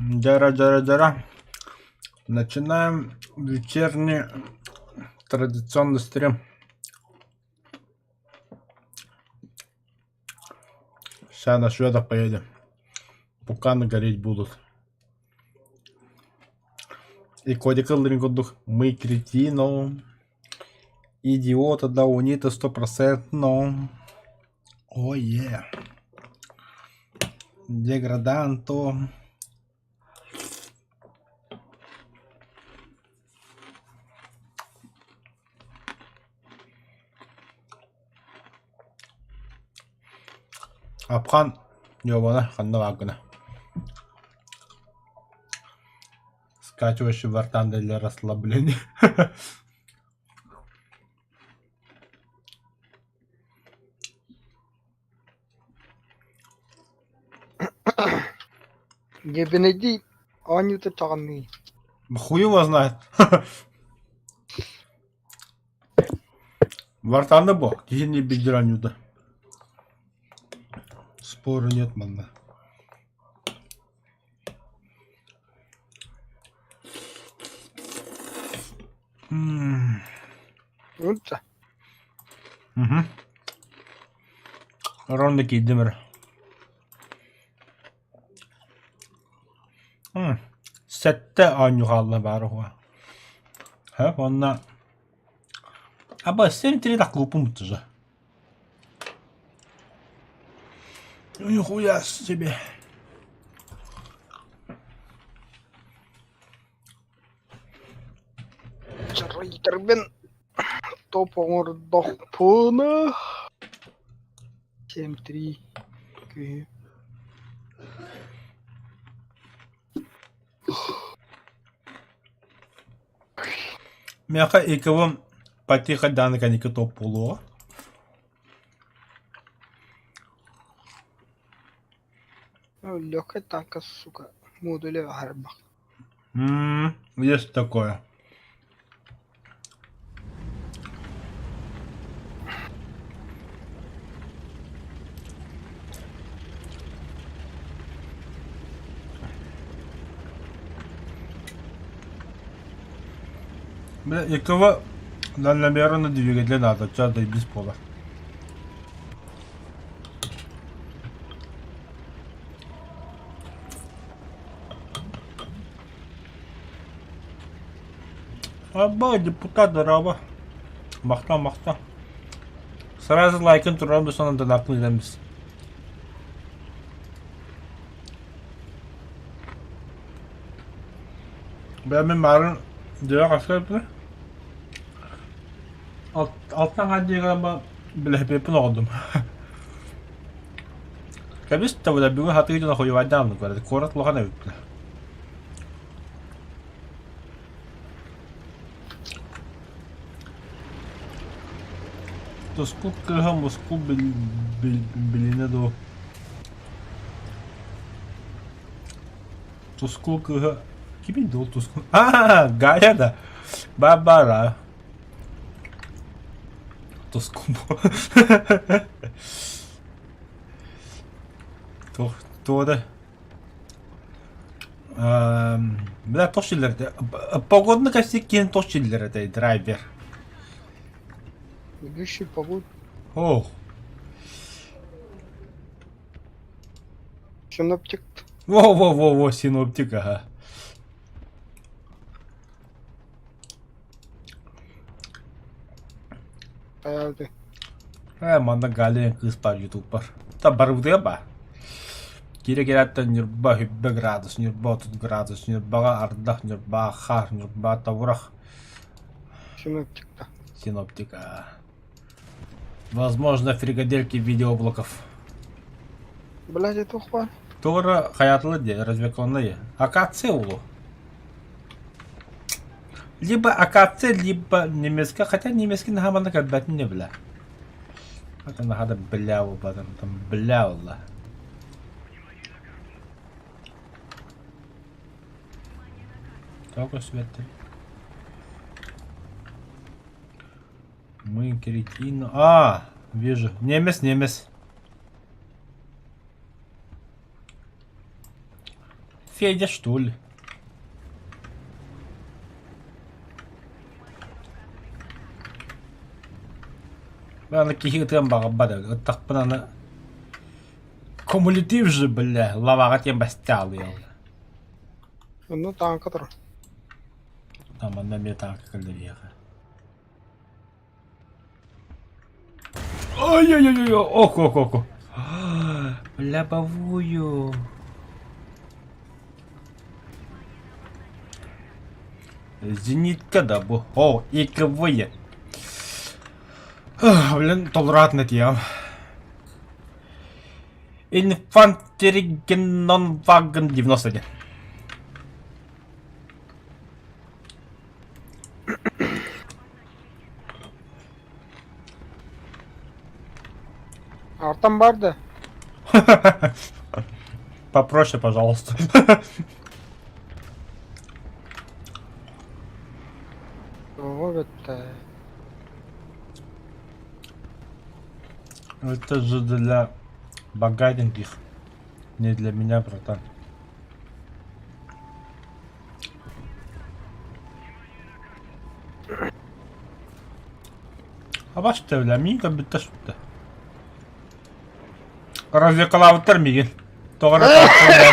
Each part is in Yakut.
Дьара-дьара-дьара. Начинаем вечерний традиционный стрим. Сейчас на шведов поедем. Пуканы гореть будут. И кодик ыллырын курдук мы кретино, идиота даунита стопроцентно. О е. Деграданто. Апхан Йована ханна бааргына Скачивающий вартан для расслабления. Дьэбинэйдии оонньуута чаҕынныы Хуй его знает. Вартаны бо, киһини билдир оонньуута. Спору нет манна. М. Унта Мгм. Ронда киирдим эрэ. М, Сэттэ оонньуу хаалла баар уһуга. Һэ, уонна Аба сен три клупум тоже. Ну нихуя себе. Чарыйтарбын топ оҥордохпуна 7-3 күһү Миэхэ ИКВ-м потихо дааны кэнники топ буолуоҕа. Легкая танка, сука, модуля аһарбах. М, есть такое. Бля, ИКВ дальномерно двигатель надо, сейчас без пола. Аба, депутат дороба. Махта, махта. Сразу лайкын туран сонун донатын илэмис. Бля, мен барын дьиэ хаска эппитэ? Алтан хаадьыга билэһиппин оҕордум. Кэбис да бля, бүгүн хатыы дьоно хуйвайдаан көрөр. Куорат улахан эбит бля. Тускул кыыһа мускул билинэ дуо? Тускул кыыһа кимий да ол Тускул? Аа, Галя да. Бабара. Тускул. Туох туода Бля, туох силлэр этэ? Погодный костяк киһин туох силлэр этэй драйвер? Ведущий погод. Ох. Синоптик. Во-во-во-во, синоптик, ага. Хайаабытай? Ээ, манна Галя кыыс баар ютубпар. Та барыбытыгар баар. Киирэ кэлээттэн Ньурба хүббэ градус, Ньурба 30 градус, Ньурбаҕа ардах, Ньурбаҕа хаар, Ньурба тобурах. Синоптик да. Синоптика. Возможно, фрикадельки в виде облаков. Блядь, это туох баар? Туора хайатылы дии, развеконный. Акация улу. Либо акация, либо немецкая, хотя немецкий наһаа манна көрбөтүн не бля. Это наһаа да бля буолбатым, там бля буолла. Тоҕо көстүбэттэр? Мы кретин... А, вижу. Немец, немец. Федя, что ли? Аны киһи ытыан баҕарбат эбит. Ыттахпына аны кумулятив же, бля, лаваҕа тиэн бастаалыйал. Онно тааҥка турар. Там манна эмиэ тааҥка кэллэриэхэ. Ой-ой-ой, ок, ок, ок. Лобовую. Зенитка да бу. О, ИКВ. Блин, толураатын этиэм. Инфантеригеннонваген 91. Артан бар да. Попроще, пожалуйста. Оҕо бүттэ. Это же для богатеньких. Не для меня, братан. Абаш тэбилэ миин көрбүттэ сүттэ. Развлекалаабыттар миигин. Тоҕо эрэ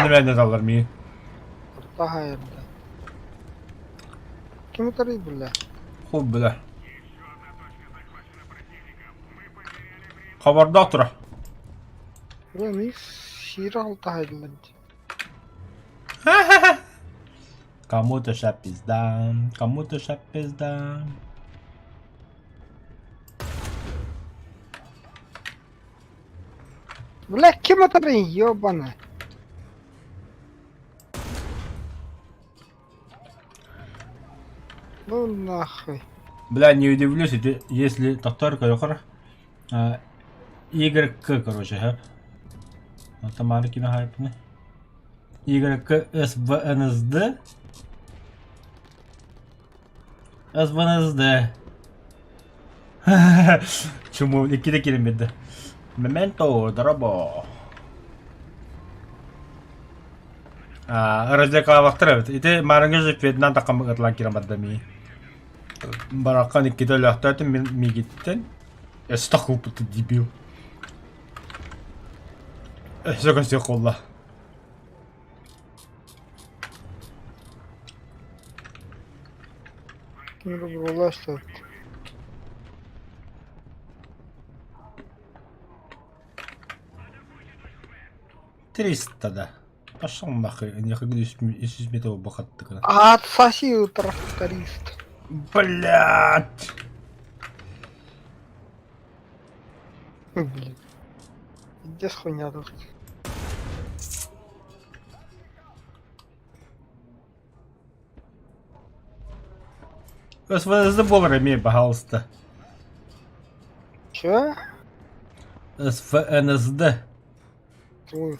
мээнэ мээнэ таллар миигин. Таһайырда. Ким утарый бля? Хуй бля. Хабардаах тура. Бля, мин сиир алтаһайдылар. Кому-то ща пизда, кому-то ща пизда. Бля, ким утарый, ёбана. Ну нахуй. Бля, не удивлюсь, если тохтор көрөхөр Игорь К, короче, һэ. Тамара кими хайпыны? Игорь К СВНСД. СВНСД. Чему иккитэ киирэн биэрдэ. Мементо, дорабо. Развлекалаабаттар эбит. Ити маарыҥҥы же Фединан таххаммыт ытылан киирэн барда мии. Бараххан иккитэ өлөөхтөөтүм мин миигиттэн. Өстөх кууппут дебил. Өссө көстүөх буолла. Буолла 300 да. Пошел нахуй, не хочу из этого бахаттык. Отсоси у тракториста. Блять! Блин. Пиздец хуйня тут. СВСД буолар эмиэ, пожалуйста. Че? СФНСД. Ой.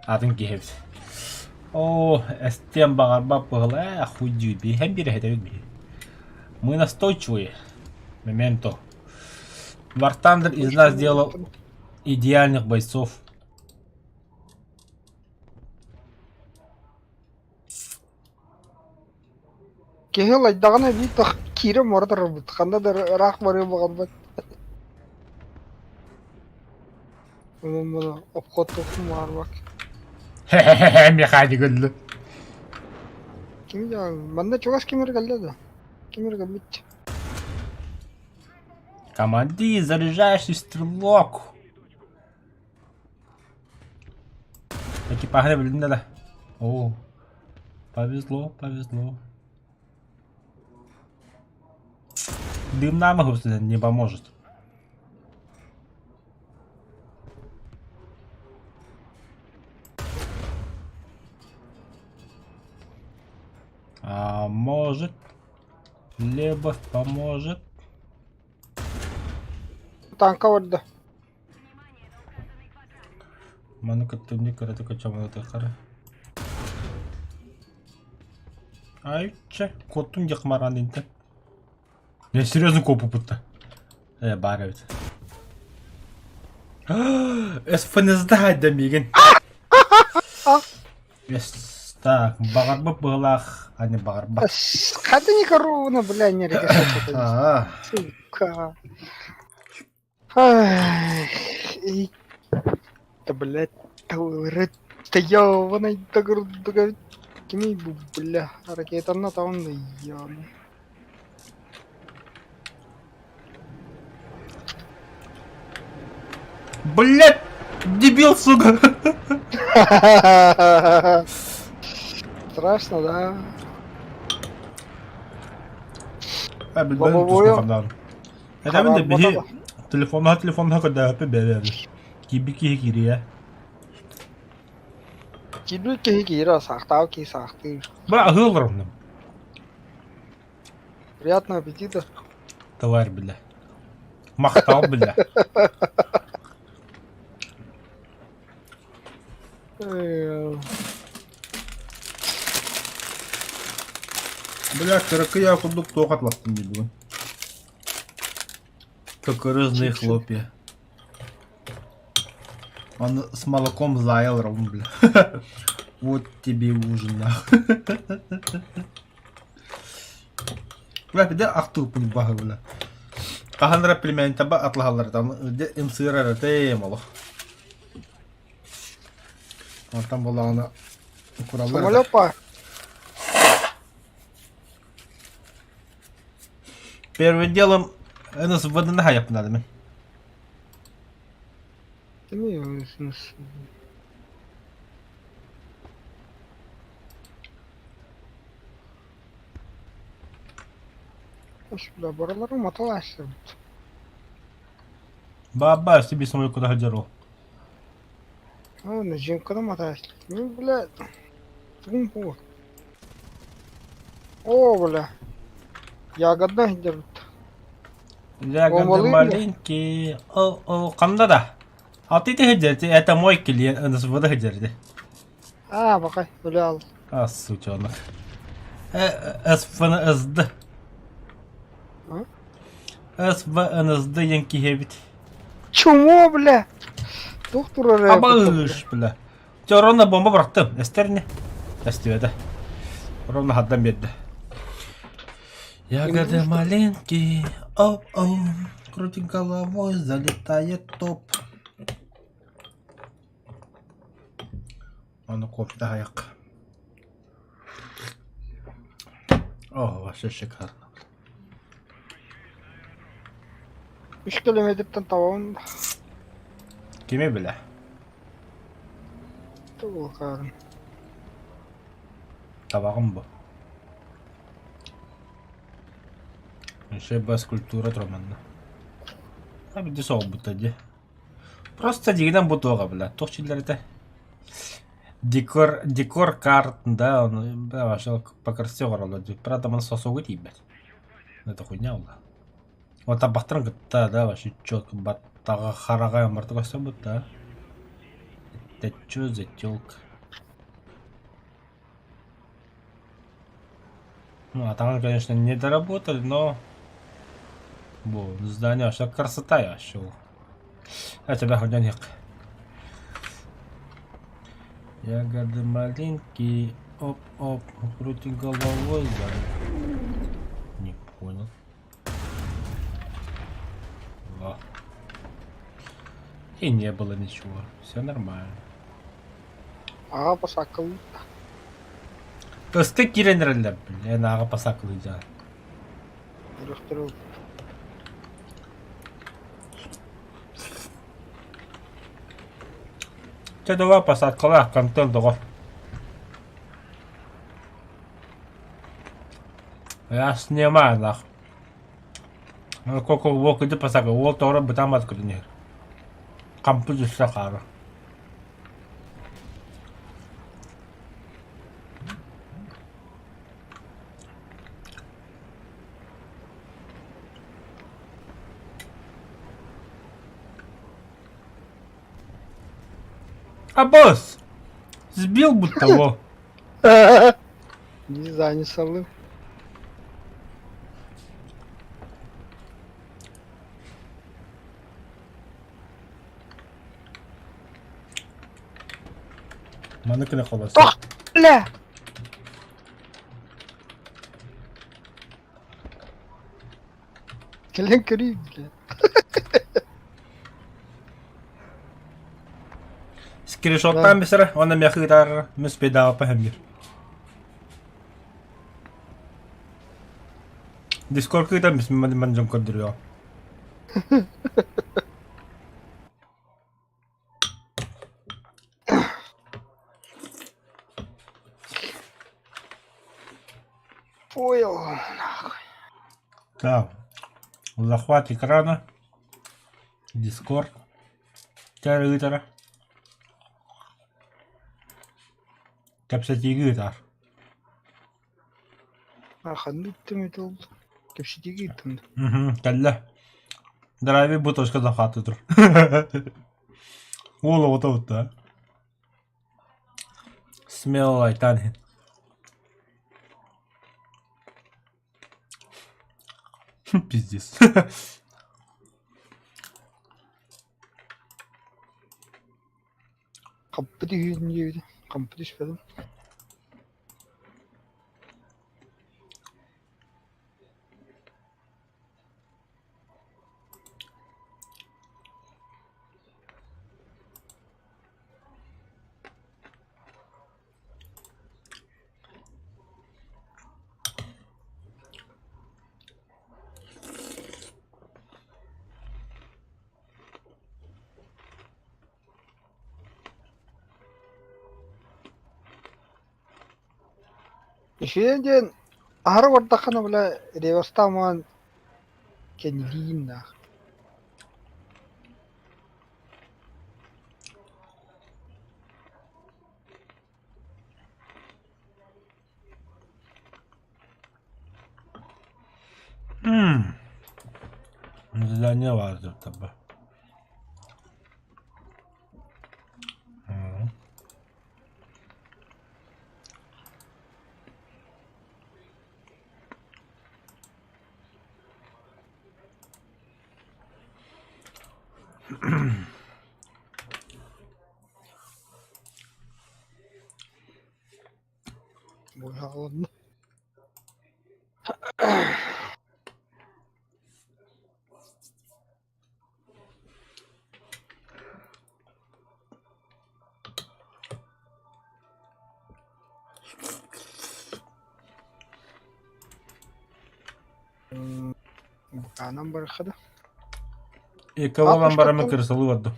Атын киһи эбит. Оо, эстиэн баҕарбат быһыла ээ, хуй дии һэн биир эһэтэбит биһи. Мы настойчивые. Мементо. Вартандер из нас сделал идеальных бойцов. Киһи ылайдаҕына эбии киирэн мора турарбыт, ханна да ыраах барыа баҕарбат. Онон муну обходтуохпун баҕарбат. Хе-хе-хе, механик өллө. Ким дьаҕал, манна чугас ким эрэ кэллэ да? Ким эрэ кэлбит. Командир, заряжающий стрелок. Экипажы билиннэ да. О, повезло, повезло. Дым нам не поможет. А может, Лебов поможет. Танка барда. Маны кытта эмне кыратык ачамалатыахтара. Айча, куоттум диэх мараан интэн. Я серьезно куоппуппут Э, баар эбит. СФНСД да миигин. Yes, так, баҕарбыт быһылаах, а не баҕарбат. Хата корову, бля, не Аа, Сука. Ай, и- Да, блядь, да ёбаный да курдук кимий бу, бля, ракетанна таун да ёбаный. Блядь, дебил, сука! Страшно, да? А, билбэтим Лобовую. тус Этэбин да биһи телефоннаһа телефоннаһа көрдөөһөппүт бэйэбит. Киирбит киһи киириэ. Киирбит киһи киирэ, саахтаабыт киһи саахтыыр. Бра аһыы олоромнум. Приятного аппетита. Товар бile. Махтал бile. Бля, кыракый курдук туох атластым дии бүгүн. Кукурузные хлопья. Он с молоком заял ровно, бля. Вот тебе и ужин, нахуй. Бля, где ахтылпын баһы, бля. Хаһан эрэ пельмень таба атлаһаллар там ымсыырар этэ олох. Онтон буоллаҕына кураллар этэ. Самолет па. Первым делом НСВД хайаппын мин. Барыларын маталаастыбыт. Баба, себе самолет куда ходил. Аны жиҥканы матаастыбыт. Мин бля тугум буо. О, бля. Ягодна сылдьабыт. Ягоды Омалыыр маленькие. О, о, ханна да? А ты ты это мой клиент, НСВД сылдьар Аа, бакай, бля ал. А, сучонок. СФНСД. А? СВНСД диэн киһи эбит. Чмо, бля? Туох турар Абыш, бля. Чэ, ровно бомба бырахтым. Эстэр не? Эстибэтэ. Ровно хаддан биэрдэ. Ягоды маленькие, оп-оп, крутим головой, залетает топ. Ону кофе таһайах. О, вообще шикарно. Үс километртэн табабын Кими билэ? Тугу Табаҕым бу. Еще бас культура троманна. А биди соҕурбута дии. Просто дигинэн бу туоҕа бля. Туох чиллэр этэ? Декор, декор карт, да, он, да, вообще по красоте оҥороллор дии. Правда, маны сосуга тиийбэт. Это хуйня буолла. Вот тарбахтарын кытта, да, вообще четко баттаҕа хараҕа барыта көстөр да. Это чё за тёлка? Ну, а там, конечно, не доработали, но... Бу, здание вообще красота я вообще. А тебя хоть Ягоды маленькие, оп-оп, крути головой, да. Не понял. Во. И не было ничего. Все нормально. Аҕа посакыл Ыстык киирэн эрэллэр, эн ааҕа посакылыйдьа. Үрөхтөрү Чэ, давай посадкалаах контент доҕор. Я снимаю нах. Коко уол кыдьы посадка, уол тоҕо бытаамат көрүнүһэр. Хампы түссе хаара. А босс! Сбил будто его. Не знаю, не салым. Маны кыны холос. Тох! Бля! Кэлэн көрүй, бля. Скриншоттаан бисэрэ, уонна миэхэ ыытаар мис бедаапа хэммир. Дискорд ыытан бис ман дьон көрдөрүө. Понял, нахуй. Так, захват экрана, Discord, тэр ыытара. Кэпсэтиигэ ыытар. А ханнык ыыттым это ол? Кэпсэтиигэ ыыттым да. Мгм, кэллэ. Драйвер бу точка захваты тур. Уол оҕото бутта. Смело айтан иһин. Пиздец. Хаппыт үһүн диэбитэ. Хампыт түспэтим. Үчүгэй диэн аһара бардаххына бile реверстаамаан кэннилиин наах. Задание баар таба. Быһаҕаланна. Буканан барыахха да. Икки буолан бараммын кырсалыы бардым.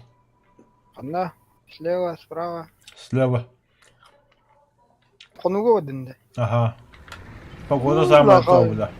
Ханна? Слева, справа. Слева. Хонуга бардын да. Ага. Погода самая то бля.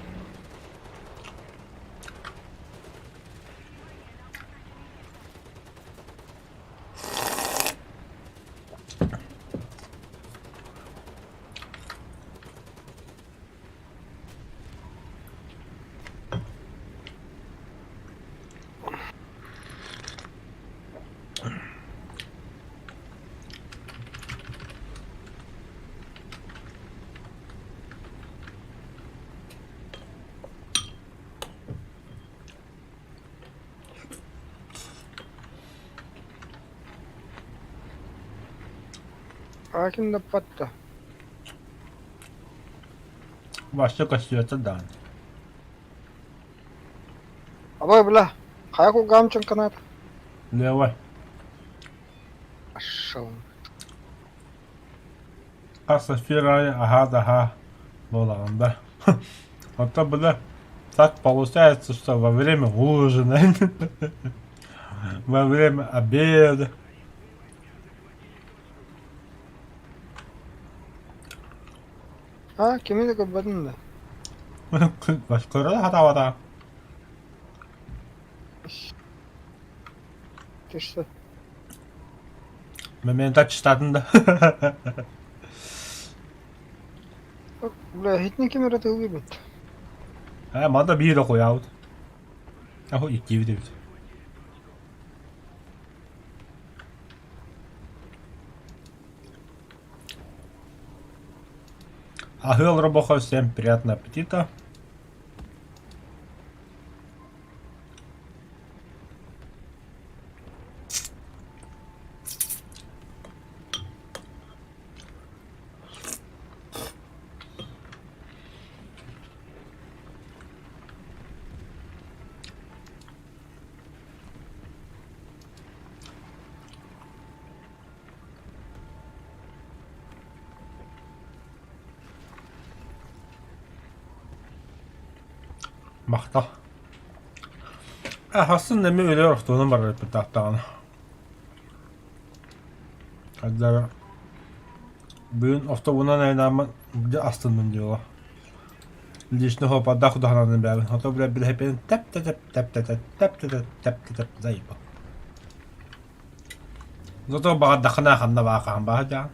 Аакин да патта. Вообще костюется да. Абай бля, хайа кулгаам чаҥканаат? Левой. Пошел. Хас эфир аайы аһаа да аһаа буолаҕын да. Оттон бile так получается, что во время ужина, во время обеда. А, кими да көрбөтүм да. Көрө да хатаабата. Түстэ. Момента читатын да. Бля, итини ким эрэ тыллыыбыт. Э, манда биир окуйаабыт. Аху иккибит эбит. Аһыы Робохов, всем приятного аппетита. Махтал. Ахасын эмиэ өлөр охтуонан барар эппитаахтаҕына. Хайдара бүгүн автобунан айнааммын дьэ астынным диэҕэ. Лично хопардаах кудаһананын бэйэбин ото бля билэһиппин тэп тэ тэп тэп тэ тэп тэп тэ тэп тэп тэ тэп заебал. Зато баҕардаххына ханна баа хаһан баа дьаан.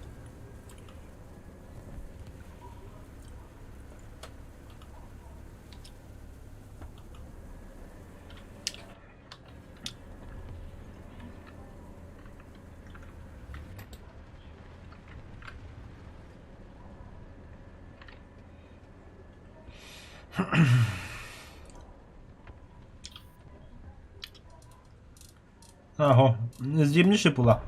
Аһо, зимний шипула.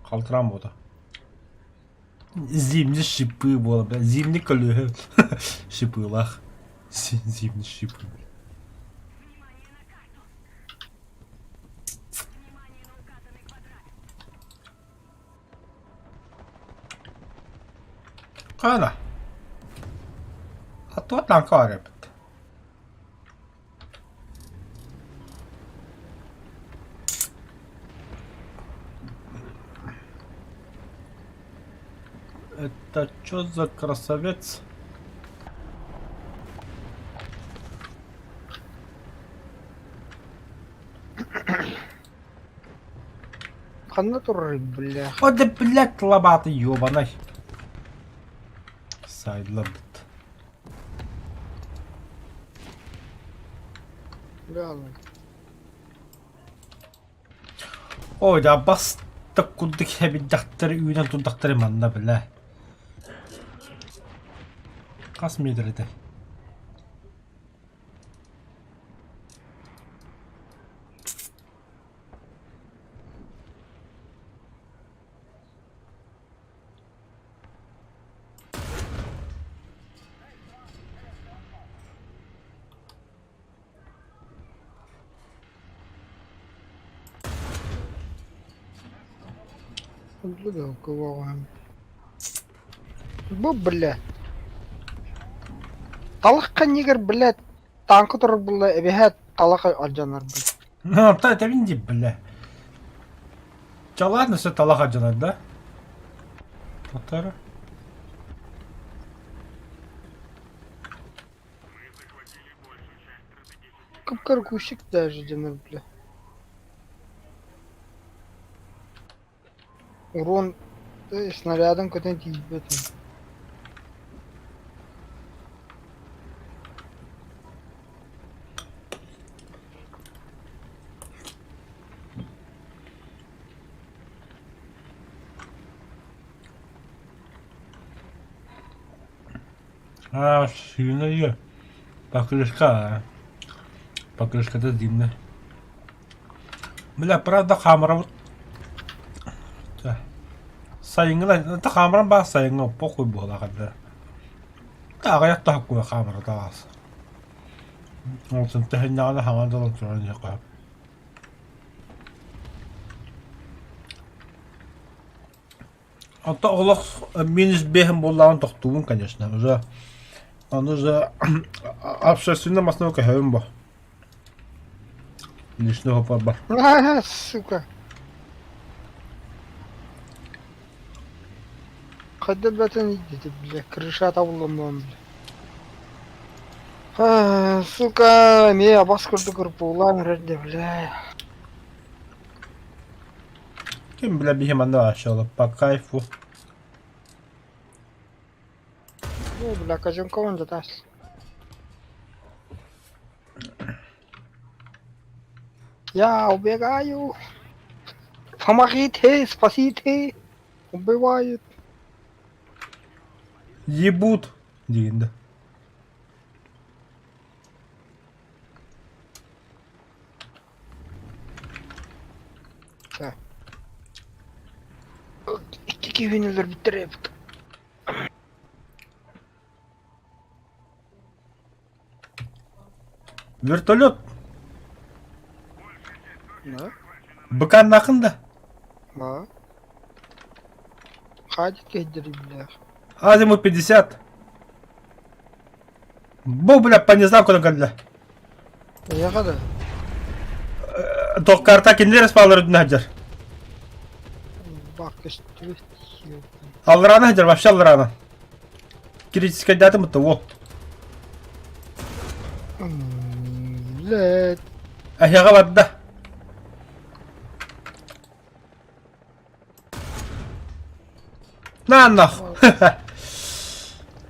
Халтыран буота. Зимний шипы буола, бля, зимний көлүөһэ шипылаах. Зимний шипы. Хаана? А туох таҥха баар эбит? Это чё за красавец? Ханна турарый, бля? О да блядь, лобатый ёбаный. Сайдлабыт. Бля, Ой, да бастык курдук эбиддахтар үүнэн турдахтары манна бля. Хас метр этэй? Бу, бля. Талах ханнигар, блядь, тааҥка турар буолла эбэһээт талах алдьанар бля. Ну, та этэбин дии, бля. Чэ ладно, все талах алдьанар да? Татара. Кып-кыргущик даже дьонор бля. Урон снарядом көтөн тиийбэт. А, сүүнэ Покрышка, покрышката димнэ. Бля, правда хаамырабыт сайыҥҥы да хаамыран баар сайыҥҥы похуй буолаах эрдэ. Аҕыйах таһыккуйа хаамыра таҕас. Ол тэһиннэҕинэ хаҥа дылы туран иһиэххэ сөп. Онто олох минус биэһин буоллаҕын тохтуубун, конечно, уже ону уже общественный массыына көһөбүн бо. Лишнего бар. А, сука. Хайда бэтэн идите, бля, крыша табыллан бля. А, сука, эмиэ абас курдук ырпуулаан эрэрдэ, бля. Ким бля биһи манна вообще по кайфу. Ну, бля, Козенковын да тас. Я убегаю. Помогите, спасите. Убивают. Ебут диэн да. Икки киһини өлөрбүттэр эбит. Вертолет. Да? Быканнахын да. Да. Хадик кэйдэриллээх. Азимут 50. Бу, бля, по не знаю, куда кэллэ. Эйиэхэ да? Туох карта кинилэр спаллар үрдүнэ сылдьар. Бак көстүбэт. Аллараана сылдьар, вообще аллараана. Критическайдаатым бутта, во. Блядь. Эһиэхэ барда. На нах.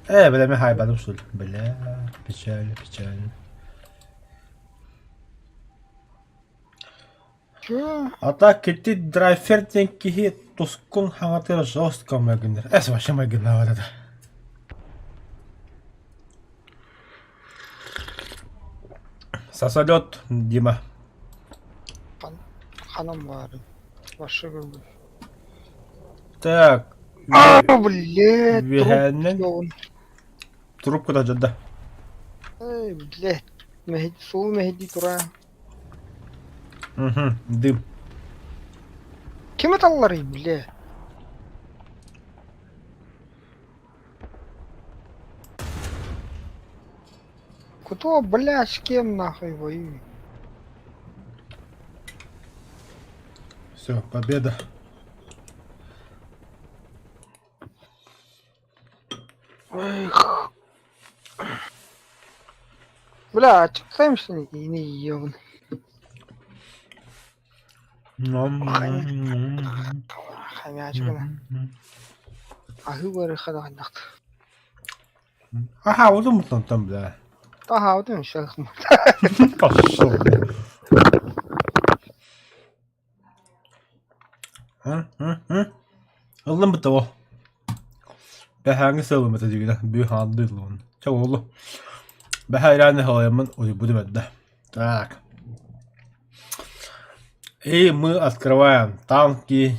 Бля, мен хайбадым что ли? Бля, печально, печально. Чё? А так ити драйфер диэн киһи тускун хаҥатыгар жестко майгыннар. Эс вообще майгыннаабат этэ. Сосолет, Дима. Ханан баарый? Вообще көрбүт. Так. А, блядь, Үөһээннэн трубка трубка дьадда. Эй, блядь, мэһэйди суол мэһэйдии тураа. Угу, дым. Ким ыталларый, блядь? Кто, блядь, с кем нахуй воюет? Все, победа. Эх. Бля, а читаемся не, не ебаный. Хомячкана. Аһыы барыхадаҕаннахт. Аха, удуммутун бля. Таһаабытым шахмат. Пошел. Ыллым быта о. Бэһээҥҥи сылым этэ дигинэ бү хаанды ыллыбын. Чэ уолу. Бэһээ реально халайаммын уйбутум эрдэ. Так. И мы открываем танки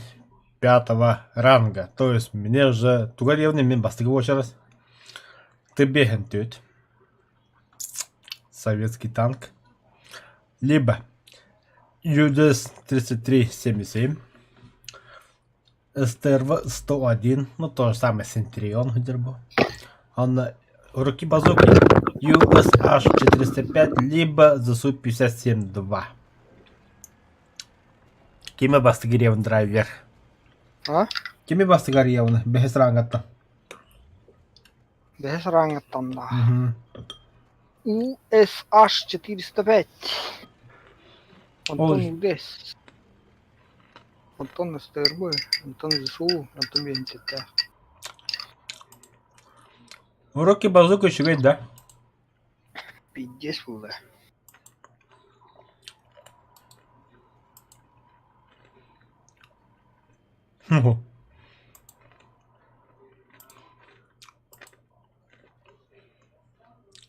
пятого ранга. То есть мне уже туга диэбин мин бастакы уочарас. Ты бэһэн Советский танк. Либо ЮДС-3377, СТРВ-101, ну то же самое Центурион гдербо. Он руки базуки USH-405, либо ЗСУ-57-2. Кими бастыгыревн драйвер? А? Кими бастыгыревн? Бэһис рангаттан. Бэһис рангаттан да. USH-405. Онтон Ой. УДС. Онтон СТРБ, онтон ЗСУ, онтон биэнсэттээх. Уроки базука үчүгэй да? Пиздец буолла.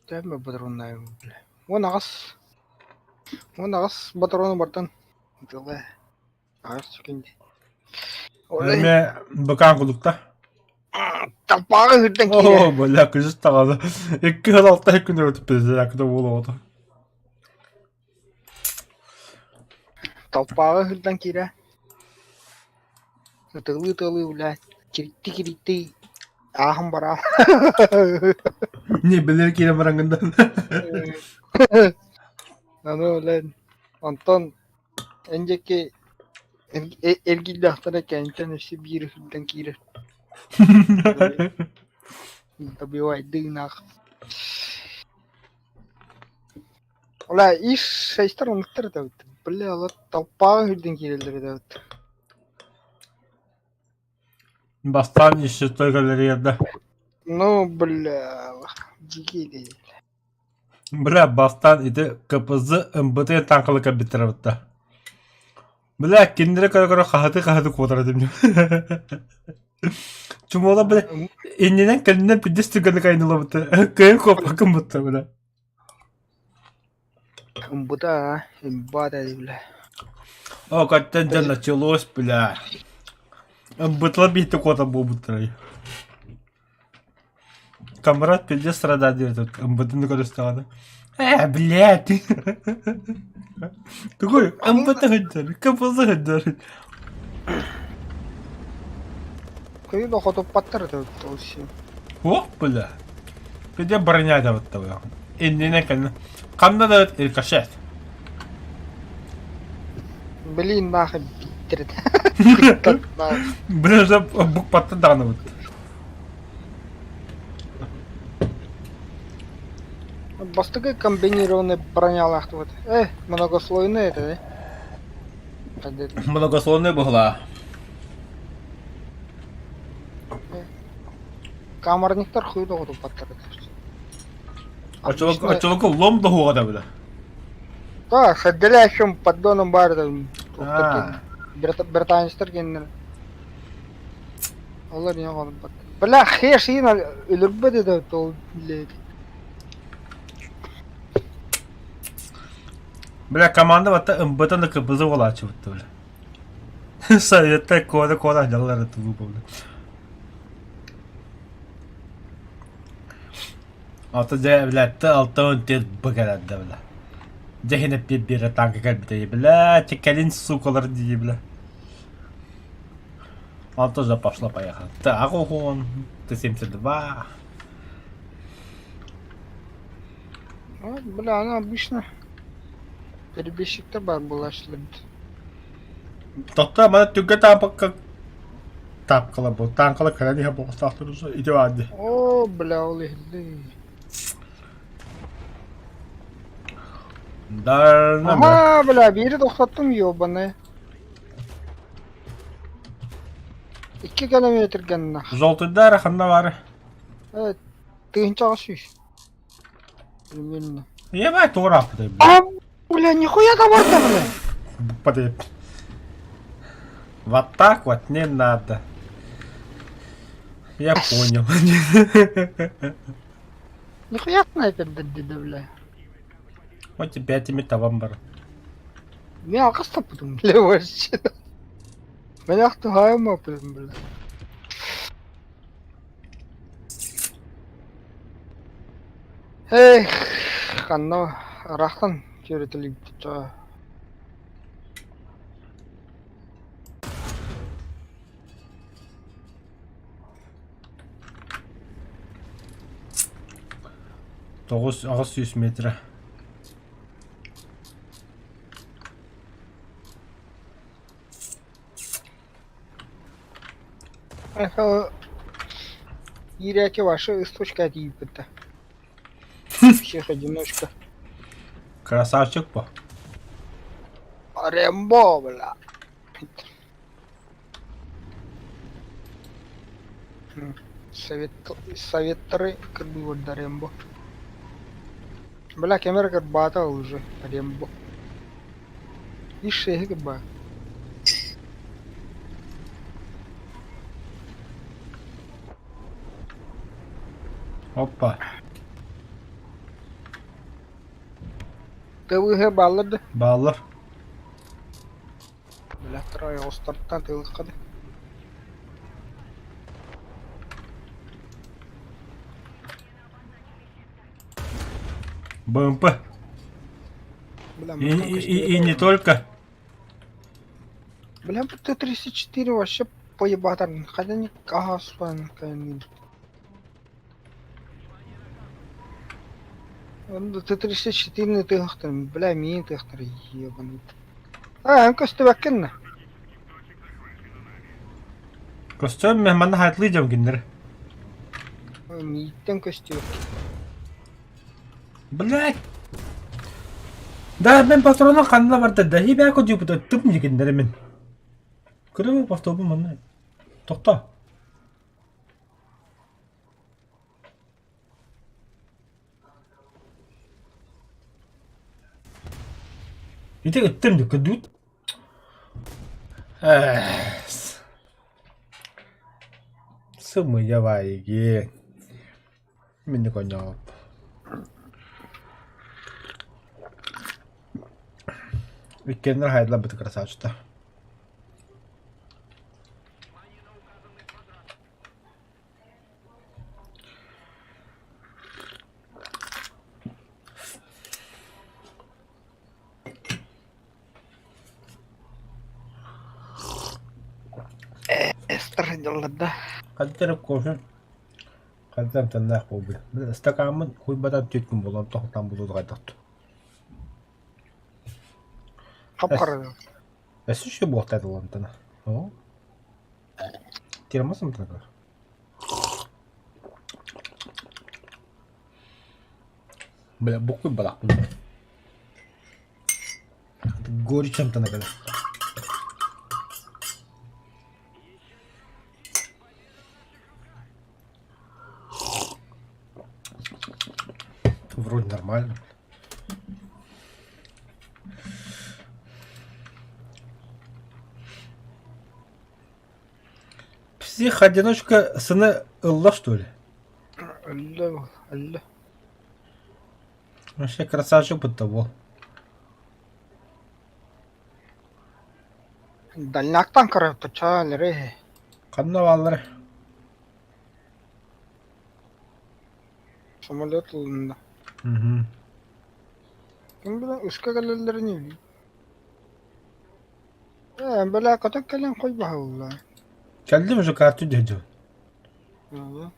Төһө ботуруоннаабын бля. 18. 18 ботуруону бартан ытылла. Аҕыс секунда. Эмиэ быкаан кулукта. Талпааҕы ыһырдан киирэ. Оо, бля, күзүс таҕаны. 2 6 күн өтүп да буолуоҕута. Талпааҕы ыһырдан киирэ. Ытылыы-ытылыы, блядь, киритти-киритти ааһан бараа. Не, билэр киирэн бараҥҥын да. Аны, блядь, онтон эн диэки эргийдэхтэрэ кэнтэн өссө биир ыһырдан киирэр. Добивайдыынах. Бля, ис шестер оннуктар этэбит. Бля, олор толпаҕа үрдүн киирэллэр этэбит. Бастаан ищет галереяда. Ну, бля, дикий дии. Бля, бастаан ити КПЗ МБТ танкалы кэлбиттэрэ Бля, кинилэри көрө-көрө хаһыты-хаһыты куотар этим. Чумола, бля, иннинэн кэннинэн пиздец түргэнник айнылабыта. Кыайын куоппаккын бутта, бля. Ымбыта, имба да, бля. О, каттан дьэ началось, бля. Ымбытла биһти куота буолбуттарай. Камрад пиздец страдает диэт, ымбытын көрүстэҕинэ. Э, блядь. Такой ымбыта сылдьар, КПЗ сылдьар. Кыйы да хотуппаттар это вообще. Ох, бля. Пиздец броня это вот того. Иннинэ кэннэ. Ханна да рикошет. Блин, нахуй биттирит. Блин, уже букпаттан даҕаны бут. Бастакы комбинированный бронялаах вот. Многослойный это, да? Многослойный буһла. Камарниктар хуй доҕутуппаттар. Оччолорго лом да да бile. Да, садделящим поддоном бар британецтар геннер. Олар не олбат. Бля, хеш ин өлөрбөт это тол блядь. Бля, команда ватта ымбытан да кыбызы олачыбытты бля. Советтер кода кода жаллары тулупа бля. Ата дьэ блядь, 64 б кэлэрдэ бля. Дьэ иһин эппиэт биэрэ танка кэлбитэ бля, кэлин сукалар дии бля. Алта уже пошла поехала. Так, угон, Т-72. Ну, бля, она обычно перебежчиктер бар булашлыбыт. Тохто мана түггэ таапакка таапкала бу таанкала кэлэн иһэ буолуохтаахтар уже ити баар дии. О, бля, ол иһиллий. Дарна Ага, бля, биири тохтоттум ёбаный. 2 километр гэннах. Желтыйдар ханна баар? Тыһыынчаҕа сүүс. Примерно. Ебать, туорааппытай. А, бля, нихуя там барда, бля. Буппатай. Вот так вот не надо. Я понял. Нихуя снайпер да, бля. Вот тебе этими табам бар. Мен алғыс таппытым, бля, вообще. Мен ақтығайым апырым, бля. Эх, ханна ыраахтан күөрэтэлиибит 9 800 метра. Иирээки ваша ысточка тиийбитэ. Всех одиночка. Красавчик по. Рембо, бля. Совет, советтары кырбыырда Рембо. Бля, кемер кырбаата уже Рембо. Ишеһи кырбаа. Опа. ТВГ бааллар да? Бааллар. Бля, трое остартан тылыккады. БМП. Бля, И не только. Бля, Т-34 вообще поебатар. Хотя не кагаспан, Т-34 тыһахтар, бля, миин тыһахтар, ебаный. А, көстүбэккин. Костюм мен манна хайтлы дем киндер. Мииттен көстүбэккин. Блять. Да, мен патрону ханна барда да хибә ко дип тып никиндер мен. Көрөбү автобус манна. Тохто. Ити ыттым деп көдүт. Сымыя баайгин. Мин коньоп. Иккиэннэр хайдаларбыт красавчита. Эстер да. Хаддереп кофе. Хайдах амтаннаах буолбут. Ыстакааммын куйбатан түөрт күн буолан тохтоон булуоду хайдах Хап-хара. Өссө үчүгэй буолта этэ амтана. Оо. Термос амтана. Бля, буккуй балахпын. Горечь амтана кэлэр. Вроде нормально. Псих-одиночка сыны ылла, что ли? Өллө, өллө. Вообще красавчик будто был. Дальняктан көрө чаалары. Ханна бааллар? Самолет ылынна. Мгм. Ким билэн үскэ кэлэллэрин үһү. Ээ, бэлээ көтөн кэлэн хойбоһоллор. Кэллим уже карты дьэ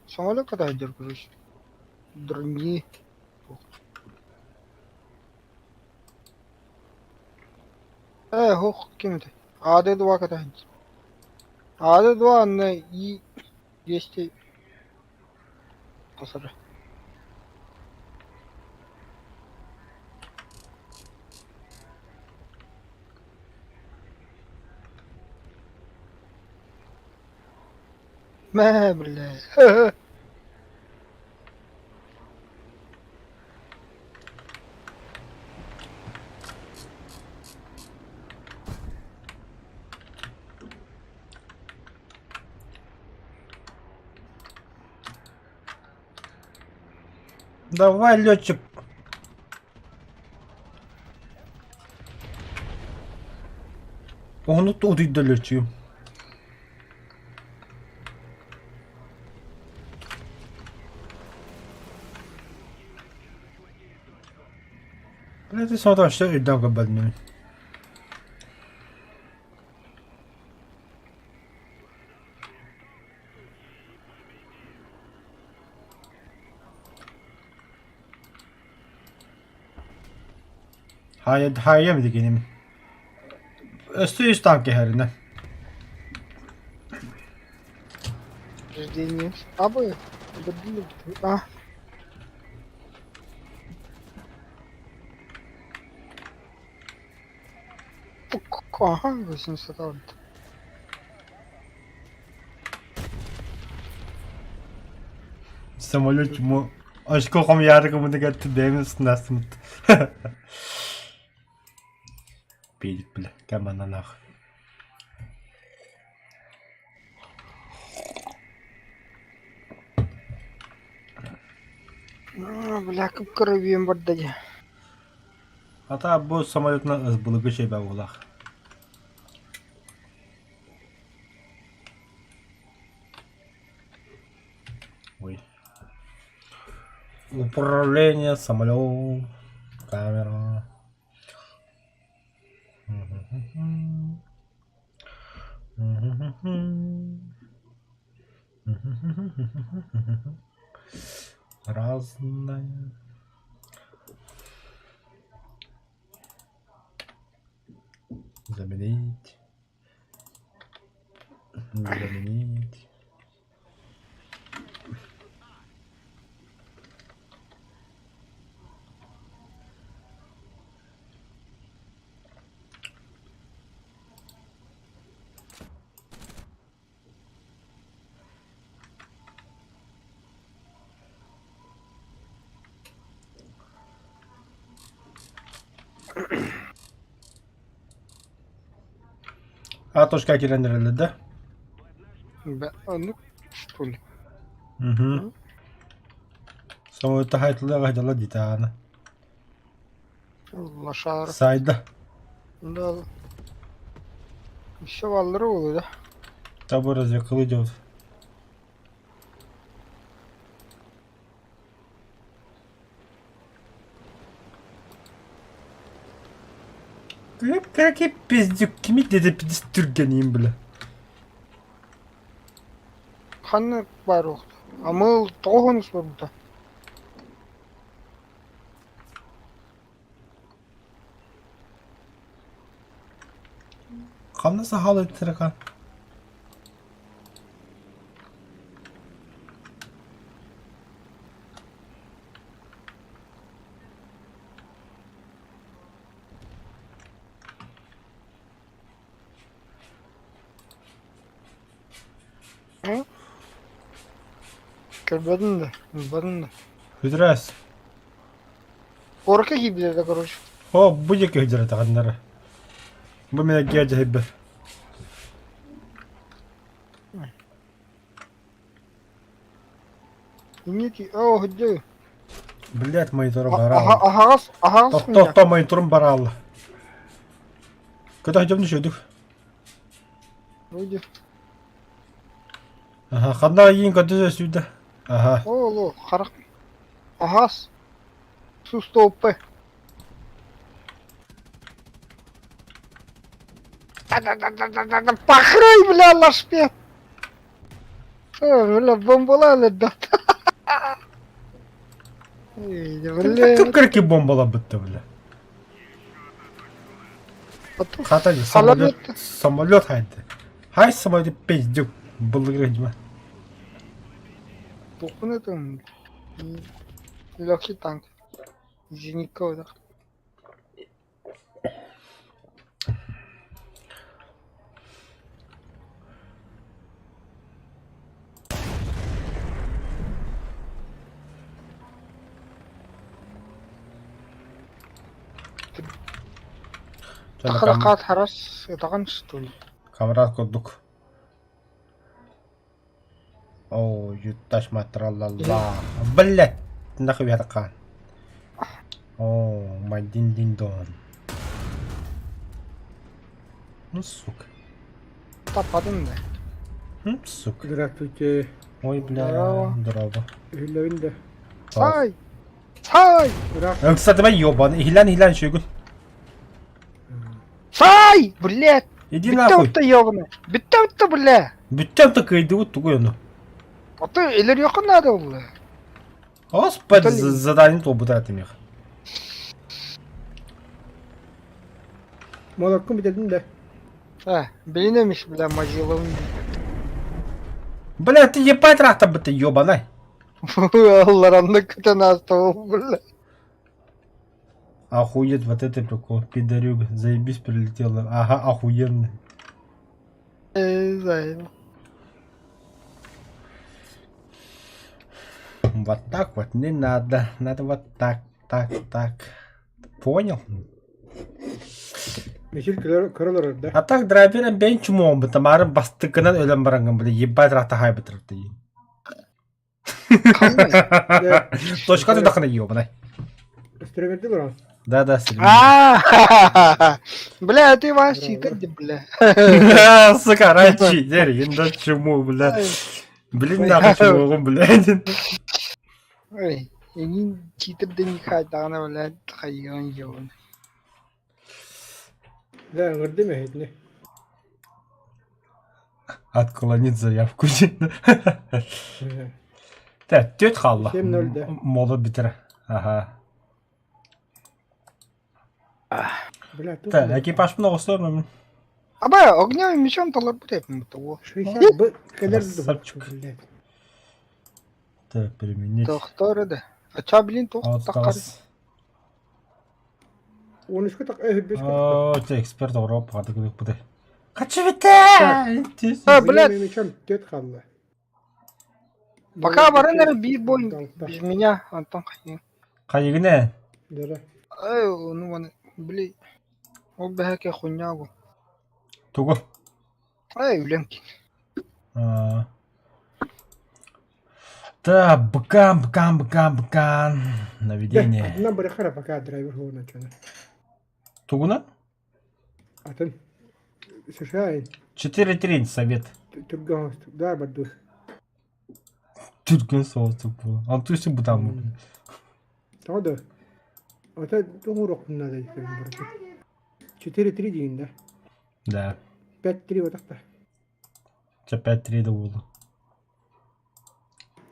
Самолет көтө сылдьар короче. Дронни. Ээ, һуох ким этэй? АД-2 көтө сылдьар. АД-2 анна И-200 тахсара. Мэ, бля. Давай, летчик. Ону утуйда летчигим. Бля, ты смотришь, что өйдөөн көрбөтүм. Хайа билигиним. Өссө үс танк иһэринэ. Рождение. Абы. А. Ага, 80 Самолет ему очко хомуйаары гыммытыгар бэйэм ыстаастыммыт. Педик бля, кэмананах. Бля, кып-кыра үүйэн барда дии. Ата бу самолетынан ызбылыгы чэйбэ буолах. Ой. Управление самолет, камера. Разное. Заменить. Заменить. А точка киирэн эрэллэр да? Оннук что ли? Угу. Самолетта хайтылыга хайдала дитаана. Лошара. Сайда. Да. Еще баллары буолуо да? Табы разве идет? Какие пиздюк, кими деде пиздец түргенийин бля. Ханна баар уохта? Амыл 90 барбыта. Ханна сахалыы таракан? Көрбөтүм да, булбатым да. Хүдрээс. Куоракка киирбитэ да, короче. О, бу диэки сылдьар Бу мин эргиэ дьаһайбар. Инники, оо, сылдьыы. Блядь, мониторум бараалла. Аһаҕас, аһаҕас Тохто, тохто, мониторум бараалла. Көтө сылдьабын үчүгэйдик. Вроде. Аха, ханна иин көтө сүүрдэ. Аха. Оо, харах. Аһаас. Сустоппы. Пахрый, бля, лашпе. Бля, бомбалаан да. Бля. Кып-кырки бомбалабытта, бля. Хата самолет, самолет хайды. Хай самолет пиздюк былырыгма. Похуй это. Легкий танк. Зенитка. Тахаракаат харас ытаҕын что ли? Камрад курдук. Оо, ютташ матралла. Блять, нахуй хаан. Оо, май дин дин дон. Ну, сука. Таппадым да. Ну, сука. Здравствуйте. Ой, бля, Здорово. здорово. Иһиллэбин да. Сай! Сай! Кстати, давай ёбаный. Иһиллэн, иһиллэн, үчүгүн. Сай! Блядь! Иди Бүттэ нахуй. бүтэ ёбаный. Бүттэ бүтэ, бля! Бүттэ то кыйдыбыт тугуй ону. А то өлөрүөххэ наада буолла. Господи, Виталий. задание туолбута этим их. Молоккун бүтэрдим да. А, билин эмис, бля, мазиловын. Бля, ты ебать рахта бы ты ёбаный. Алларанны көтөн ааста бля. Охуеть, вот это прикол. Пидорюга, заебись прилетела. Ага, охуенно. Не знаю. Вот так вот не надо. Надо вот так, так, так. Понял? Мичил көрө олорор да. А так драйвером бен чумон бы тамары бастыкынан өлөн баранган бля ебать рахта хайбытыр ты. Точка ты дахана ёбаный. Өстөрөгөрдү олорон. Да, да, серьезно. А, Бля, ты вообще, ты, бля. Сука, раньше, да чему, бля. Блин, нахуй чему, блядь. Ой, эҥин читерден хайдаҕына, блядь, хайыан ёбун. Да, ыҥырдым эһитини. Отклонить заявку. Так, түөрт хаалла. 7-0 да. Молот бүтэр. Ага. Бля, тут Так, экипаж оҕустуор Аба, огневым мечом толорбут этим того. 60 б кэлэр Красавчик. блядь. Так, применить. Тохтор да. А ча, блин, туох Вот таххар. тас. 13 так 5 О, ты эксперт Европа, хатык бу. Качевите! А, блядь. Мечом түөрт хаалла. Пока баран эрэ биир бой без меня, Антон хайыы. Хайыгыне? Да. Эй, ну вон, блин. Ол бэһэкэ хуйня бу. Тугу? Эй, үлэм А. Так, быкан, быкан, быкан, быкан. Наведение. Одна барахара пока драйвер хуна чана. Тугуна? Атын США 4-3 совет. түргөн да бардус. Түргөн соғысы бұл. Антусы бұтам. Тоҕо да. Ата тугу надо 4-3 дейін да. Да. 5-3 вот так. 5-3 да болды.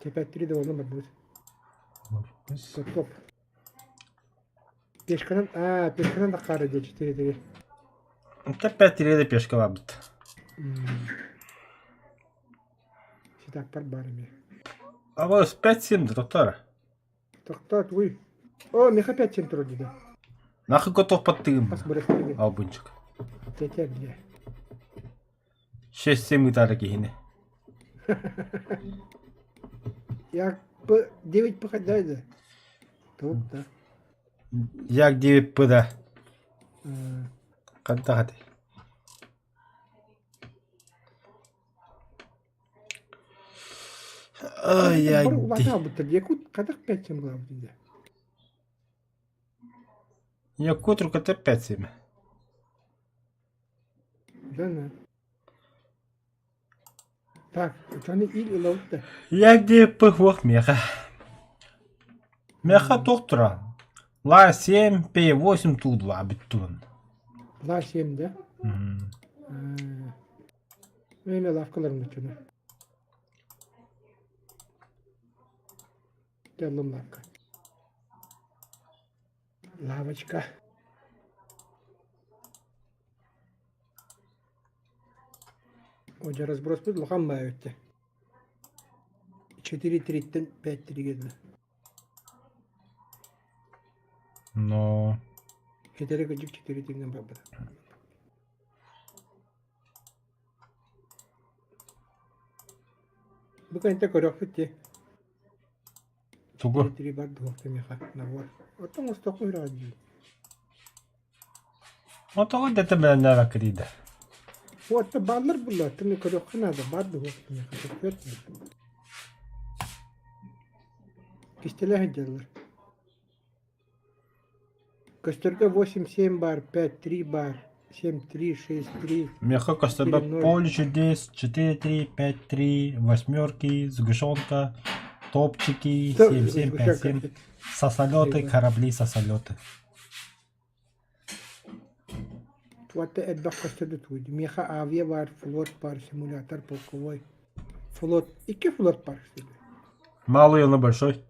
Чэпэттири да онно барбыт. Топ. Пешканан, а, пешканан да хаары дии 4-3. Это 5-3 да пешка бабыт. Ситаппар бар эми. А вот 5-7 да, доктор. Тохтоот, уй. О, меха 5-7 турар дии. Нахуй готов подтыгым. Хас бырахтыгын. Албынчик. Тетя бля. 6-7 гитара киһини. Я П 9 П дай да. Топ да. Як 9 П да. Хантахати. Ай, ай, Улаатаабыттар. Якут хадах 5-7 булаабыт дии. Якут руката 5-7. Да, да. Так, учаны ил ылабыт да. Як 9 П хуох меха. Меха туох тура. Ла 7, П 8, Ту 2 бүттүн. Ла 7 да? Мен лавкаларым учуну. Деллым лавка. Лавочка. Одьа разброспут улахан баайы өттө. 4-3-тэн 5-3 кэллэ. Но Хитэри кырдьык 4-3-нэн барбыта. Бу кэнтэ көрүөхпүт дии. тугу? 4-3 бар дуохта миэхэ набор. Оттон остоку үрэҕэ дии. Отоҕо дэтэ бэлэмнээбэккэ диидэ. Уотта бааллар булла, тыны көрүөххэ наада, баар дуо миэхэ сөппүөт. Кистэлээх сылдьаллар. Көстөргө 8-7 бар, 5-3 бар, 7-3, 6-3. Миэхэ көстөрбө 4-0. поле чудес, 4-3, 5-3, восьмерки, сгущенка, топчики, 7-7, 5-7, сосолеты, корабли, сосолеты. Туата элбэх көстөрдө туйду. Миэхэ авиа баар, флот баар, симулятор полковой. Флот, икки флот баар. Малый он и большой.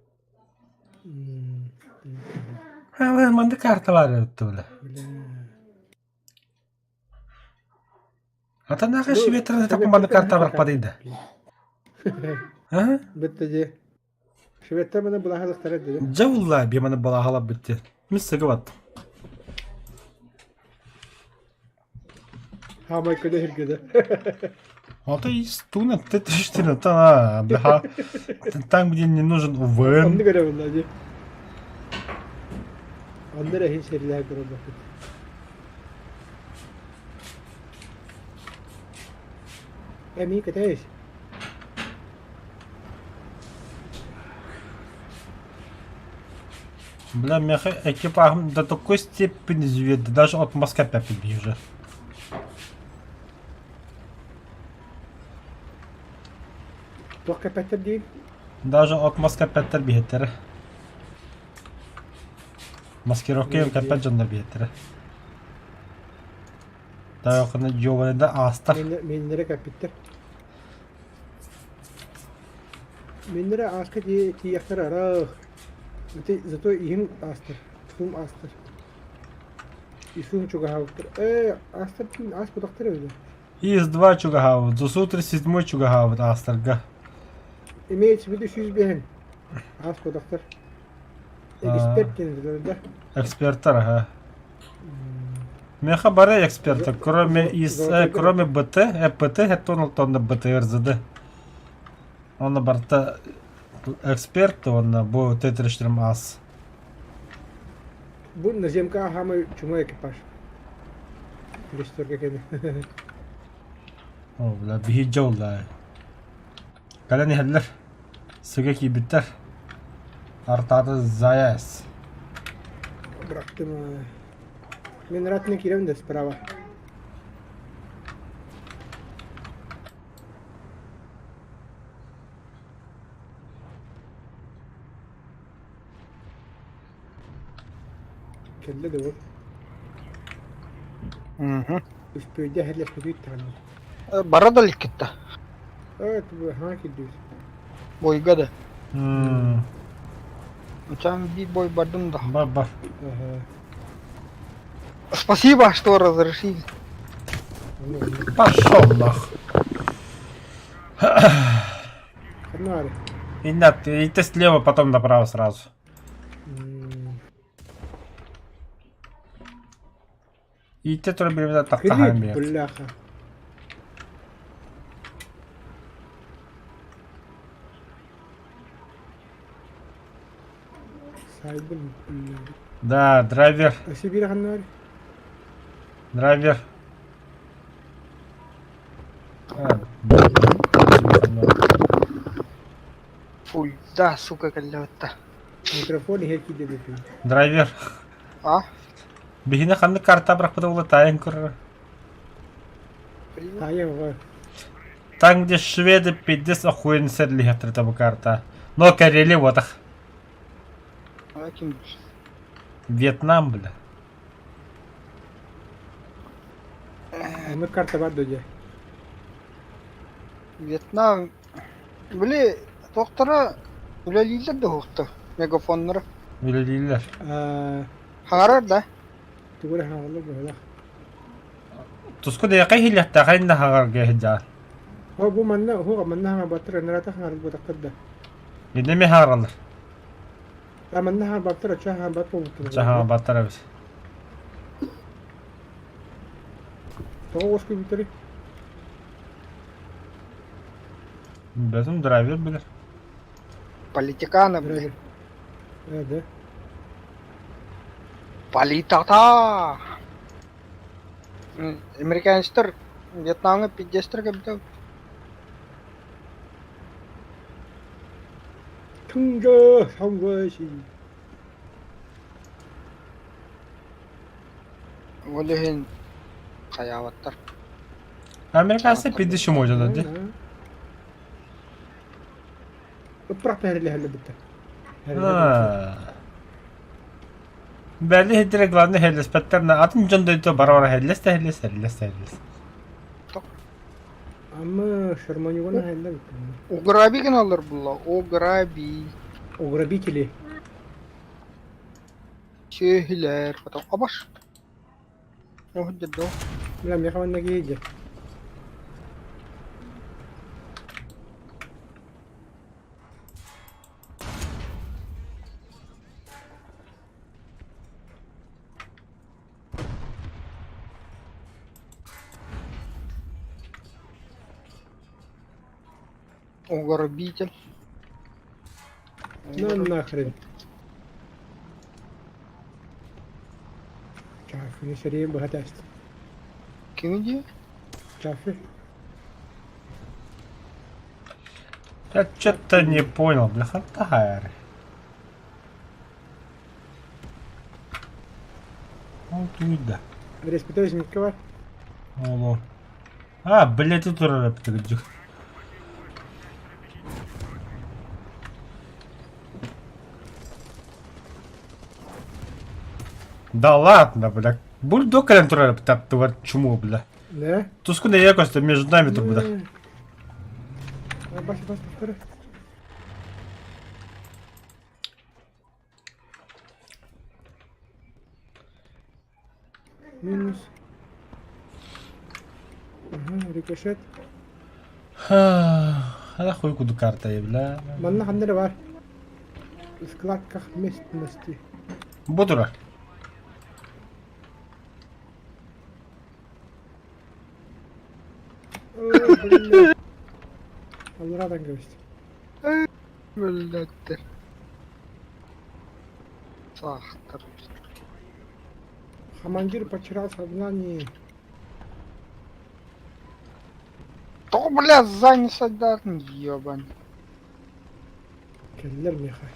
Манды карта бар бля. Бля. А то нахер шветраны такой манды карта бар падайда. А? Бітті де. Шведтер мені бұлағалықтары деді. Дьэ беманы балаһала битте. Мин сыгыбат. Хамай көде hirgede. А то и стуна ты ты та бля. Там, где не нужен Онны УВН. көрө булла ди. Онны рәһин сериләр көрө бакыт. Эми кытайс. Бля, меха экипажем до такой степени звезды, даже от Москвы опять уже. Туох кэпэттэр диин? Даже от Москвы пәттер биһеттер. Маскировка кәпәт дьоннор биһеттер. Тайохына жобаны астар. Меннере кэппиттэр. Меннере ааска тиийэхтэр араах. Ити зато иһим аастар, тутум аастар. Исуун чугаһаабыттар. Ээ, аастар ким аас бутахтар эбит. ИС-2 чугаһаабыт, ЗСУ-37 чугаһаабыт аастарга. Имеется в виду сүүс биэһин. Аас бутахтар. Эксперт диэн да? Эксперттар, ага. Меха бары эксперты, кроме ИС, кроме БТ, ЭПТ, это он БТ РЗД. Он барта эксперт, он бу тетриштерм ас. Бу наземка хамай чумой экипаж. Листорга кene. О, бля, биһи дьолла. Кэлэн иһэллэр. Сыга киирбиттэр. Артааты заяц. Бырахтым. Мен ратный киирэн да справа. Кэллэ да вот. Үспүйдэ херлэспитит таҕанна. Бара да иликкитта. Ээ, хаҥа киирдибит. Бойга да. М, Учан биир бой бардым да. Бар бар. Ага. Спасибо, что разрешили. Онно онно. Пошел нах. Ханна баар? Инна, ты идти слева, потом направо сразу. М, Иитэ турар бириэмэтэ тахтаһан Кэлиит, биэр. бляха. Сайдым, бля. Да, драйвер, Өссө биир ханна баар? драйвер. А, блин, Фуй, да, сука, кэллэбитта. Микрофон иһэр киирдэ эбиппин. Драйвер. А? Биһини ханнык карта бырахпыта буола таайан көрөр. Привет. Таайа оҕо. Там, где шведы пиздец охуенно серлиһэттэр это карта. Но Карелия вот ах. А ким? Вьетнам, бля. Оннук карта бар дуо дьэ? Вьетнам. Били, туохтара үлэлииллэр да уһуктар. Мегафоннара. Үлэлииллэр. Аа, Хаҥарар да? тугу эрэ хаҥараллар быһыылаах. Туску дэйэхэ иһиллэхтээх инна хаҥарга иһдьэҕин. О, бу манна уһук манна хаҥарбаттар, ынараата хаҥарбатахтар да. Иннэ эмиэ хаҥараллар. А манна хаҥарбаттар, оччо хаҥарбат буолбуттар. Ча хаҥарбаттар эбит. Тоҕо уоскуйбуттарый? Бэтим драйвер билэр. Политиканы, бля. Драйвер. Э, да. Политата! Американецтар Вьетнамҥа пиздецтэр кэбитэ Тынга самвэси. Ол иһин хайаабаттар. Американцы пиздец чумойдулар дии. Ыппырах бэһэрилэһэллэр бытта. Бэлли иһиттэрэ главное хеллэспэттэр на атын дьон дойду бара-бара хеллэс да хеллэс, хеллэс да хеллэс. Ама Шарманюгана хеллэ бытта. Уграби гыналлар булла. Уграби. Уграбители. Сүөһүлэр. Потом абаш. Оһдо. Бля, миэхэ манна киһи Уграбитель. Ну нахрен. Чафы, сэрийэн быһа тээстим. Кими дии? Чафы. Я что-то не понял, бляха, тахайры. Ол туйда. Респектовый зенитка бар. Олор. А, блядь, тут рэп Да ладно, бля. Бульдог кэлэн турар таптыгар чуму, бля. Да? Туску не якось между нами тут бля. Бас, бас, повтори. Минус. Ага, рикошет. Ха хуй куду карта, бля. Манна ханна эрэ баар. Складках местности. Бу турар. Ой, блин. Алларадан кэбист. Өллөттөр. Саахтар. Командир потерял сознание. То, бля, занят ебан. Кэллэр миэхэ.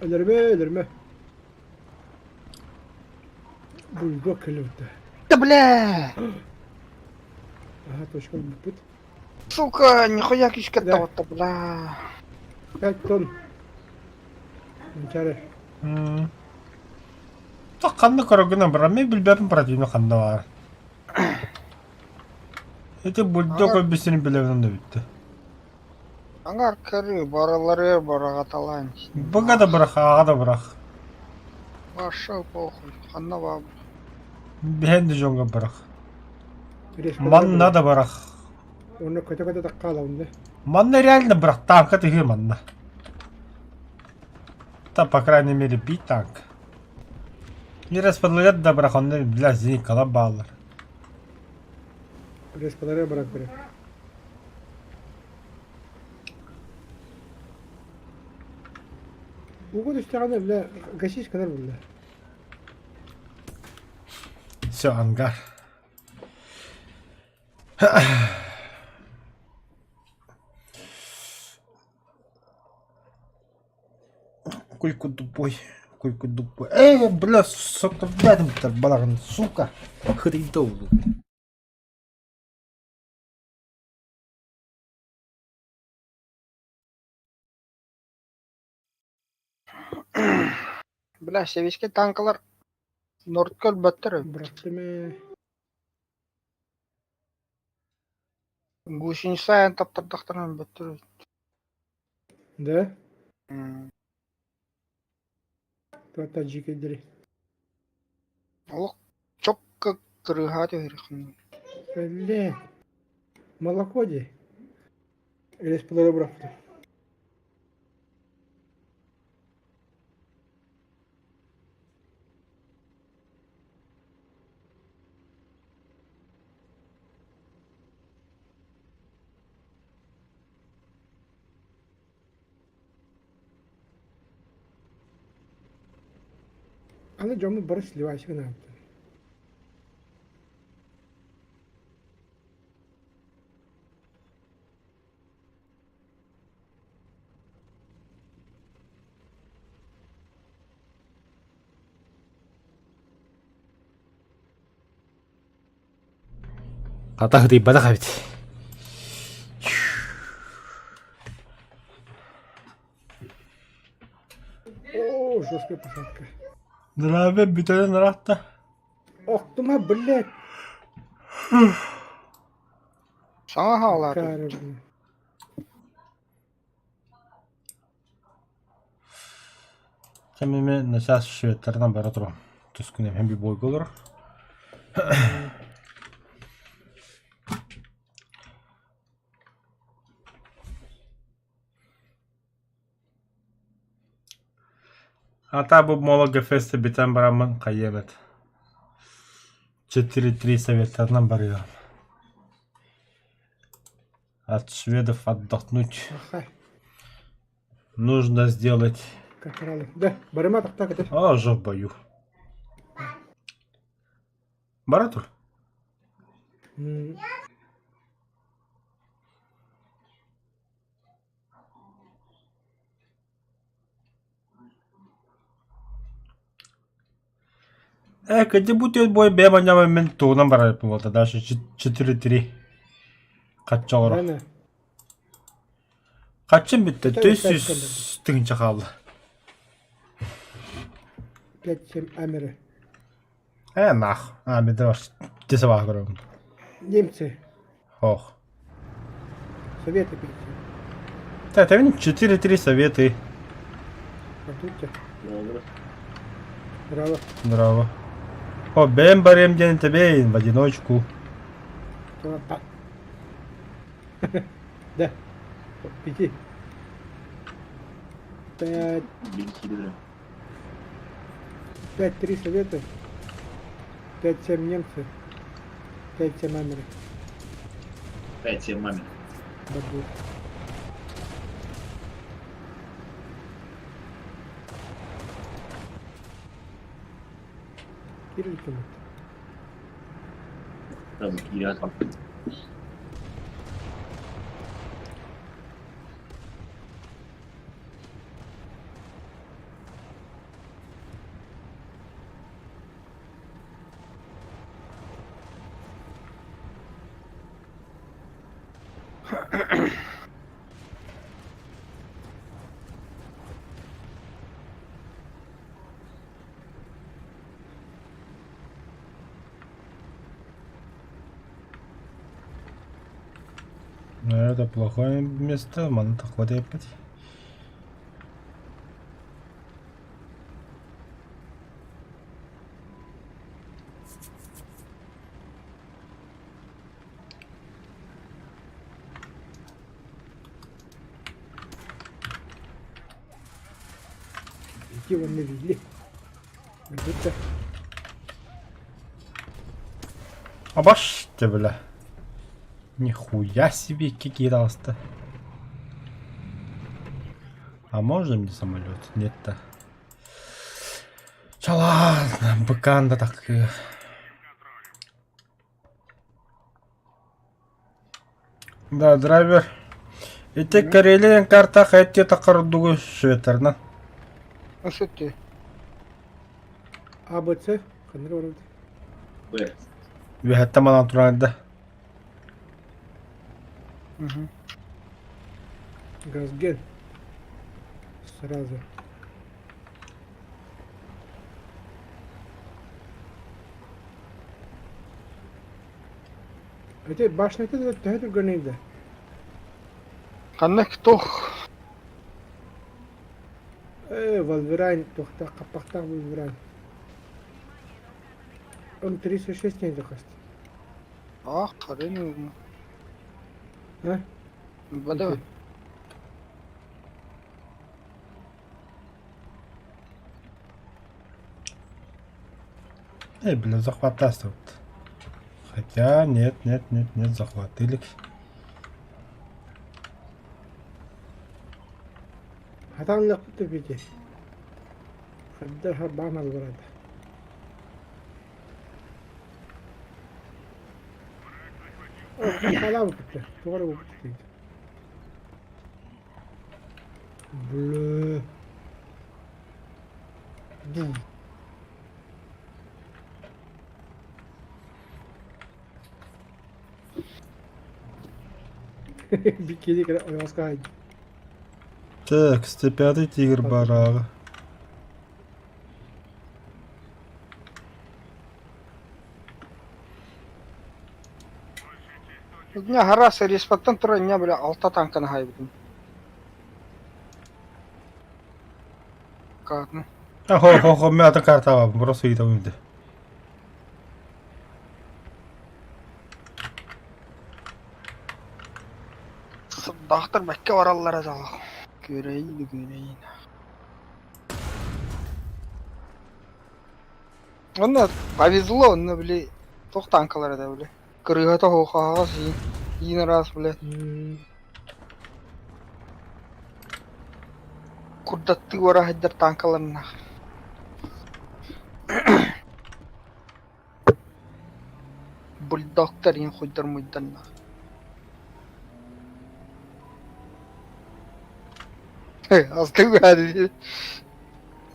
Өлөрүмэ, өлөрүмэ. Бульдог кэлбитэ. Да бля! Ага, точка бүппүт. Сука, нихуя кишка Да. то бля. 5 тонн. Манчары. Ханна көрөгүнэн баран, мен билбэппин противник ханна баар. Ити бульдог өлбүсүн билэбин да бүттэ. Аңар көрүү барылары быраҕаталаан Быга да бырах, ааҕа да бырах. Пошел похуй, ханна баабын. Биһэн да дьоҥҥо бырах. Манна да бырах. Онно көтө-көтө таккаалабын да. Манна реально бырах, танка тыһыы манна. Та, по крайней мере, бить танк. Не распадлыгар да бырах, онно бля, зеникала бааллар. Респалары бырах бырах. Угу түстэҕинэ бля гасись гынар булла. Все, ангар. Куйку тупой, куйку тупой. Эй, бля, сука, балаҕан, сука. Хридол. Бля, сэбиэскэй танкалар Нордка өлбөттөр эбит. Бырахтым ээ. Гусеница айан таптардахтарына өлбөттөр эбит. Да? Туохта дьиикэйдэри. Олох чокко кырыыһаа түһэриххин. Бля, молоко дии. Респалары бырахтым. Аны дьоммут бары сливайся гынаабыттар. Хата хытыйбатах эбит. О, жесткая посадка. Нравы бүтэрэн ыраатта. Охтума, блядь. Саҥа хаалааты. Кары, блин. Кэмимэ начаас шведтарынан бара турам. Түскүн эм би бойга олорор. Ата бу Молога феста бүтэн бараммын хайыам эт. 4-3 советтарынан барыам. От шведов отдохнуть. Аха, Нужно сделать. катралы. Да, барыма тахта көтөр. А, уже в бою. Бара тур. М, Э, где будет бой бэм аняма мен тугунан барар буолта дальше 4-3 хачча Аны. Хаччым бүттэ Пять, түс пять, сүүс тыһыынча хаалла. 5-7 амеры. Э, нах. А, мен десе баҕа көрөбүн. Немцы. Ох. Советы 5-7. Так, это 4-3 советы. Продукты. Браво. Браво. О, бэм барем диэн тэбэйин в одиночку. То- па. Да. Пяти. Пять. 5-3 советы. 5-7 немцы. 5-7 амеры. 5-7 маме. Бабу. Кирилл кем Там киирэ Ну, это плохое место, манна таххыбат эппит. Ити уонна Вилли. Билбит Абаш бля. Нихуя себе какие таҕыста. А можно мне самолет? Нет-то. Чэ ладно, быкаан да такыы. Да, драйвер. Ити Карелия карта хайти такар дугу шветерна. Өсөттү. А, Б, С. Ханнык барабыт? Б. Үөһэттэн манан туран да. Мгм. Газген. Сразу. Ити башнята да төһө түргэнэй да? Ханна туох Ээ, Валверайн, туохтаах хаппахтаах Валверайн. М36 диэн хаст. Аах, харын А? Бада. Эй, бля, захватастывает. Хотя, нет, нет, нет, нет, захватили. Хатаан ылыахпыт да бити. Хаддар харбаан албарата. Халаабыт Туга эрэ буолбут Бля. Бу. Бикини кэлэ ойоҕоско аһайда. Так, 105-й тигр барааҕы. Дня гараас респаттан туран инньэ бля алта танканы хаайбытым. Каатны. А, хо, хо, хо, мен атын картаға просто ыйтабын ди. Сырдаахтар бэккэ бараллара дьалах. Күөрэйин күөрэйин. Онно повезло, онно били туох танкалар этэ били. Кырыыһата оһуохаһаҕас иин, иин ыраас били курдаттыы бара сылдьар танкаларнаах. Бульдогтар иин хуйдар муйданнаах. Астык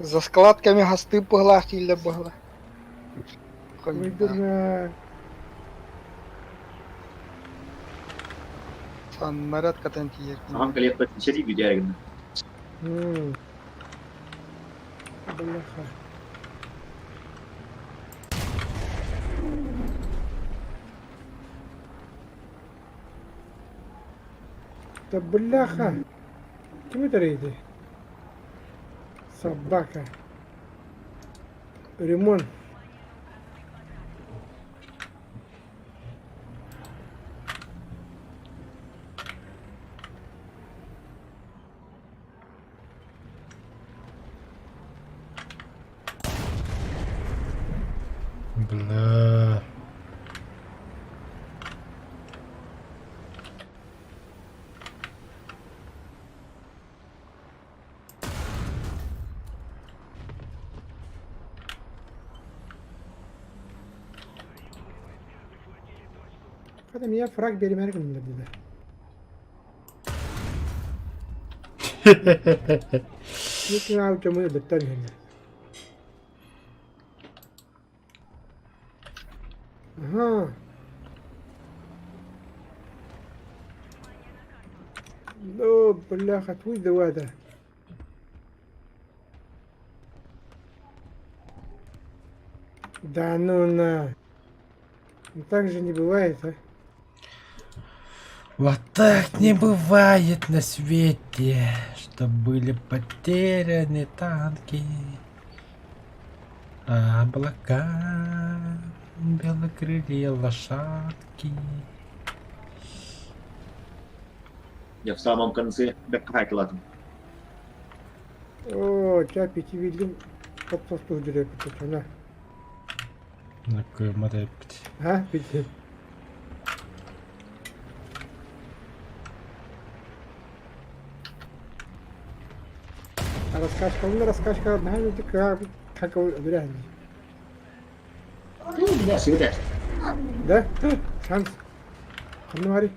За складками хастыы быһылаах дииллэр быһыла. Выйдурна. Саннарат катан тиийэр. Саҥам кэлиэхпэр сэрии бүтээри гынна. Бляха. Да бляха! Ким этэрийди? Собака. Ремонт. Бля. Хата миэхэ фраг биэримээри гыннылар диэтэ. Микки Маус дьоммун өлөртөөн иһэллэр. Аһаа. Оо, бляха, туй да Да ну на. Ну так же не бывает, а? Вот так не бывает на свете, что были потеряны танки. Облака, белокрылые лошадки. Я в самом конце бэкхайкладым. Оо, ча пяти видим подпостух директор. Накымат эппит. А, пяти. Раскачка, ну раскачка, одна, как, как реально. Да, всегда. Да? Шанс. Ханна барый?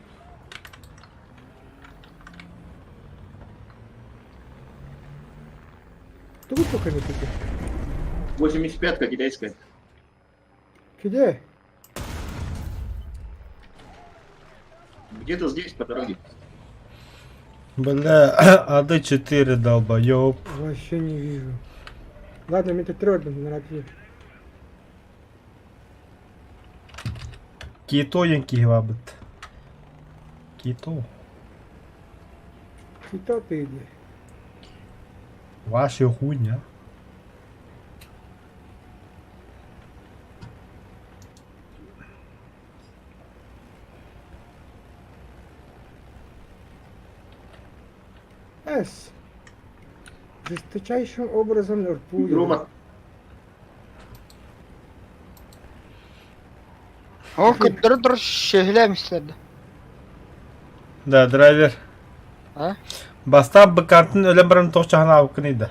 Тугу туха 85-ка китайская. Где? Где-то здесь, по дороге. Бля, АД-4 долбоёб. Вообще не вижу. Ладно, мне тут трудно на ракете. Кито янкиһибабыт. Кито. Кито ты иди. Ваша хуйня. С. Жесточайшим образом рту. Рома, Ол көрдөрө турар сүөһүлээмистэр да. Да, драйвер. А? Бастаан быкаатын өлөн баран туох чаһанаабыккыный да?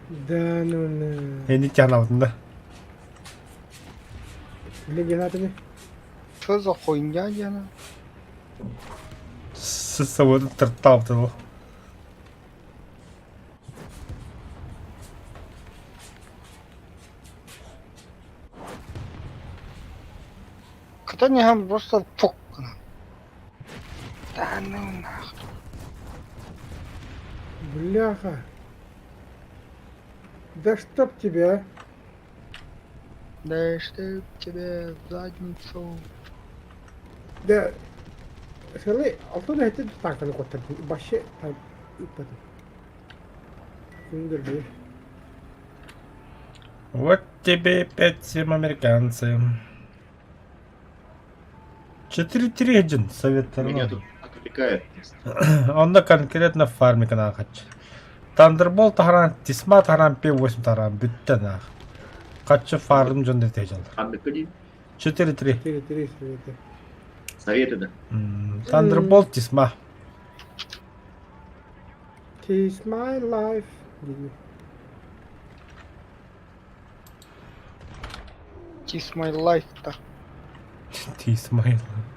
Да ну на. Эни чаһанаабытын да. Блин, я надо Что за хуйня диэн? С собой тыртаабытын ол. Кытан иһэн просто фук гынан. Да ну нахуй. Бляха. Да чтоб тебя. Да чтоб тебе в задницу. Да. Салы алтын эти танканы көтөрдүм. Вообще там ыппатым. Күндүрбү. Вот тебе 5-7 американцы. 4-3-1 совет меня тут отвлекает. Онно конкретно фармика наахач. Thunderbolt таһаран, Тисма таһаран, P8 таһаран бүттэ наах. Хаччы фарм дьон дэтэ Ханнык один. 4-3. 4-3 советы. Советы, да. Thunderbolt Тисма. Tis my life. Диги. Tis my life да. Tis my life.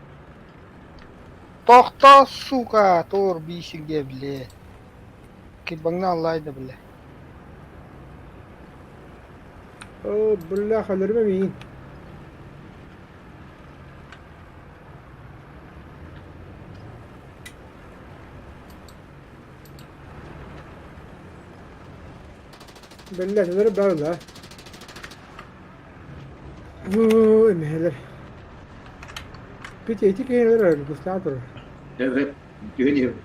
Тохто, сука, тур бисиге, бля. Кибаңна аллайда, бля. О, бляха, өлөрүмэ миигин. Биллэр, өлөрү баар Ой, мэһэлэр. Петя, ити киһи өлөрөр, густаатор. Evet. Güveniyorum.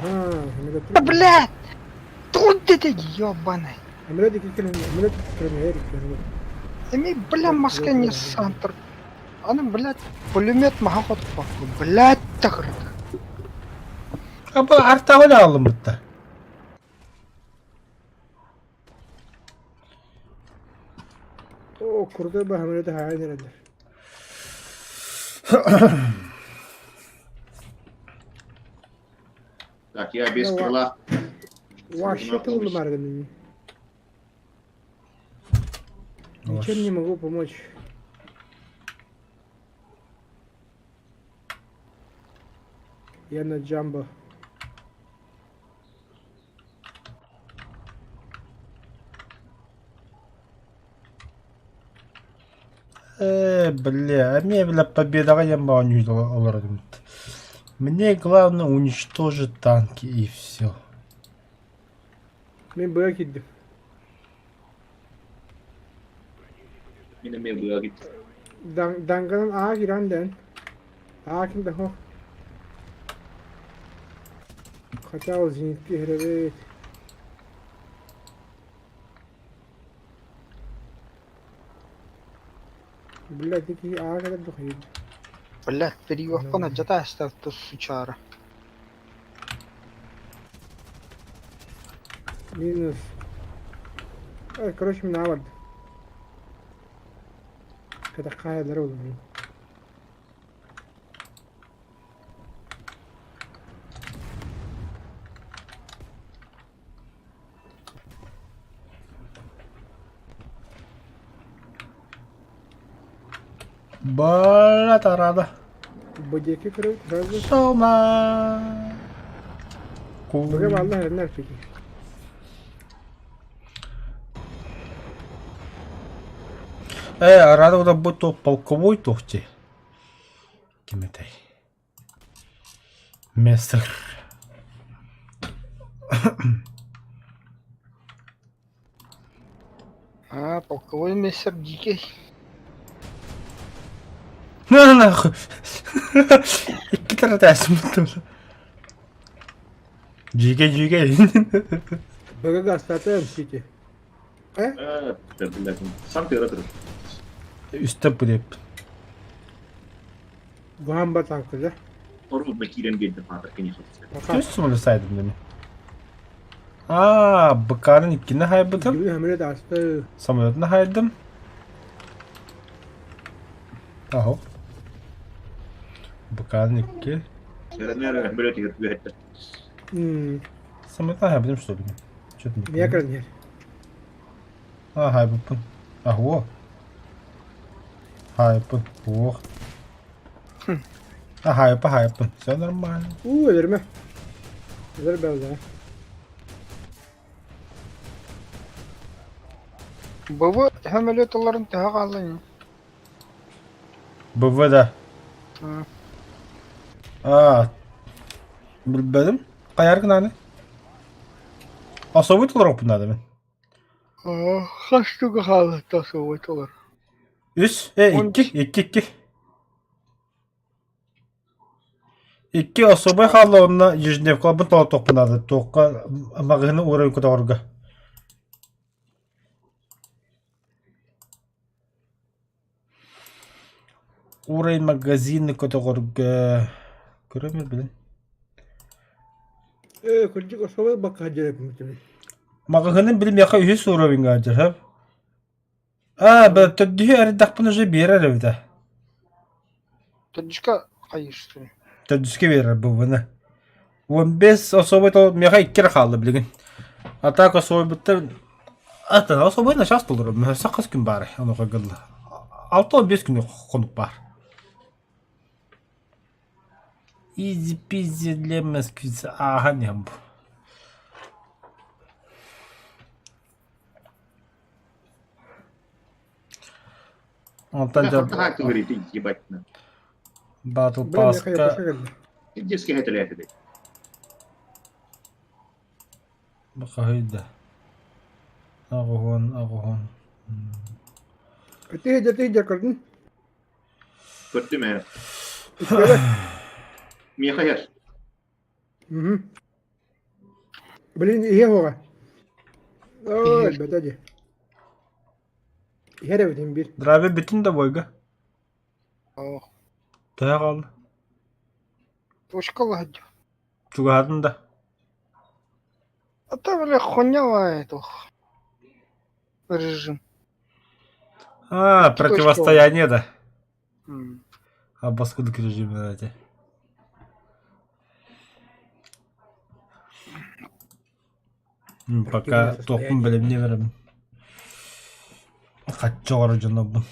Ага, Да, блядь! Тут ты, ёбаный. Эми, бля, маска не сантр. Аны, блядь, пулемет маха хотпакку. Блядь, тахырык. Аба артаҕын аҕалыммыттар. Оо, крутой баһамыры хаайан эрэллэр. Так, я без Ну, крыла. Вообще ты марган. Ничем не могу помочь. Я на джамбо. Э, бля, а мне, бля, победаҕа диэн оонньуу олорорум. Мне главное уничтожить танки и все. Мин быа киирдим. Мин эмиэ быа кит. Данганан аа киран дэн. Аа ким да хох. Хотя ол зенитки иһирэбит. Блядь, ити аа кэлэр дохуйун. Блядь, переехал на джата остался сучара. Минус. Короче, мин аабарды. Катаххаайалара улуун. Бара тарада. Бу диэки көрөбүт, сразу. Сома. Быга баалла эрэннэр пики. Э, рада удабыт то полковой тохти. Ким этэй? Мессер. А, полковой мессер дикий. На нахуй. Икки таратаасым Дьигэ дьигэ. Быга гастатым пики. Э? Э, да, блядь, сам ты ротор. Үстэ бүлеп. Гуһан батаҥкыга. Орудно киирэн биэрдим аатар конечно. Пока. Түс сумулу сайдым дemi. Аа, быкаарын иккини хайбытым. Бүгүн хамыры ааста. Самолетны хайдым. Аһо. Быкаарын икки. Эрэнэр бөлөт үһэттэр. М, Самолетны хайбытым что ли? Что-то не Мия помню. көрөн иһэр. Аа, хайбыппын. Аһуо. Хайпын. Ох. А, хайпа, хайпын. Все нормально. Уу, өлөрүмэ. Өлөр бэлдэ. БВ самолеталарын төһө хаалла БВ да. ини? Аа, билбэтим. Хайар гынаны? Особый толороппун надо мин. Хас туга хаалла тасыбытылар. Үс, э, икки, икки, икки. Икки особый хаалла онно ежедневкаларбын толотуохпун наада. Туохха маҕаһыыны уурайын көтөҕөргө. Уурай магазины көтөҕөргө көрөмөр билин. Э, кырдьык особый бакка дьэрэ Маҕаһыынын билим миэхэ үһүс уровеньга дьарһап. Аа, төрдүһү эрдэхпин уже биэрэр эбитэ. Төрдүскэ хайыыстын. Төрдүскэ биэрэр бубуна. 15 особый тол миэхэ икки эрэ хаалла билигин. А так особыйбыттан атын особый начаас толору. Мөһөсө хас күн баарай онуоха гылла. 6-15 күн хонук баар. Изи-пизи для москвицы. Ааһан иһэн бу. Онтон дьэ говорит, ебать. Battle Pass-ка Детский это бахаһыйда. Аҕыһуон, аҕыһуон. Тыһыдьа тыһыдьа көрдүн. Көрдүм ээ. Миэхэ иһэр. Блин, иһэ уоҕа. Оо, элбэтэ дии. Иһэр эбитин биир. Драйвер бүтүн да бойга. Төһө хаалла? Точка лаһдьа. Чугаһаатын да. А то, бля, хуйня туох. Режим. А, противостояние да. М. А баскудик режим эти. Пока туохпун бэлэмниэ барабын. Хачча оҕоро дьоннорбун.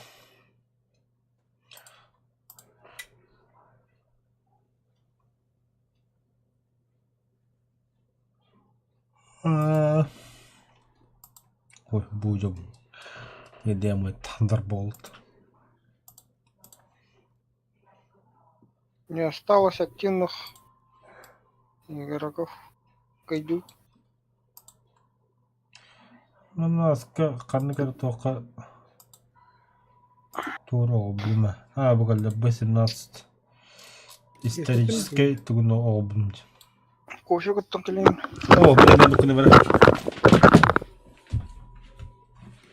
Ой, бу дьон Где мой Thunderbolt? Не осталось активных игроков. Кайду. Манаска ханнык эрэ туохха Туора оҕобума. А, бу кэллэ Б-17. Историческай тугун оҕобун. Кофе кыттан кэлин. О, бля, мен күнү бара.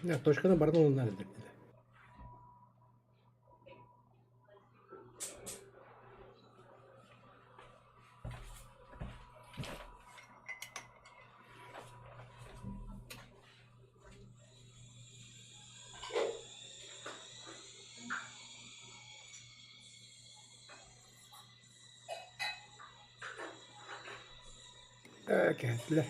Ya, точканы бардан олунар dedi. Ээ, кэһэтилэр.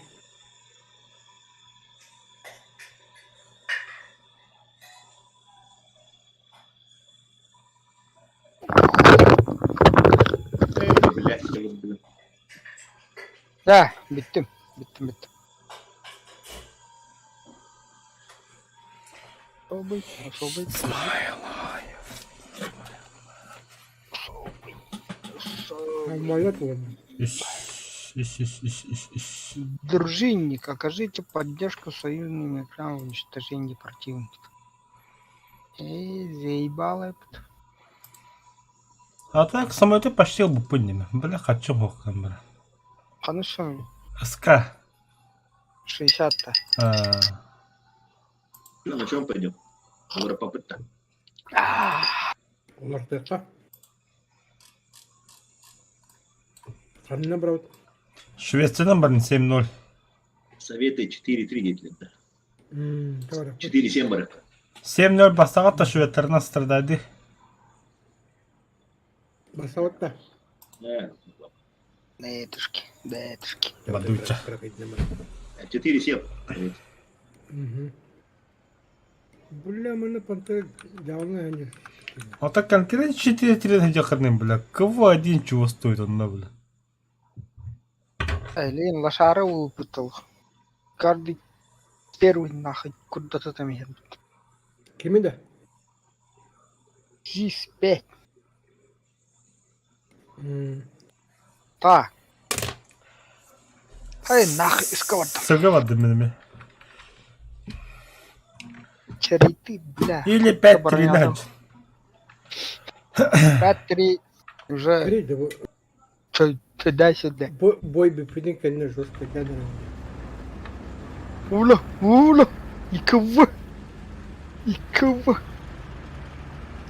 Блядь, блин. Да, бүттүм. Бүттүм, бүттүм. Особый, особый. Самолет уонна. Үс, үс, үс, үс, үс, үс. Дружинник, окажите поддержку союзным играм в уничтожении противника. Эй, заебало. А так самолеты почти оба подняли. Бля, хочу бог камера. Хорошо, СК. 60-то. А, Ну, на чем пойдем? Попытка. Олортуохха. Ханна барабыт? Швеция барын 7-0. Советы 4-3 где-то. Давай. 4-7 барып. 7-0 бастаҕа шведтарынан страдайды. Басабыт да. Да. Дэтушки, дэтушки. Бадуйча. 4-7. Бля, мы на пантер явно они. А так конкретно 4-3 на бля. Кого один чего стоит он, да, бля. Блин, лошары выпутал. Каждый первый нахуй куда-то там едет. Кими да? Здесь 5. Так. Ай, нахуй, из кого там? Сыграла мене. Чариты, бля. Или 5-3 5-3 уже туда-сюда. Бой бүпүнен кэннэ жестко кэннэ. Ула, ула, и кого? И кого?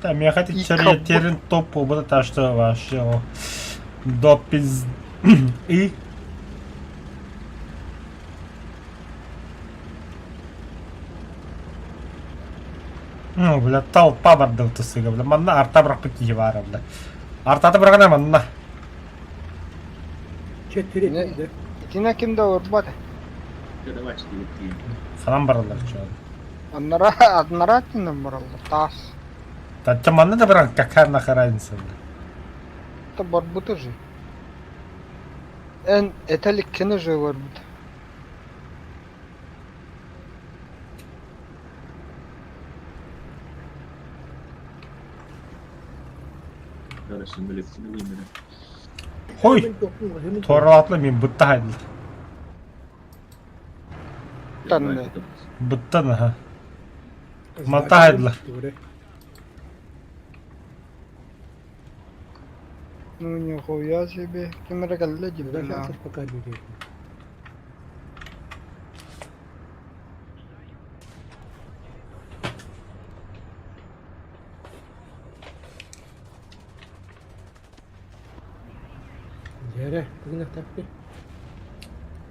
Там я хотел терен топ вот это что вообще до пиз... И Ну, бля, толпа бардыл тысыга, бля, манна арта бырахпыт киһи баара, бля. Артата бырагана манна. Четыре да. Итина ким да урбата. Давай 4-3. Ханан баралар чуан. Аннара, аднаратина бараллар, таас. Тача манна да баран какая нахер разница, бля. Это барбута же. Эн, это ли кene же барбута? Хой! Туоралаатла мин бытта хайдылар. Быттан, аха. Мата хайдылар. Ну нихуя себе. Ким эрэ кэллэ дии, бля. Пока не Дьэ, бүгүн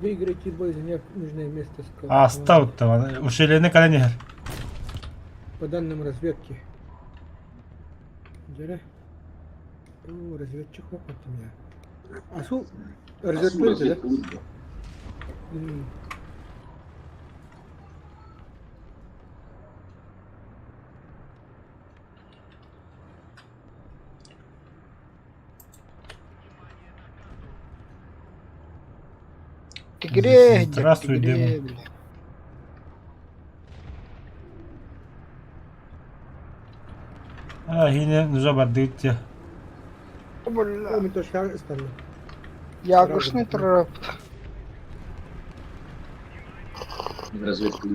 Выиграйте бой, заняв нужное место с Ааста Ушелене кэлэн иһэр. По данным разведки. Дьэ. О, разведчик опыт у меня. Асу, разведка, да? Тигре, Здравствуй, тигре, Дема. бля. А, хине, нужа бардыт. Бля. Мен тоже стану. Ягушный троп. Разведка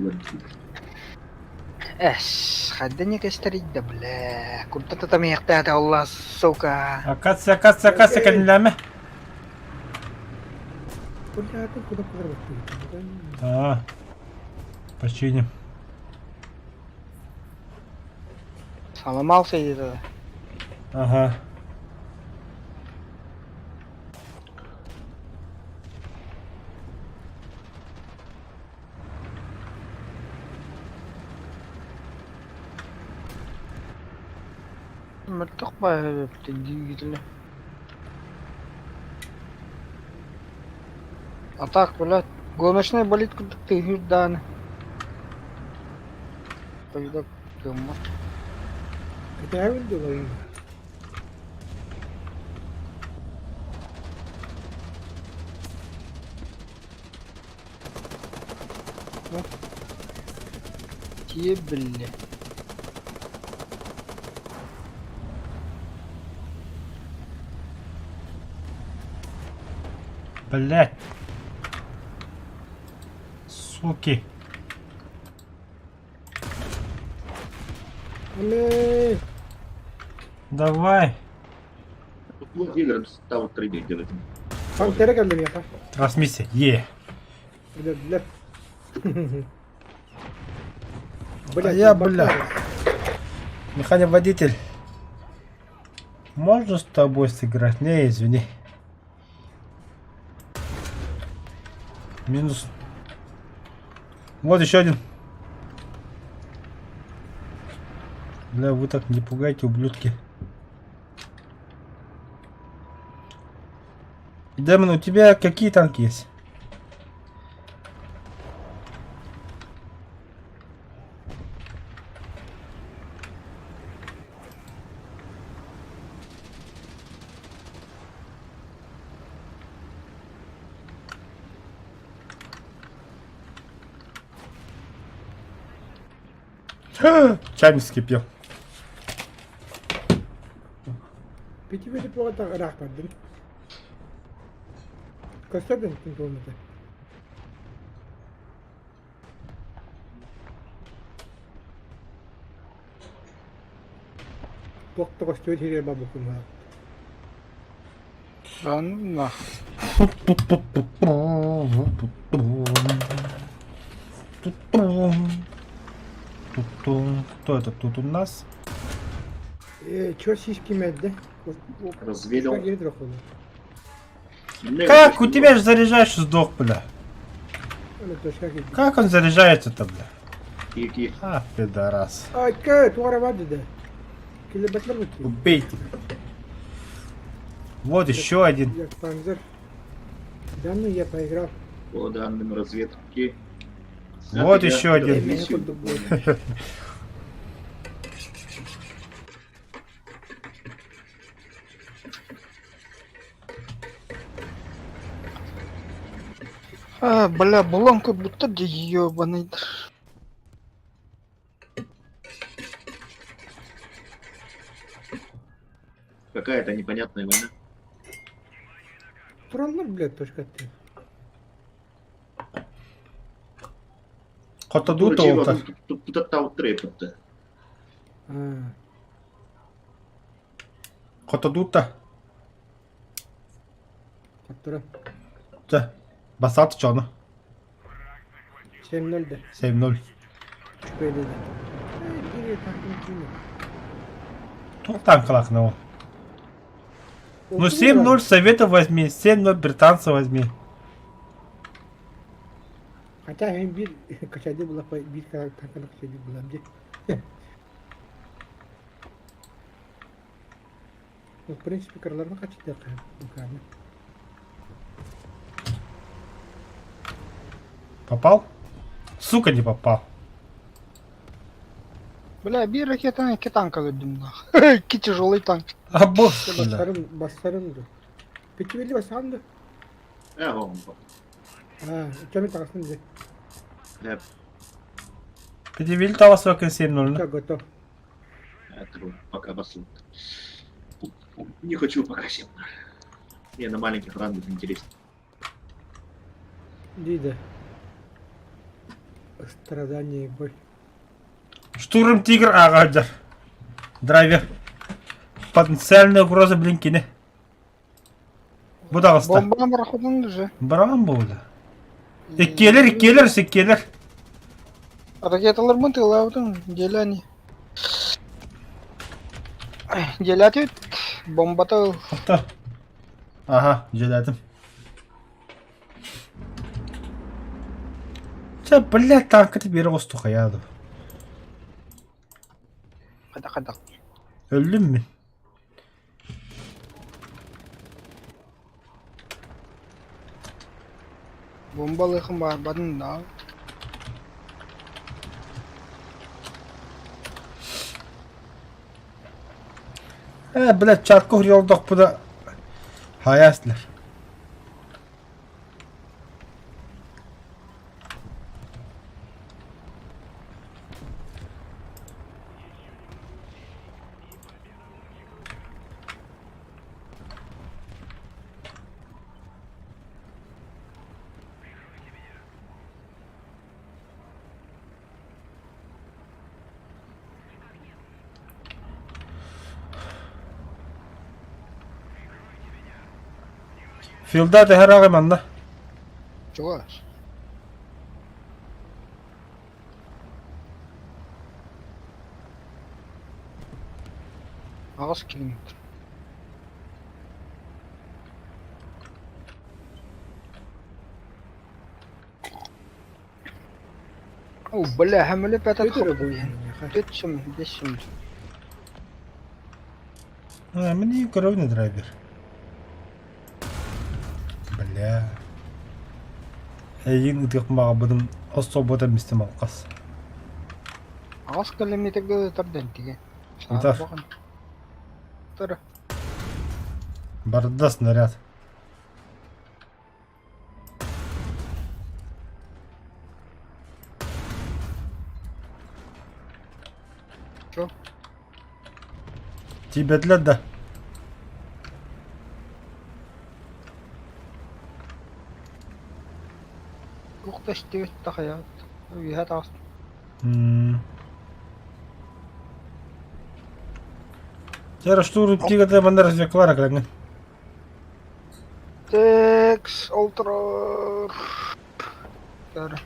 Эс. Хайда не кэстэрийдэ, бля. Курдат атамыйахтаата алла, сука. Акация, акация, акация, кэннилээмэ. Бля, куда подорвать? А, починим. Сломался где-то. Ага. Мөлтөх баҕайы диигитинэ. А так, блядь, гоночный болид курдук тыаһыыр даҕаны. Тойда кыаммат. Кэтэһэбин дуо лайын? Тиийэ биллэ. Блять. Суки. Алле! Давай. Тут игры стал 3 делать. Пантера кэллим яха. Трансмиссия. Е. Өлөрдүлэр. А я, бля. Механик водитель. Можно с тобой сыграть? Не, извини. Минус. Вот еще один. Бля, вы так не пугайте, ублюдки. Демон, у тебя какие танки есть? Чайник вскипел. Пятибети буолан ыраах бардым. Көстөр да туолмата. Туох да көстүбэт сиригэр барбыккын Анна. Кто это тут у нас? Э, чё сиськи мэрдэ? Разведал. Как? У тебя же заряжаешь сдох, бля. Как он заряжается-то, бля? Кики. А, пидорас. Айка, туара барды да. Килебетлер бутти. Убейте. Вот еще один. Я панзер. Да ну я поиграл. По данным разведки. Вот еще один. Миссию. А, бля, булан как будто да ебаный. Какая-то непонятная война. Тураллар, блядь, точка ты. Хотодута олта. Тут таут трепетте. Хотодута. Хотторо. Да. Басат чону. 7-0 да. 7-0. Үчүгэй да. Туох танкалаах ол? Ну 7-0 Совета возьми, 7-0 британца возьми. Хотя hem bir kaçaydı була bir tankını kaçaydı була дии. Ну, в принципе, кыраларына качты буканы. Попал? Сука, не попал. Бля, биир ракетаны икки танка өлөрдүм нах. Икки тяжелый танк. А босс, бля. Бассарым, бассарым ду. Пятибелли бассарым ду. Э, вон. А, чөмө таҕыстым дии. Э, Пятибелли таласвакын 7-0. Все, готов. этого пока басу. Не хочу пока 7. Мне на маленьких рангах интересно. Дии да. Страдание и боль. Штурм Тигр ааҕа сылдьар. Драйвер. Потенциальная угроза блин кини. Бу таҕыста. Бомбаны бырахпытын уже. Быраҕан буолла. Иккиэлэр, иккиэлэр, иккиэлэр. Ракеталарбын тыалаабытым, дьиэлээн. Дьиэлээтибит, бомбата ыл. Охто. Аха, дьиэлээтим. Чэ, блядь, танкаты биэрэ оҕусту хайаа дуу. Хайдах хайдах. Өллүм мин. Бомбалыахым баарбатын да. Ээ, блядь, чатка уһуйа хайаастылар. Филда тэһэр аҕай манна. Чугас. Аҕыс километр. О, бля, хамылы пятат Өтөрө буолуо миэхэ. Түөрт сум, биэс сум. А, мне кровный драйвер. Бля. Эйигин ытыах баҕарбытым особо мистем алҕас. Аҕыс километрга ытар дэнтигэ. Ытар. Ытар. Барда снаряд. Чё? Тиийбэтилэр да? Туох да истибэт да хайаат. Үөһэ таҕыстым. М. Чэ, Раштур тигрде манна разведкалар экраҥҥын. Текс ол турар. Тар.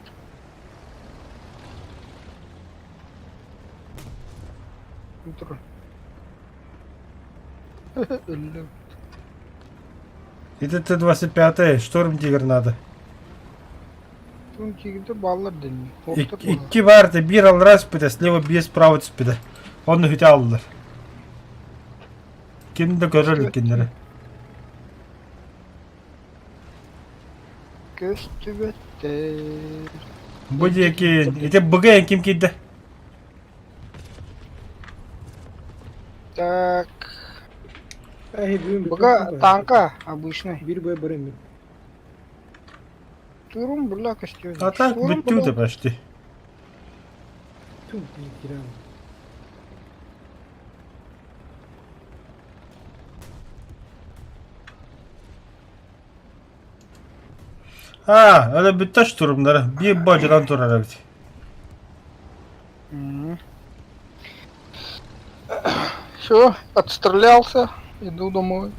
Турар. Өллүм. Это Т-25, шторм тигр надо. Шторм тигрде баллар дэнни. Охтор буолар. Икки баар да биир аллараа түспүтэ, слева биир справа түспүтэ. Онно үтэ аллар. Ким да көрөр иликкиннэрэ. Көстүбэттэр. Бу диэки ити БГ ким киирдэ? Так. Эһи бүгүн БГ танка обычный. Биир бой барым мин. Турум бля көстүбэт. А так Турум бүттүү бля. да почти. Ту киирэн. А, это бүттэ штурмнара. Биир бадьыран турар эбит. М. Все, отстрелялся, иду домой.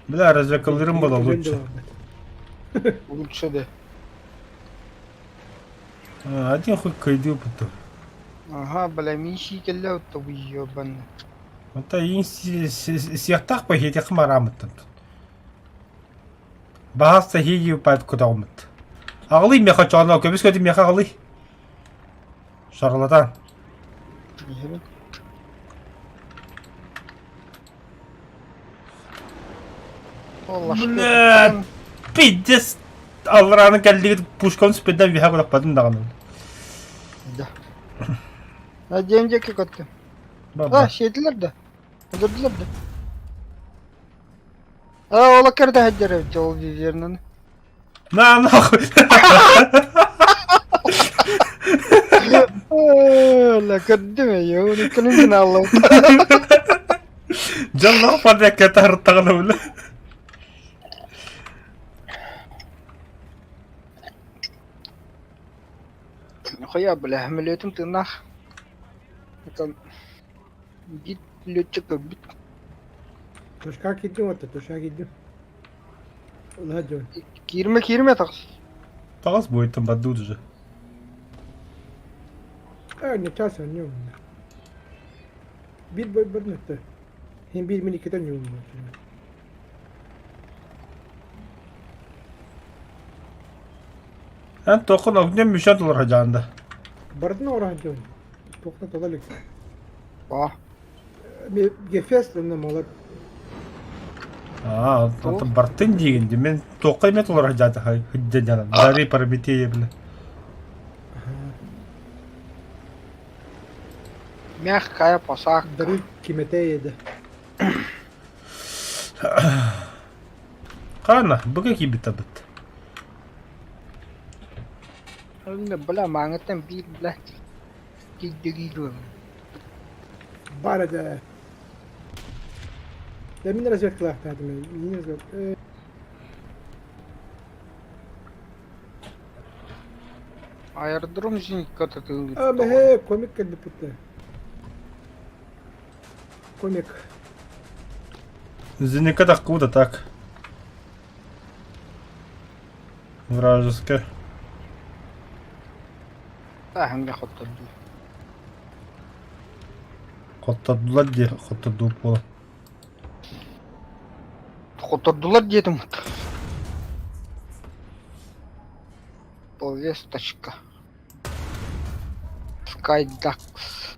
Бля, разведкаларым было лучше. Лучше да. А, Один хуй кайдыы потом. Ага, бля, миссии кэллэ ебаный. Онто иин сиэхтээх баһиэтиэх мараамыттан тут. Баһаста хиги пат кутаҕыммыт. Аҕалый миэхэ чооно көмүс көтү миэхэ аҕалый. Шарлатан. Бля, пиздец. Алларааны кэллигит пушкам спидden виһэ кутахпатын даҕаны. Да. А дьиэм диэки көттүм. Баба. А, сиэтилэр да. Өлөрдүлэр да. А, ол кэрдэ сылдьар эбит ол дьиэрнэн. На нахуй. Ла көрдүм ээ, оны күнүн гына аллым. Дьоллоох барбакка таһыртаҕына бile. Нихуя, бля, самолетым тыыннаах. Это гид летчик көрбүт. Точка киирдим отто, точка киирдим. Ылаһа дьон. Киирмэ, киирмэ тахс. Таҕыс буойтан бардыбыт уже. Э, не час анньым. Биир бойборун өттө. Хин биир мин иккитэ ньуум. Эн тоқын огнем мешан толор хадьаанда. Бардын оҕора дьон. Туохта тола илик. Ба. Гефест онно молот. Аа, онтон бартын диигин ди. Мен туохха эмэ толор хадьаата хадьаана. Дари Прометея бile. Мягкая посадка. Дары киметея да. Хаана, быга киирбит табыт. Бля, мааҥыттан биир бля киирдигиир Бар этэ. Да мин разведкалаахтаатым. Мин разведка. Аэродром зенитка тытыылыыр. А, мэһэ, комик кэлбиппит. Комик. Зенитка откуда так? Вражеская. Таһымҥа хоттордуу. Хоттордулар дии, хоттордуу буолан. Хоттордулар диэтим. Повесточка. Skyducks.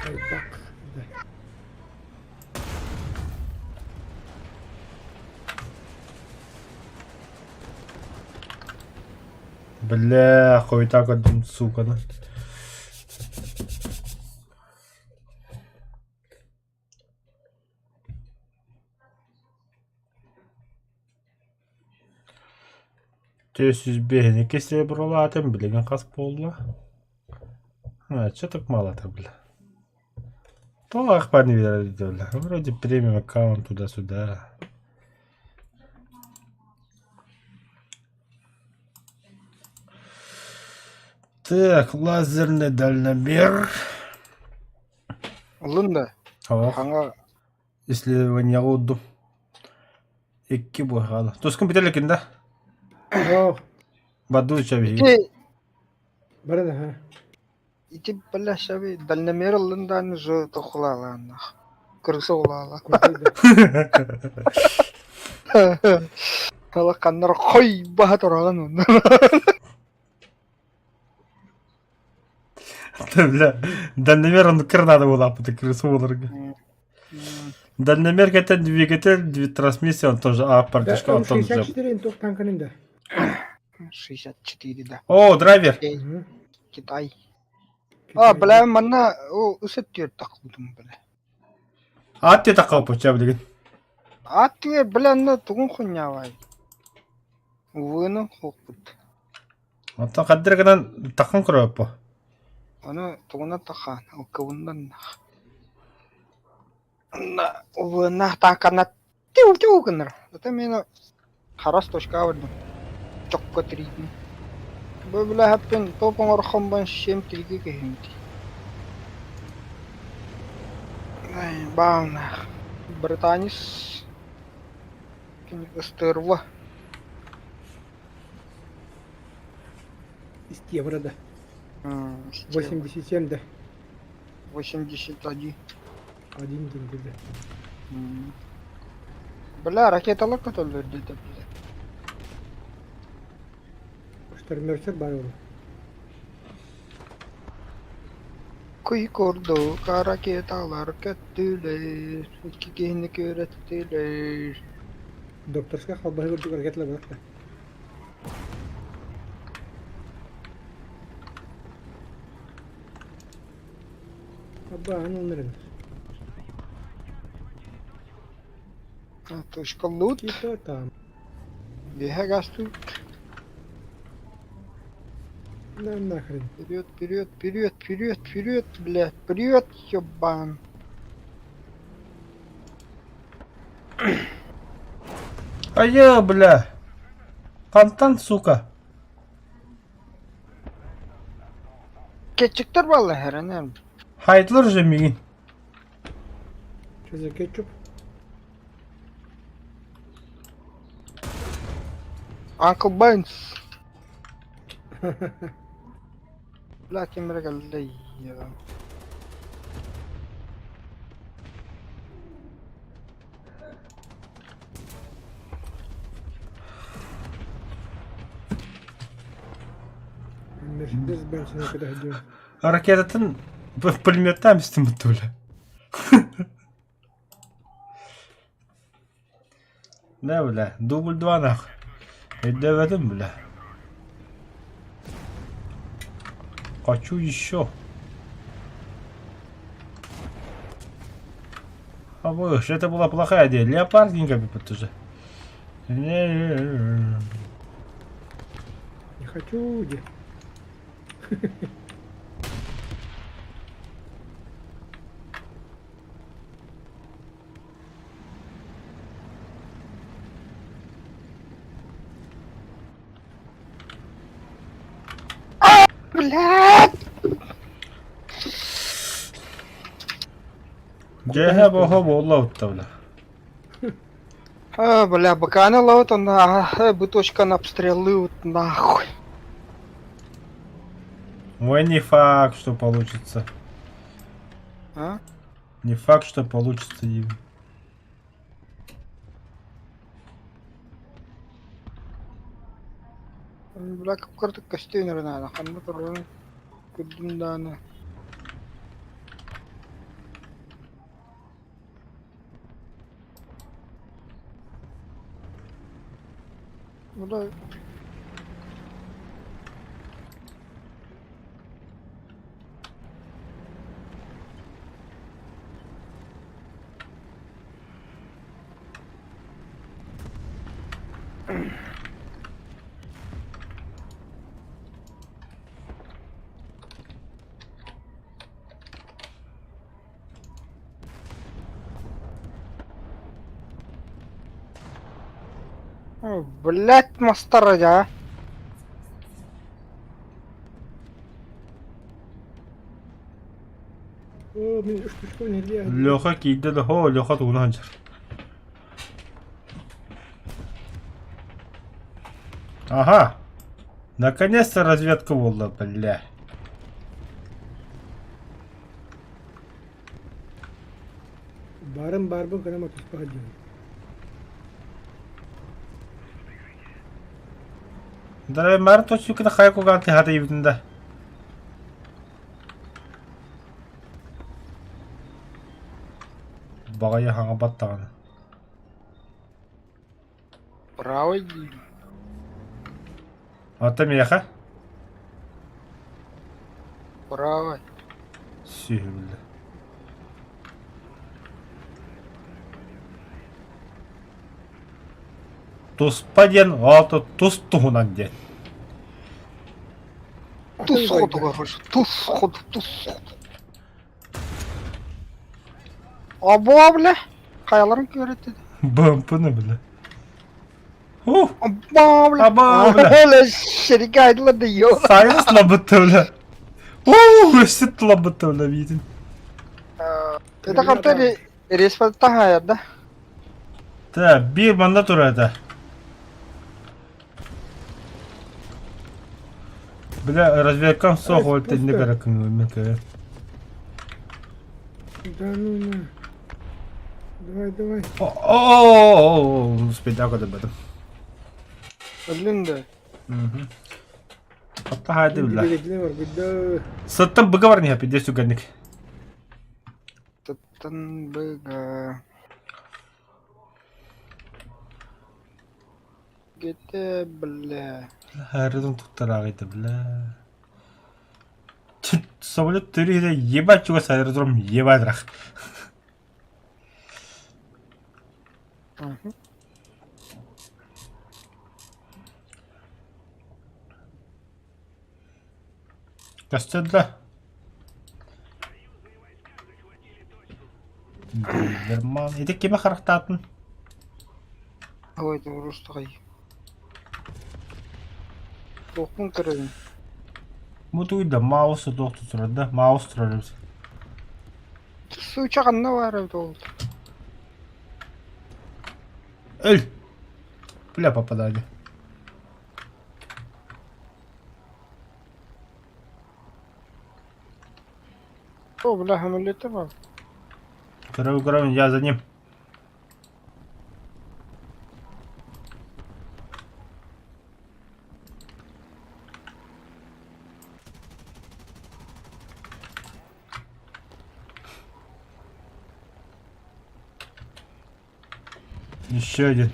Skyducks. Да. Бля, хуйта көрдүм, суканы. 405 серебролаатым билигин хас буолла? А, чё так мало-то, бля? Тоҕо не бля? Вроде премиум аккаунт туда-сюда. Так, лазерный дальномер. Ыллын да? Ох, Хаҥа исследование уурдум. Икки буһаала. Тускун бүтэ иликин да? Ох, Бадууча биһиги. Ити бары да, ха. ити бля шаби дальномер ыллын дааны же тохулаалааннах. Крыса улаала. Куртай да. Талаканнар хой баха тураган онно. Бля, дальномер он кыр надо было аппыты крысу боларга. Дальномер кэтэн двигатель, трансмиссия он тоже, а Да, партишка он тоже. 64 ин туох танканын да. 64 да. О, драйвер. Мгм. Китай. А, бля, манна о үсөт түөрт таххыбытым бля. Ат такау поча билигин. Ат түөр бля, онно тугун хунньаабай. Увыны хоқпут. Онтон хаддыр гынан тахын көрөппө. Ону тугунан тахаан, ылкыбыннан на увына таакана тиу-тиу гыннар. Это мен харас точка бардым. Чокко тирийдим. Бу бля хаппын топ оҥорхомбон сиэм тирги киһимти. Ай, баанах. Британец кини ыстырва. Истевра да. 87 да. 81. Один день да. Бля, ракеталар көтөллөр диэтэ бля. Штормерсер бар ол. Кый курдук ракеталар көттүлэр, икки киһини күөрэттилэр. Докторскай халбаһы курдук ракеталар барахта. Абба, аны оннырын. Точка лут, Кито там. биһэ газ тут. На нахрен. Вперед, вперед, вперед, вперед, вперед, блядь, вперед, ёбан. Айа, бля. Хантан, сука. Кетчиктер балла хэрэнэн. Хайдылар уже мигин. Что за кетчуп? Uncle Ben's. Бля, ким эрэ кэллэ я. Мерседес Бенсина кэтэһдиэн. Ракетатын пулеметтаан истим бля. Да, бля, дубль два нахуй. Өйдөөбөтүм, бля. Хочу еще. А вы, это была плохая идея. Леопардненько бы тоже. Не хочу, где. Блядь! Дьэһэ бохо буолла утта бля. А, бля, баканы ловит он, а, буточка на обстрелы вот нахуй. Ой, не факт, что получится. А? Не факт, что получится. Им. Бля, кып-кырдык көстүү наада. Ханна турарын көрдүм дааны. Бля, О, блядь, мастара дьэ. Оо, мин үстүскүн иһиллиэ. Леха киирдэ да, хо, Леха тугунан сылдьар. Ага. Наконец-то разведка буолла, бля. Баарын баарбын гына матуспаха диэн. Да, мар точно хайа кугаан тыһата ибитин да. Баҕайы хаҥа даҕаны. Правый дии. Ата миэхэ? Правый. Сүһүллэ. Туспа диэн аата тус туһунан диэн. Тус ходу, короче. Тус ходу, тус ходу. Або, бля. Хайаларын көрөттү. Бампыны бля. Ух! Або, бля. Або, бля. Бля, шерика айдылар да ё. Сайрус лабытты бля. Уу, өссө лабытты бля видин. Это карта респа тахайар да. Та, биир манна турар этэ. Бля, разведкам суох Ай, ол тэнни просто. көрөкүн көрө. Да ну на. Давай, давай. О, успейда көрбөтүм. Өллүн да. Атта хайды бля. Билигиле бар гүдө. Сыттан быга бар не пиздец сүгэнник. Тыттан быга. Гете, бля. Аэродром туттар бля. Самолет түрү ебать чугас аэродром ебать рах. Мгм. Көстөдө. Герман. Ити кими харахтаатын? Ой, урустагай. Тохпун көрөбүн. Бу тугуй да Маус туох турар да? Маус турар эбит. Суча ханна баар эбит ол? Өл! Бля попадали. О, бля, хамылета бар. Көрөбүн, көрөбүн, я за ним. Еще один.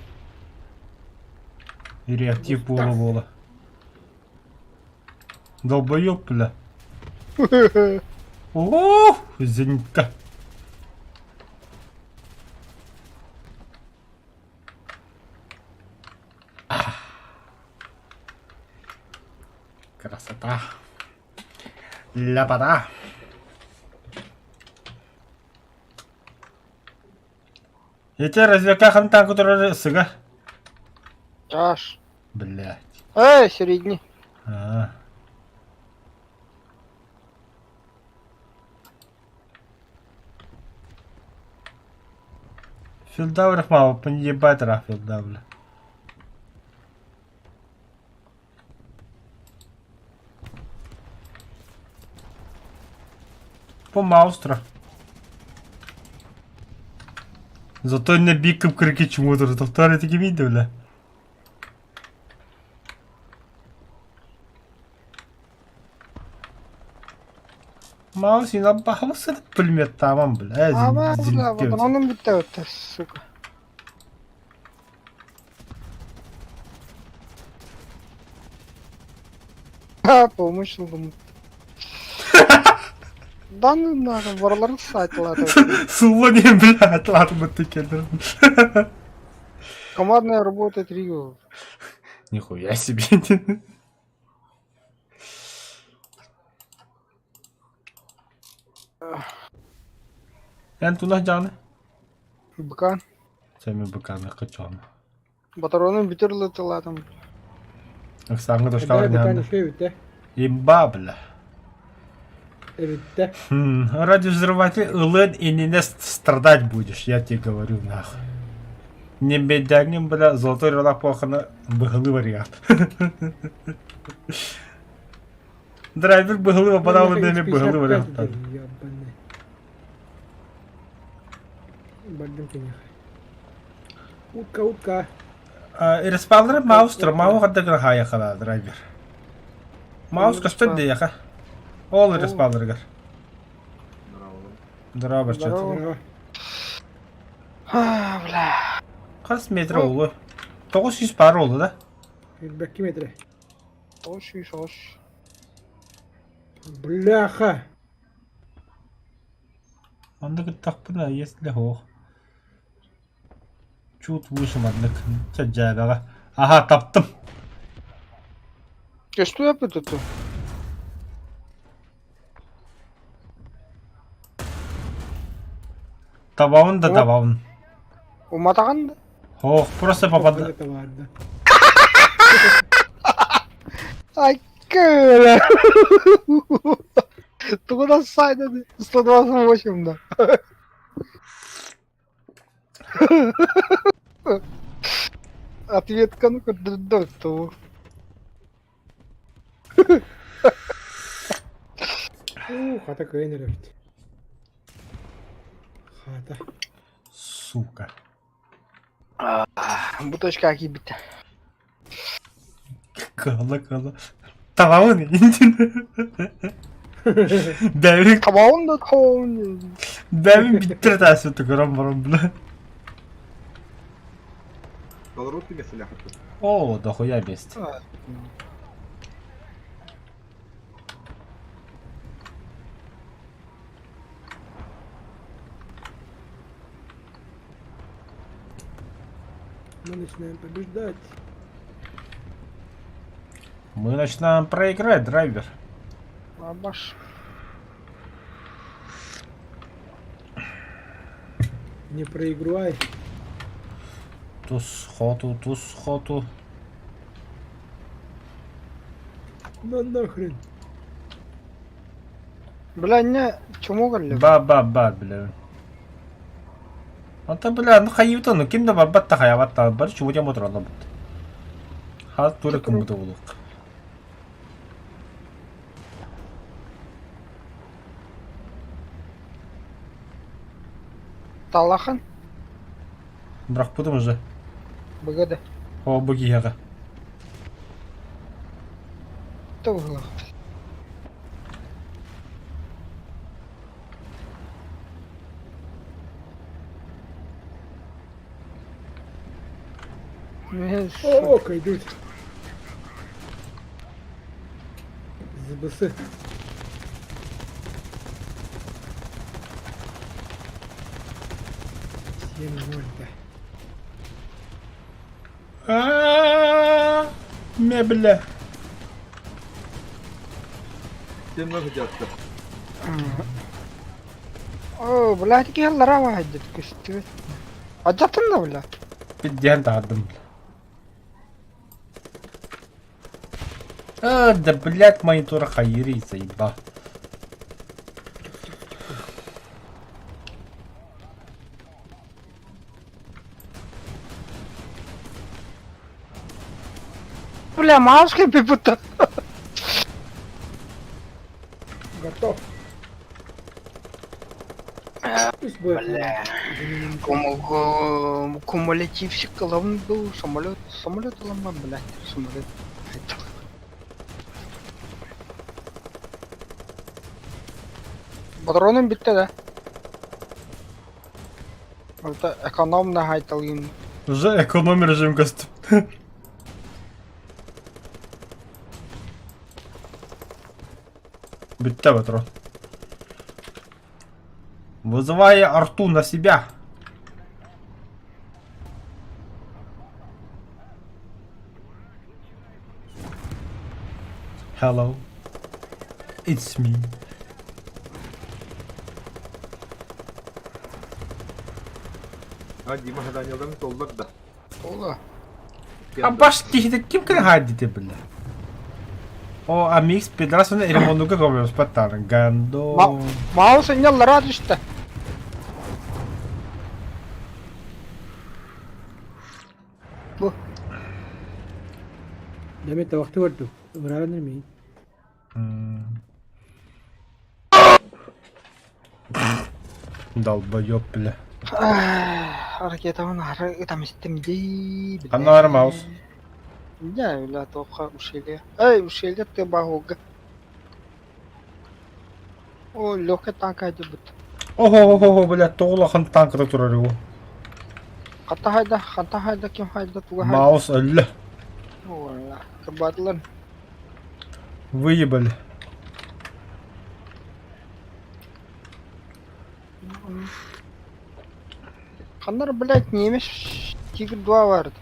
И реактив буола-буола. Долбоеб, бля. О, зенитка. Красота. Ляпота. Ити разведка хантан турар сыга? Аш. Блядь. Эй, средний. А. Филдавров мало, ебать Рафилдавля. По маустра. Зато не биком крики чмутер, то таки видео, бля. Маус инаббаһабыс пулеметтааман бля. Ама, бля, патроным бүттэ өттө, сука. Ха, помощь ылдым. Да ну нахуй, барыларын сайтылады. Сулла диэн бля, атлаатым кэлдэр. Командная работа трио. Нихуя себе. Эн тунах дьаҕаны? Быкан. Сэмэ быканы кычоон. Батаронун бүтэр ылытылаатым. Оксаҥҥа Эбээ точкалар быкан ньаанда. үчүгэй эбит Имба, бля. Эбиттэ. Ради взрыватель ылын иннинэ страдать будешь, я тебе говорю, нахуй. Не бедягнем, бля, золотой ролак похана быһылы вариант. Драйвер быһылы бабадалы Миэхэ бэми быһылы X55 вариант. диэн, ебаный. Бардым киниэхэ. Утка, утка. Респаллары маус тура, мау хадда хаяхала драйвер. Маус көстөн дейяха. Ол респалларыгар. Здорово, чат. Здорово. А, бля. Хас метр олу? 900 пар олу да? Бэкки метре. Ош, ош, ош. Бляха! Онно кыттахпына, если хоох. Чуть выше маннык. Чэ дьээбэҕэ. Аха, таптым. Что я тут? Табабын да табабын. Уматаҕын да? Хоох, просто попад... Это Ай, кыра! Тугунан сайдады? 128 да. Ответканы көрдөрдө того. Уу, хата кыайан эрэбит. Хата. Сука. Бу точка киирбит. Кала, кала. Табабын. Бэбин, Табаҕын да табаҕын. бэбин биттер тасыты көрөн баран бля. Белорусскими сляхаты. О, дохуя мест. Мы начинаем побеждать. Мы начинаем проиграть, драйвер. Абаш. Не проигрывай. Тус хоту, тус хоту. На нахрен. Бля, инньэ чуму кэллэ. Ба ба ба билэбин. Онтон бля, ну хайыыта ону ким да барбат да хайабат да бары чуму диэн ботураллар Хал тура кыммыта булук. Талахан. Бырахпытым уже. Быга да. О, бу киһиэхэ. Туһула. О, кайдут. Зыбысы. 7-0, да. А, Мебля. 7-0 хотят. Оо, блядь, киһаллара баайдыт көстүбэт. Адьатын да, бля. Биддиэн таһардым. А, да блядь, монитора хайыри, заеба. Бля, маска пипута. Готов. Пусть будет. Бля. Кумулятивщик главный был самолет. Самолет ломай, блядь, самолет. Патроным bitti да. Это экономно хайталын. Уже эконом режим костюм. Бүттэ патрон. Вызывая арту на себя. Hello. It's me. А, Дима заданияларын толлар да. Ола. А баш киһитэ ким кэлэн хаайдите биллэ? О, а микс пидорас уонна ремонуга көмөлөспөт Гандо. Маус инняллара түстэ. Бу. Дэмэ табахты көрдүм. Быраан мин. Долбоёб, бля. Ракетабын ары ытам истим дии. Ханна баар маус? Дьэ, бля, туохха ущелье. Эй, ущелье ты баһуга. О, легкая танка дебут. Охо-хо-хо, бля, тоҕо улахан танката турар үһү. Хата хайда, хата хайда, ким хайда, туга хайда. Маус өллө. Ола, кырбаатылар. Выебали. Ханнар, блядь, немец Тигр 2 баар.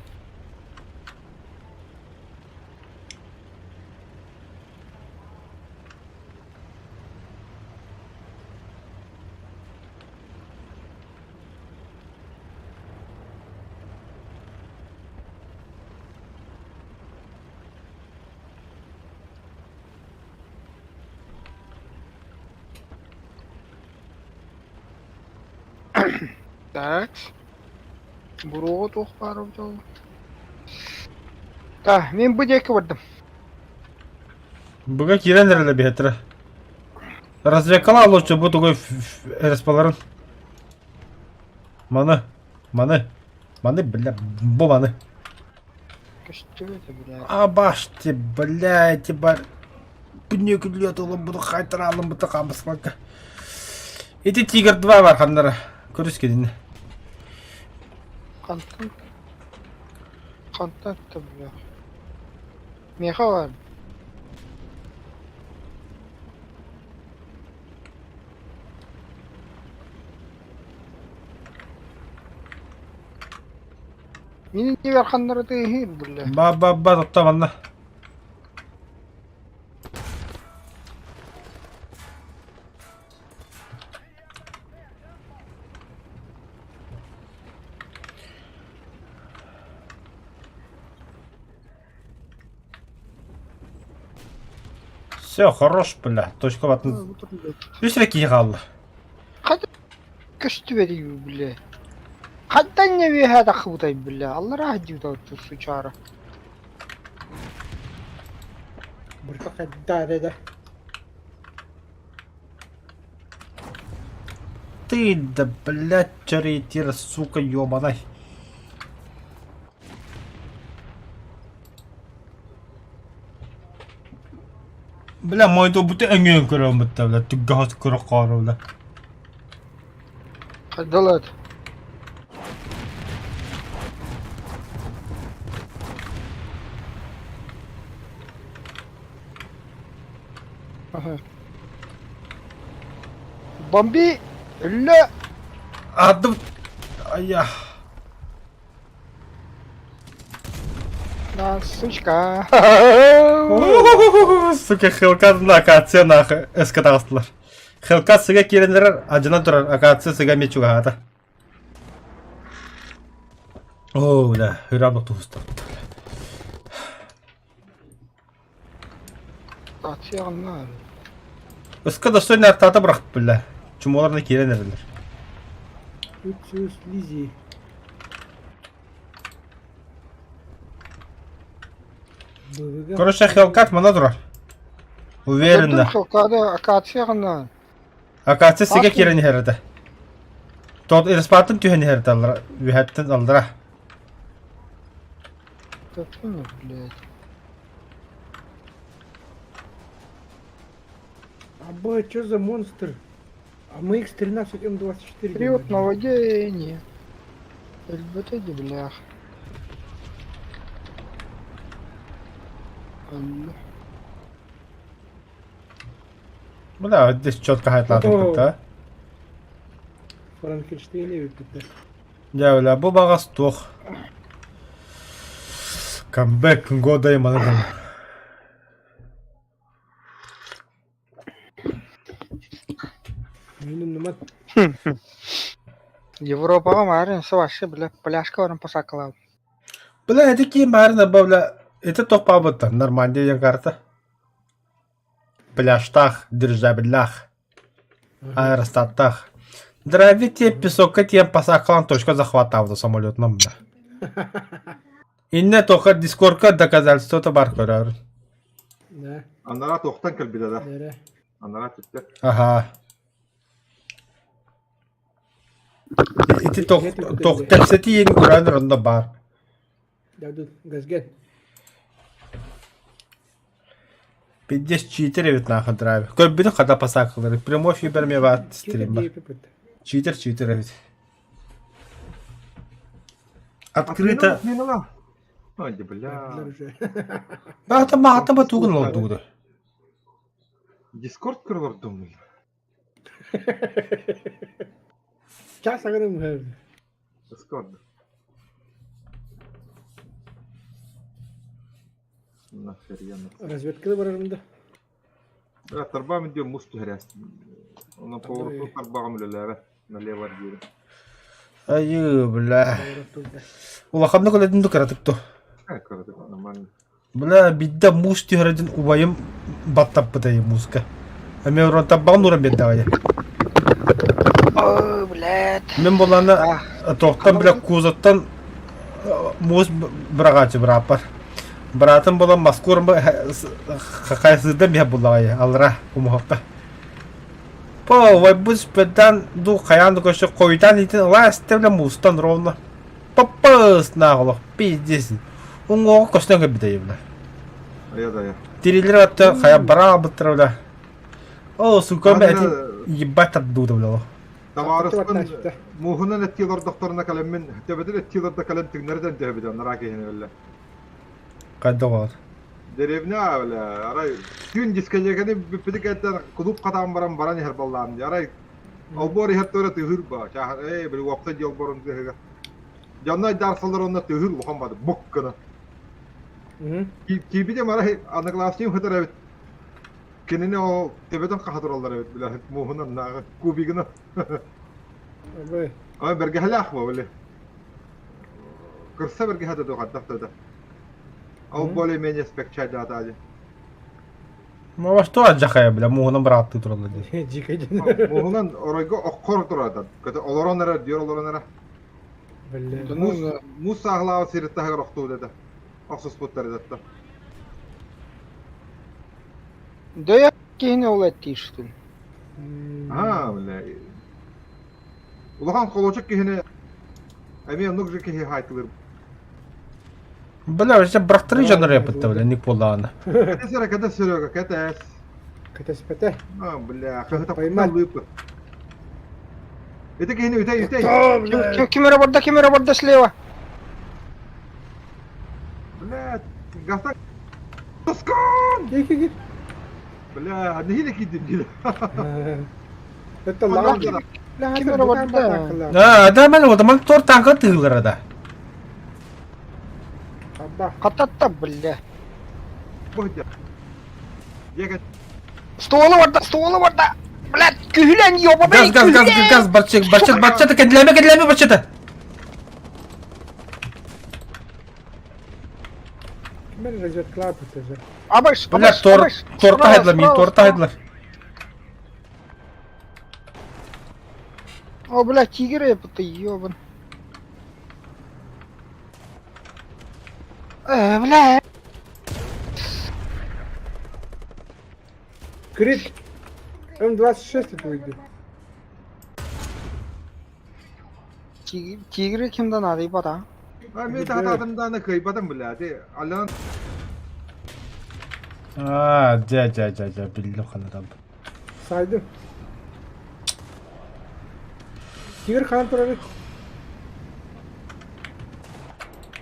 Так. Буруоҕу туох баар эбитэ Так, мин бу диэки бардым. Буга киирэн эрэлэ биһэтэрэ. Разведкала лучше бу тугуй респаларын. Маны, маны, маны, бля, бу маны. Көстүбүт бля. Абаште, бля, эти бар. Бүнне күлүө тулун буду хайтараалын бута камысланка. Ити Тигр 2 бар ханнара. Көрүс кедин. Хантан Хантан да бля. Миэхэ баар. Мин иннибэр ханнара тыаһыыр бля. Ба ба ба тотта манна. Все, хорош, бля. Точка батын. Үс эрэ киһи хаалла. Хата көстүбэтий бля. Хантан не үөһээ таххыбытай бля. Аллараа сылдьыбыта сучара. Бурка хайда да. Ты да, блядь, чаретир, сука, ёбаный. Бля, мойду бute өҥүөн көрөм бутта, бля, түггәһ көрө хоору, бля. Хайдалат. Ага. Бомби! Өллө! Адым... Ая. На, сучка. Сука, Хелкат на акация нахы эске таҕыстылар. Хелкат сыга киирэн адьынан турар акация сыга эмиэ чугаһаата. Оо, бля, хыраабыт туһуста. Акация Ыска достойно артаата бырахпыт бля. Чумоларына киирэн эрэллэр. Үт слизи. Короче, Хелкат мана турар. Уверенно. Хелкада акация гына. Акация сигэ киирэн иһэр этэ. Тот респатын түһэн иһэр этэ аллара, үөһэттэн аллара. Как блядь. Аба, что за монстр? А мы X13 М24. Период наводнения. ЛБТ блях. Бля, здесь четко хайтлаатым кытта. Франкенштейн эбиппиттэр. Дьэ, бля, бу баҕас туох. Камбэк года и маны Мин Европаҕа маарыын вообще бля пляжка баран посакалаабыт. Бля, это ким баарына бля, это тохпаабыттар, Нормандия диэн карта. Пляжтаах, дирижаблях, аэростаттаах. Дравите песокка тиэн посакалаан точка захватаабыта самолетынан бля. Иннэ тоха дискорка доказательствота бар көрөр. Да. Анараа туохтан кэлбитэ да? Дэрэ. Анараа түттэ. Аха. Ити тох тох кэпсэтии иин көрөн онно баар. Дадут газген. Пиздец читер эбит нахуй драйв. Көрбүтүн хата посакалары. Прямой эфир ме баат стримба. Читер читер эбит. Открыто. Отменила. Ой, да бля. Баата маата ба тугун лордугу. Дискорд көрөр думаю. Час агырым. Дискорд. Нахер я на. Разведканы барарым да. Бля, тарбаам диэн муус түһэрээс. Онон повороту тарбаҕым үлэлээбэт. Налево диэри. Айыы, бля. Улаханнык үлэтин кыратык ту. Кыратык, нормально. Бля, бидде муус түһэрдин убайым баттаппытай мууска. Эме уран таббаҕын уран биэрдэҕэ. Ой, блядь. Мин булана тохтан бля кузовтан муус быраҕааччы бырааппар. Быраатым буолан Москва хайсыырдан биһэ буллаҕай алра умуһахха. По вайбус педан ду хайаан ду көшө койутан итин ылаас бля муустан ровно. Паппас нааҕолох пиздец. Уҥуоҕу көстөн кэлбитэ бля. Айа да я. Тирилер атта хая бараа быттара бля. О, сука, бля, ебать тардуута бля. Табаарыспын мууһунан эттии олордохторуна кэлэммин, төбөтүн эттии олордо кэлэн түҥнэритэн түһэбит анараа киһини биллэ. Хайда бар. Деревня бля, арай түүн дискотеканы бүппүтү кэттэн клуб хатаан баран баран иһэр баллаам дии. Арай олбуор иһэр туора тыһыыр ба. Чааһын ээ били уопсай дии олбуорун тыһыга. Дьонно айдаарсаллар онно тыһыыр улахан бады бук гына. Киирбитим арай одноклассникым сытар эбит. Кинини ол төбөтүн хаха тураллар эбит бля мууһунан нааҕы кубигынан. Ой бэргэһэлээх бу били. Кырса бэргэһэтэ дуо хайдах да. Ол более-менее спекчайдаата дии. Ну а что адьахая, бля, муоһунан бырааттыы тураллар дии. Дьиикэй дьон. Муоһунан оройго оххор турар. Көтө олорон эрэр, диор олорон эрэ. Бля. Муус, муус сааһылаабыт сирит таһыгар охтубут этэ. Охсуспуттар этэ. Дөйө киһини ол эттиирстин. Аа, бля. Улахан холуочук киһини эмиэ оннук же киһи хаайтылыр. Бля, вообще бырахтарыы дьоннор эппиттэ, бля, ник буоллаҕына. Кэтэс эрэ, кэтэс Серега, кэтэс. Кэтэспэтэ. А, бля, хаһыта Поймал. лыыппыт. Ити киһини үтэй, үтэй. Ким, ким эрэ барда, ким эрэ барда слева. Бля, газтан... Тоскон! Кир, кир, кир. Бля, нэһиилэ киирдим диир. Это лаҕан. Ким эрэ барда. Да, да, мен вот, мен тор танка тыылара да. Абба. Хататта, бля. Бу Дьэ, Стволу барда, стволу барда. Блядь, күһүлэн, ёбаный, Газ, газ, газ, газ, газ, барчык, барчык, барчата, кэдлэме, кэдлэме, барчата. Ким эрэ разведкалаабыт уже. Абаш, Бля, абаш, тор, абаш. торта Справа, хайдылар, мин справа, торта справа. хайдылар. О, бля, тигр это ёбан. Бля. Крит. М26 это выйдет. Тигры кимден надо, А мен таһатаатым дааны кыайбатым бля, ти алланан А, дьэ, дьэ, дьэ, дьэ, биллим ханатам. Сайдым. Тигр хаан турары.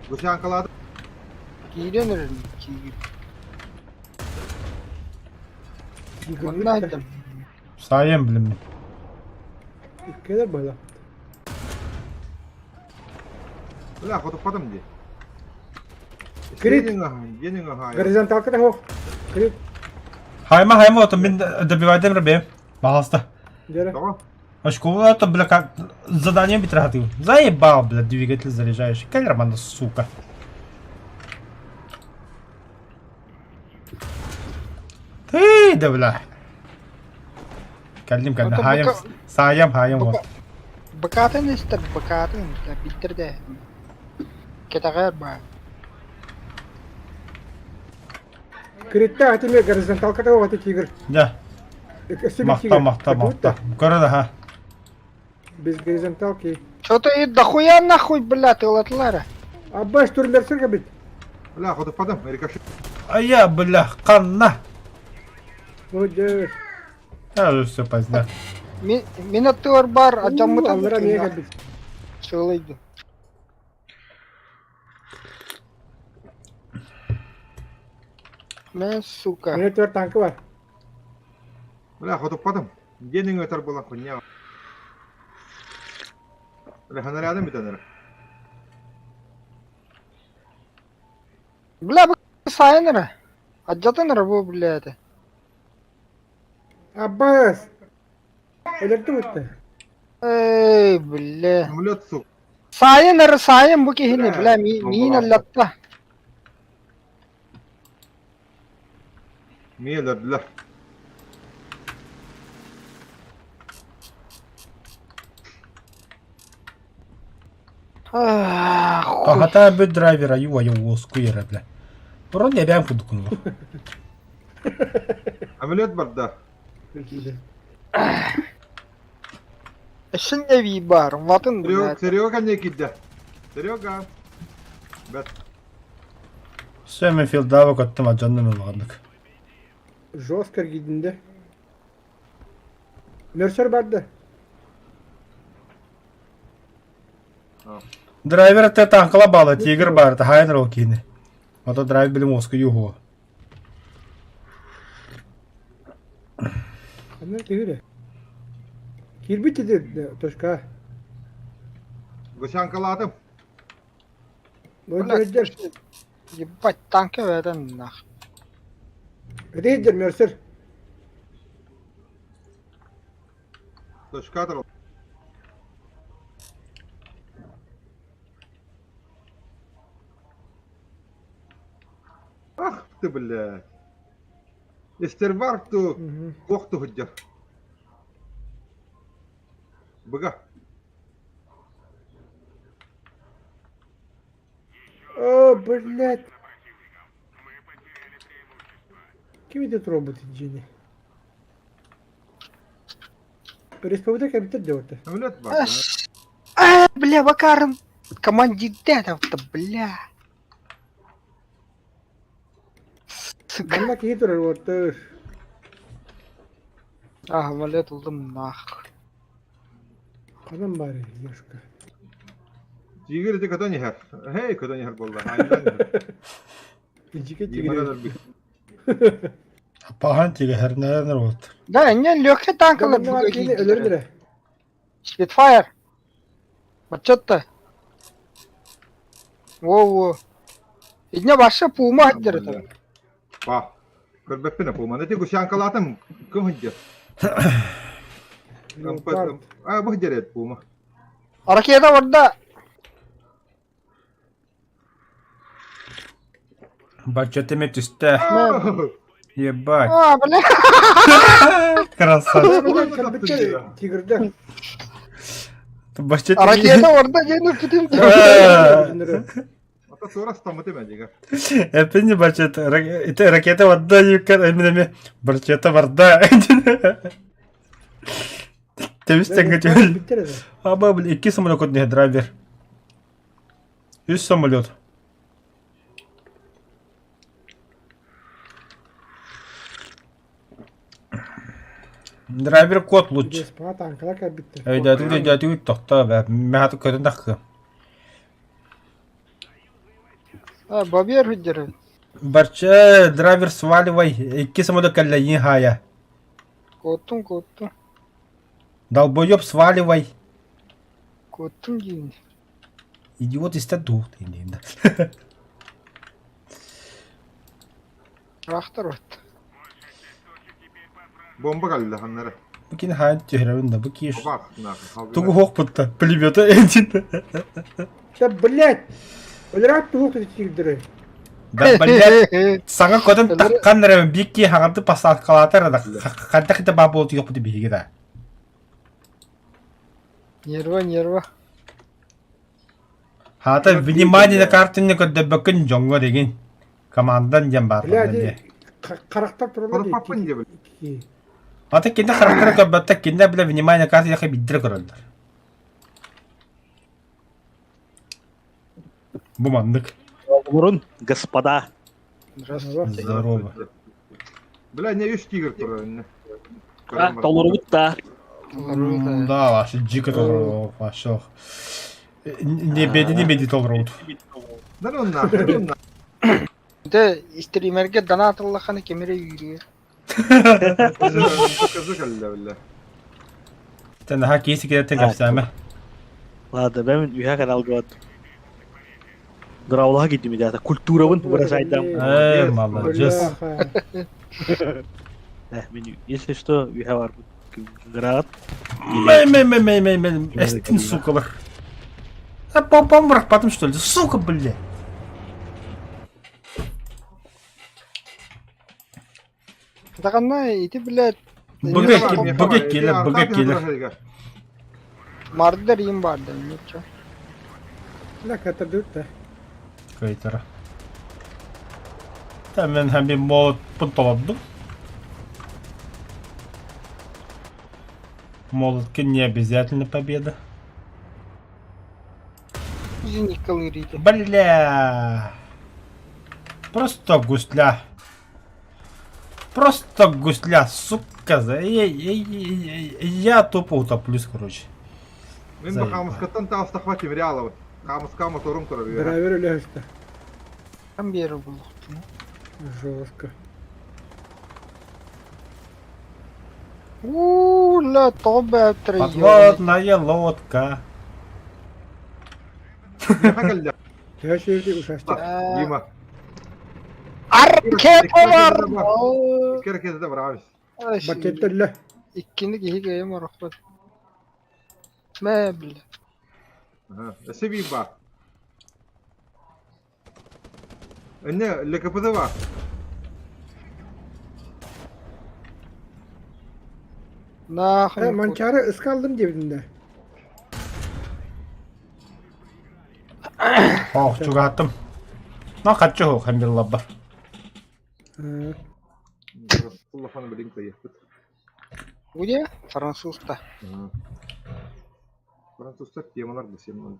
гусянкалаатым. Киирэн эрэр тигр. Тигр. Онно айдым. Сайын билим мин. Иккилэр была. Бля, хотуппатым дии. Крит. Дьиэниҥ аһаайа. Горизонталка да хоох. Крит. Хайма, хайма, вот мин добивайдым ребе. Пожалуйста. Дьэрэ. Тоҕо? Очко, это, бля, как задание битратил. Заебал, бля, двигатель заряжающий. Камераман, сука. Ты, да, бля. Кэллим, кэллим. Это Хаайым, быка- саайам, хаайым вот. Быкатын истер, быкатын, бля, билдирде. Кэтэҕэр баар. Критте атиме горизонталка да хоох ати тигр. Да, Өссө бир махта, тигр. махта, махта. Көрө да, ха. Без горизонталки. Что-то и дохуя нахуй, бля, тылатлара. Аббаш турлерсер бит. Бля, хотуппатым. Рикошет. А я, бля, ханна. Ну дьэ. Я уже все поздно. Мин аттыгар бар, адьаммыт Аллара миэхэ бит. Сылыйды. Мен, сука. Мене төрт танкы бар. Бля, хотуппатым. Дьиэниҥ өтөр буолан хуйня. Бля, ханарядым бүтэн эрэ. Бля, бу сайын эрэ. Адьатын эрэ бу, бля, это. Аббас. Өлөрдү бутта. Эй, бля. Самолет, сука. Сайын эрэ, сайын бу киһини, бля, миин Бомбалаах. аллатта. Миэ өлөрдүлэр. Ах, хуй. Хата бүт драйвера юа юоску ерэ, бля. Бұрын эбэм кудукун Самолет барда. Эшин эби бар, ватын, Серега, бля. Серега кэннэ киирдэ. Серега. Бэт. Все, мен филдава көттүм, адьанным ылғандык. Жестко гидинде. Мерсер барды. Драйвер те танкала бала, тигр бар, та хайнер ол киини. Ото драйв билим оску юху. Анна тигре. Кирбит деди точка. Гусянкалаатым. Бля, Бля, Ебать, танка бэтэн нах. Рейдер Мерсер. Точка турар. Ах ты, блядь. Истерварк ту туох туһуддьар. Быга. О, блядь. Ким этот робот дьиэни? Республика кэбитэр диэбитэ. Самолет бар. А, бля, Бакарым. Командир-то, бля. Сука. Манна киһи турар уоттар. А, самолет улдум нах. Ханан баар Яшка? Тигр ити көтөн иһэр. Эй, көтөн иһэр буолла. Айаннаан иһэр. Дьике Диманан тигри. өлбүт. Пахан тигэрнээр вот. Да, не легкий танкалар Манна баар киһини өлөрүн эрэ. Спитфайр. Баччатта. Во-во. Итинэ баша пуума сылдьар этэ. Па. Көрбөппүн пууманы. Ити гусянкалаатым кым сылдьар? Леопард. А, бу сылдьар эт пуума. Ракета барда. Бачча эми түстэ. Ебать. А, бля. Красавчик. Тигрдэр. Бачча Ракета барда диэн үппүтүм. Ата туора стаммыт эме дига. Эпини бачча ити ракета барда юккар эминеме баччата барда. Тебис тэҥҥэ түһэл. Биттер этэ. Аба бил икки самолет не драйвер. Үс самолет. Драйвер код лучше. Респа танкалар кэлбиттэр. Өйдөөтүгүт өйдөөтүгүт тохтоо бэ. Мэхаты көтөн таххы. А, бабьер сылдьар. Барча драйвер сваливай. Икки самолет кэллэйин хаайа. Куоттум, куоттум. Долбоеб сваливай. Куоттум диин. Идиот истэ дуу диин. Ыраахтар бат. Бомба кэллэ ханнары. Бу кини хаайан түһэрэбин да бу киш. Бах, нахуй. Тугу хуохпутта пулемета этин. Да, блядь! Өлөрөөт туһук тигрдэрэ. Да блядь. Саҥа көтөн таххан эрэ бикки хаҥарды посадкалаатар да хайдах ити баа буолтуйуохпут биһиги да. Нерва, нерва. Хаата внимание на картины көрдөрбөккүн дьоҥҥо дегин. Командан диэн баар Бля, дии. харахтар тураллар Хоруппаппын дии. диэбит. Ата кинде харахтара көрбөттөр, кинде бile внимание на карты яхы биддире көрөллөр. Бу маннык. Мурун, господа. Здравствуйте. Здорово. Бля, не үс тигр турар инне. А, толорубут да. Да, вообще дико толору, вообще. Не беди, не беди толорут. Да ну нахуй, ну нахуй. Дэ стримерге донат ыллаххына ким эрэ үүрүө. Кызы кэллэ бля. Тэн наһаа киһи киирэн кэпсээмэ. Ладно, бэм үһэ каналга вот. Дыраулаха киирдим идеята. Культурабын вырасайдам. Э, молодец. Э, мен, если что, үһэ бар. Град. Мэй, мэй, мэй, мэй, мэй, мэй, эстин, сукалар. А пом потом что ли? Сука, бля. Даҕаны ити блядь Быга быга келер, быга келер. Мардар им баардар ничего. Бля, катардыбыт да. Кайтара. Та мен һәм бин молот пунтолоддум. Молотки не обязательно победа. Зеникалырите. Бля. Просто гусля. Просто гусля, сука. Я тупо утоплюсь, короче. Мин бу хаамыскаттан таҕыстахпа тимири аалабын. Хаамыска моторум турар үөһэ. Драйвер өлөһүстэ. Там биэрэ булуохтун. Жестко. Уу, ла тоҕо бээттэр Подводная лодка. Миэхэ кэллэ. Төһө сүрдү ушастык. Дима. Ракета бар! Икки ракета бравис. Бакет өллө. Иккини киһи кэйэм орохпут. Мэ, бля. Өссө биир баар. Инне ЛКПД баар. Нахуй. Манчаары ыскаллым диэбитин да. Ох, чугаһаттым. Ну, хаччы хоох хамбиллабба. Улахан билин кыйыппыт. Где? Французта. Французтар темалар да сен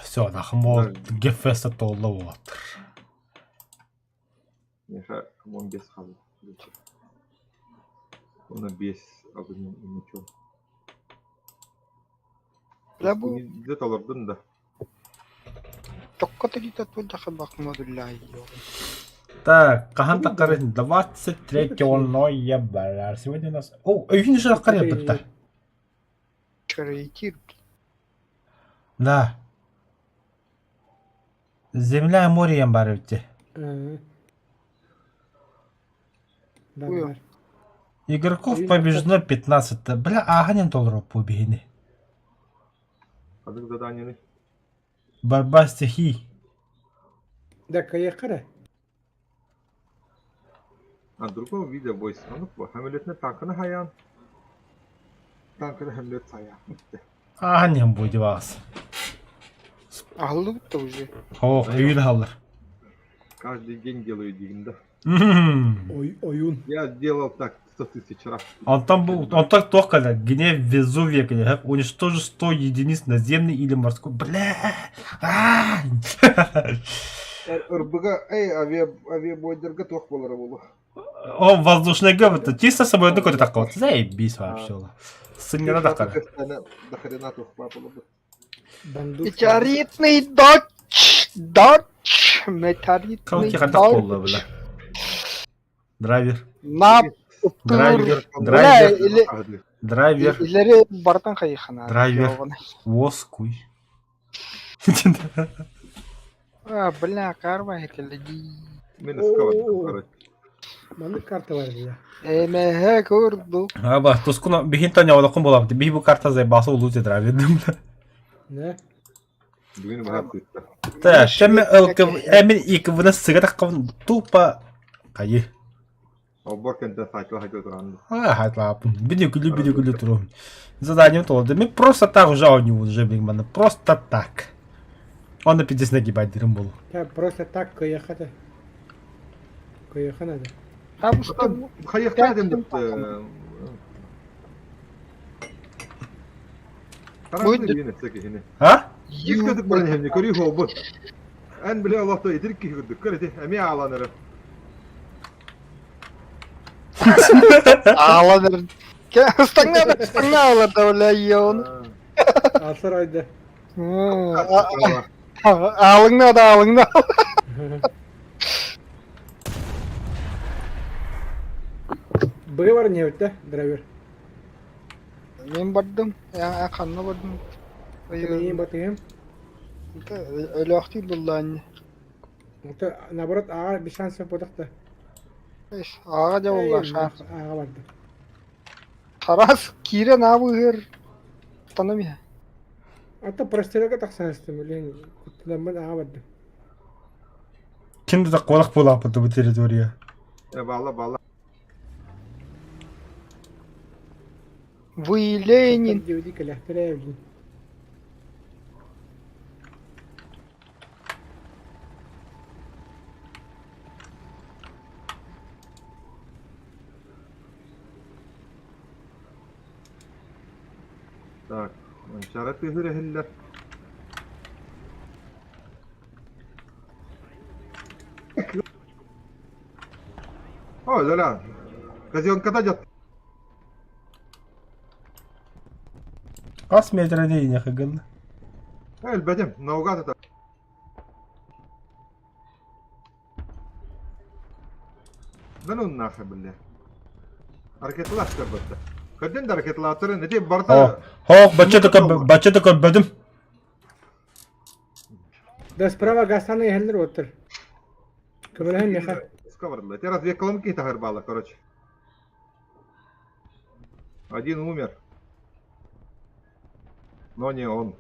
Все, нахмол гефеста толла вот. Миэхэ 15 хаалла. Уонна биэс огнем и мечом. Бля бу Дьэ толордун да. Токко тилитэ туох модуллаай Так, хаһан таххары 23 ноября. Сегодня у нас... О, өйүн шараххар яппыттар. Чарайтир. Да. Земля и море баар эбит Бар. Игроков побеждено 15. Бля, ааһан толороппу биһини. Ханнык заданиены? Борьба стихий. Да, кайыахха эрэ. А другого вида войск. А ну, хамилетне танканы хайаан. Танканы хамилет сайаан. Ааһан иһэн буй диваас. Аһыллыбыт да уже. Ох, өйүн аһаллар. Каждый день делаю дигин да. Ой, ойун. Я делал так 100 тысяч раз. Онтон бу онтон туох кэлэр? Гнев Везувия кэлэр. Уничтожи 100 единиц наземный или морской. Бля! Аа! Ырбыга, эй, авиа, авиабойдерга туох буолара буолуо. О, воздушный это чисто собой такой такой. Заебись вообще. Сыннара такая. До хрена туох буолар. Бандук. Метеоритный дочь! Дочь! Метеоритный Калки хатак буолла, дочь! бля. Драйвер. На Драйвер. Бля, Драйвер. или Драйвер. илери бартан хайхана. Драйвер. Воскуй. А, бля, карма хекеледи. Мен ыска короче. Маннык карта бар бля. Эмэһэ курдук. Аба, тускуна биһин таня олохун буолабыт. Биһи бу карта заебался улуу драйвер. Не? Бүгүн баһар тыытта. Так, кэм ЛК эмин ИКВ-ны сыга таххабын тупо хайы. Олбор кэнтэ сайтла хайта туран. А, хайтлапын. Бидикүлү бидикүлү турум. Задание толды. Мен просто так уже у него уже, блин, маны. Просто так. Он на пиздец нагибать дырым был. Я просто так кыйахата. Кыйаха надо. Хайахта дем деп. А? Искөтүк баран хемне көрүү холбут. Эн биле Аллахта итирик киһи курдук. Көр ити эмиэ ааланары. Ааланар. Ыстаңна ыстаңна алар бля ён. Алсар айда. Аалыңна да аалыңна. Быгы бар не да, драйвер. Мен бардым. Я ханна бардым. Мен батыгым. Өлөөхтүү буллаанни. Это наоборот ага без шансов бодакта. Ага да болла шар. Ага барды. Тарас киирен аабыһыр танамия. Ата простерага тахсаастым, блин, куттанаммын ага бардым. Ким да колах буолааппыт бу территория. Баалла баалла. Вы Ленин. Диуди кэлэхтэрэ блин. Так, чара тыһыр эһиллэр. О, Золя. Казенката дьат. Хас метр не хагын. Элбэтим, наугад это. Да ну нахер, бля. Ракеталаштар бытта. Көрдүн да ракеталаатарын, эти барта... Хоох, бачча да көрбөдүм. Да справа гастаны эхэллэр оттор. Көмөлөһөн меха. Сковорода. Те разве колонки тахарбала, короче. Один умер. Но не он.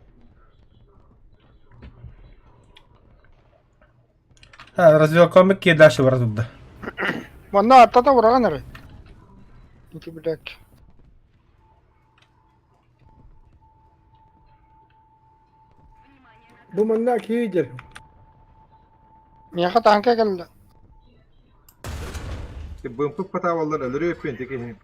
А, разве комик дальше баратуда. Манна аттата ураҕан эрэ. Ити блядь. Бу манна киһи Миэхэ тааҥка кэллэ. Бымпык патаабаллар өлөрүө өппүөн тикиһин.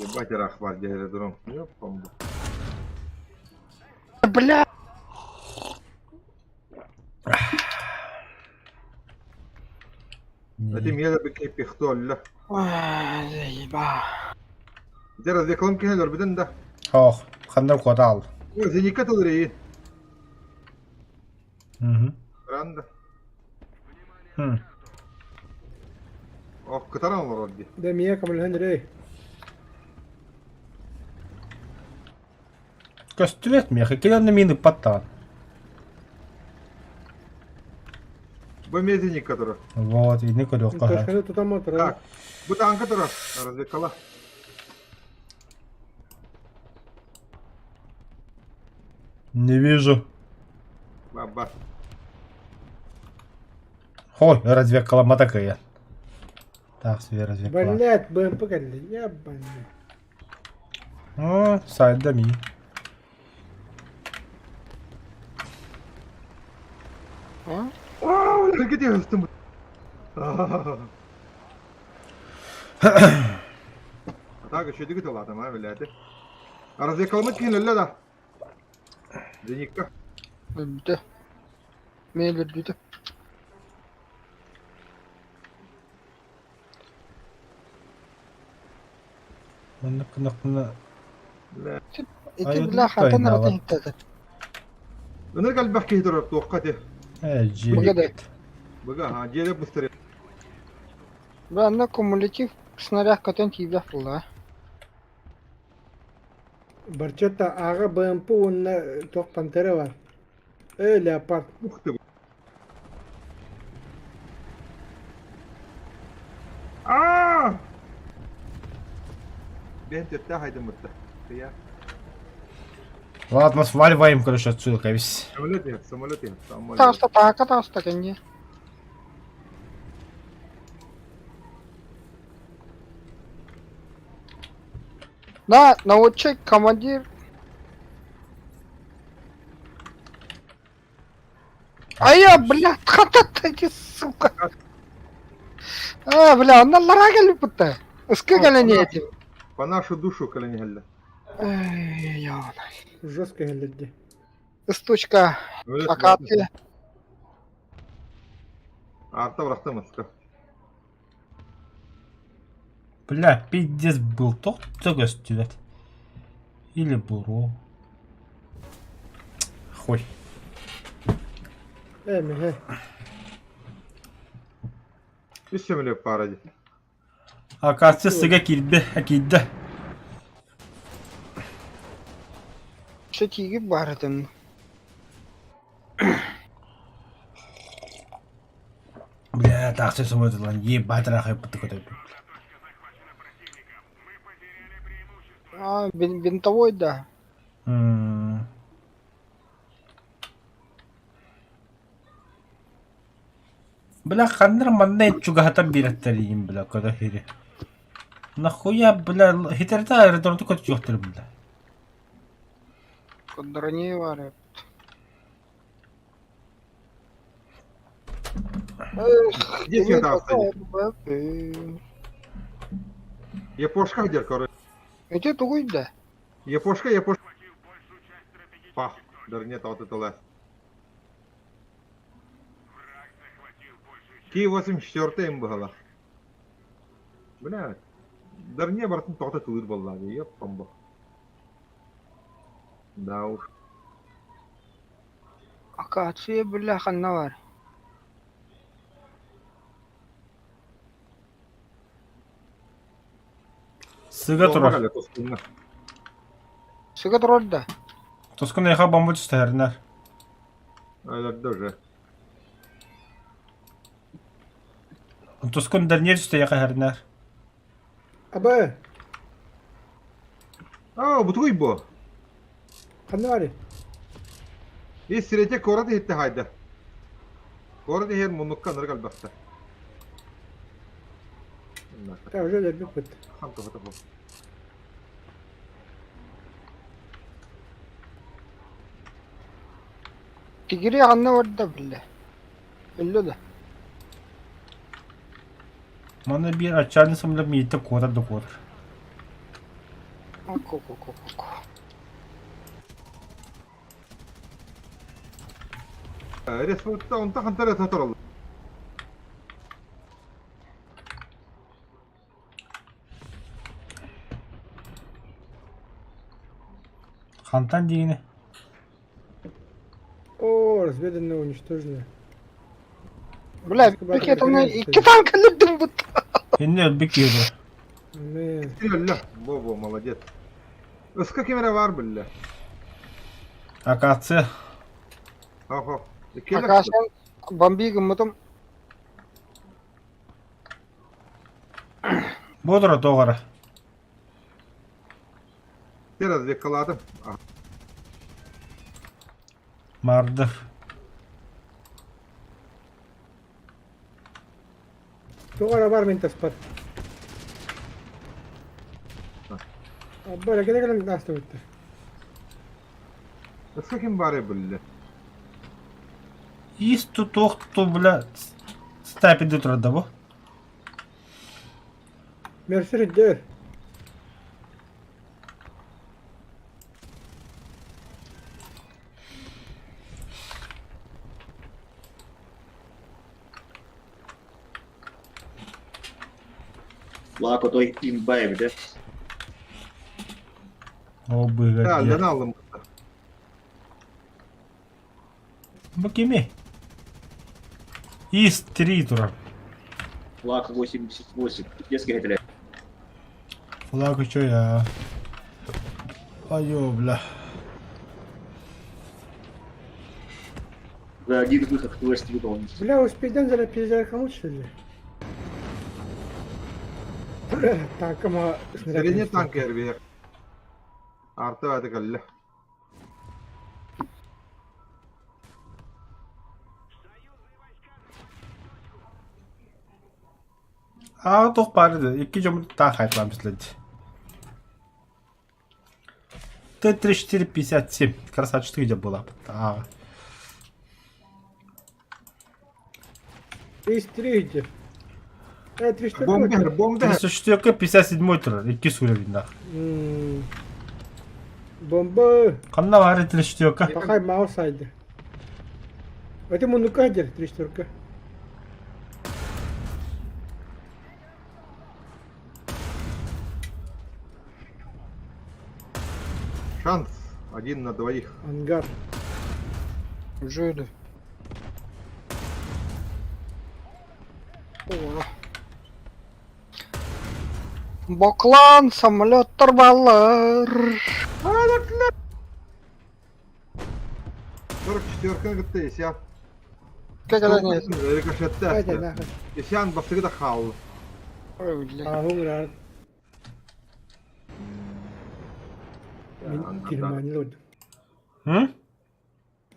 Ебать рахвар дьэ дрон. Ёппам. Бля! Эти миэлэ бикки пихтолла. Ой, заеба. Дьэ развеклам киһи өлөрбүтүн да. Ох, ханна куотаал. Зенитка тылырыйын. Угу. Ранда. Хм. Ох, кытаран олорор дии. Да мия көмөлөһөн эрэй. Көстүбэт миэхэ, кини онно миин ыппат даҕаны. Бу эмиэ зенитка турар. Вот, ини көрүөххэ сөп. Точканы тутан турар. Так, бу тааҥка турар. Разведкала. Не вижу. Баба. Ой, разведкаламата кыйан. Так, себе разведкала. Блять, БМП кэллэ. Ебаный. О, сайда ми. А? Где я Так, еще дигит ладно, ма, блядь. Развекалмыт кинилер да. Зенитка. Өлбүтэ. Мин өлөрбүтэ. Оннук гынахпына Бля. Ити Айылгы бля хантан тайнаҕа. арата иһиттэтэ. Ынырык элбэх киһи турар туохха ти. Э, Быга дьиэ. да. Быга, ha, дьиэлэ быстрее. Бля, анна кумулятив снаряд көтөн тиийбэх буолла. Барчата ааҕа БМП уонна туох пантера бар. Э, леопард. Ух ты. Аа! Бен төттә хайдым бутта. Я. Ладно, сваливаем, короче, отсюда, кабис. Самолет нет, самолет нет, самолет. Таҕыста таакка таҕыста кэнниэ. На, наводчик, командир. А я, бля, хата сука. А, бля, онно лара кэлбит Ыска кэлэн этим. По нашу душу кэлэн Эй, я. Жестко кэллэрди. Ыстучка, акация. Арта бырахта маска. Бля, пиздец был тот, көстүбэт. Или буру. Хуй. Э, меhe. Үс самолет пара ди. Акация сыга киирдэ, киирдэ. Сэтиги баар этим. Бля, тахса самолет ебать рахай пытыкотой. А, винтовой, да. Бля, ханнар манна чугаһатан биэрэттэриим, бля, кода хири. Нахуя, бля, хитерта аэродромту көтүөхтэр, бля. Кодрони бар. Эх, Где тебе сюда такая встали? Япошка где, короче? Эти тугуй да. Япошка, япошка. Пах, да нет, вот это лес. Ки-84 им было. Бля, дарне бартын тоқта тылыр баллады, еп, бомба. Да уж. Акация, бля, ханна бар. Сыга турар. Сыга турар да. Тоскун эха бомба түстеринер. Даже. Тоскун дәрнер түсте яха хәрнер. Аба. Аа, бутугуй бу. Ханна баарый? Ис сирете куорат иһитте хайда. Куорат иһэр муннукка анырык элбэхтэ. Та уже өлөрбүппүт. Хан туһата бу. Тигири ханна барда биллэ. Өллө да. Манна биир отчаянный самолет мииттэ куотар да куотар. Ку-ку-ку-ку. Республика онто хантар это тураллар. Хантан диигини? О, разведанное уничтожено. Бля, пикетаны икки танк өлөрдүм бут. Инне өлбүт киһи дуо? Мэ. Өллө. Во-во, молодец. Ыска ким эрэ баар биллэ. Акация. Хо-хо. Икки Акашан бомби гыммытым. Бодро тоҕо Разведкалаатым. Мардов. Тоҕо эрэ бар мин таспар. Абба кэлэ кэлэн аастыбыттар. Ыска ким баар биллэ. Ис тутуох ту бля стапиды турар бу. Мерсер иддэр. Лако той имба эбитэ. Ол быыгар Алланы аллым. Бу кими? Ис 3 турар. Флаг 88. Детский этилэр. Флаг үчүгэй аа. Айо, бля. За один выход квест выполнить. Бля, успейдан перезарядкануть, что ли? Бля, танкама снаряд. Сирени танк эрбиһэр. Арта это кэллэ. Аа туох баар да икки дьоммут таах хайтлаан бислэди. Т-34-57. Красавчик где была. Аа. Есть три три что Бомбер, бомбер. 34 57 турар. Икки сура видно. Бомба. Ханна баар 34 Пахай маус айды. Это муннука дер, три штурка. Шанс. Один на двоих. Ангар. Уже О. Боклан, самолеттар баллар. 44 кытта Исян. Как это нет? Рикошетте. Кайда нахуй. Исян бастыгы да хаалла. Ой, бля. А, умрар. Мин Германия лордым. М?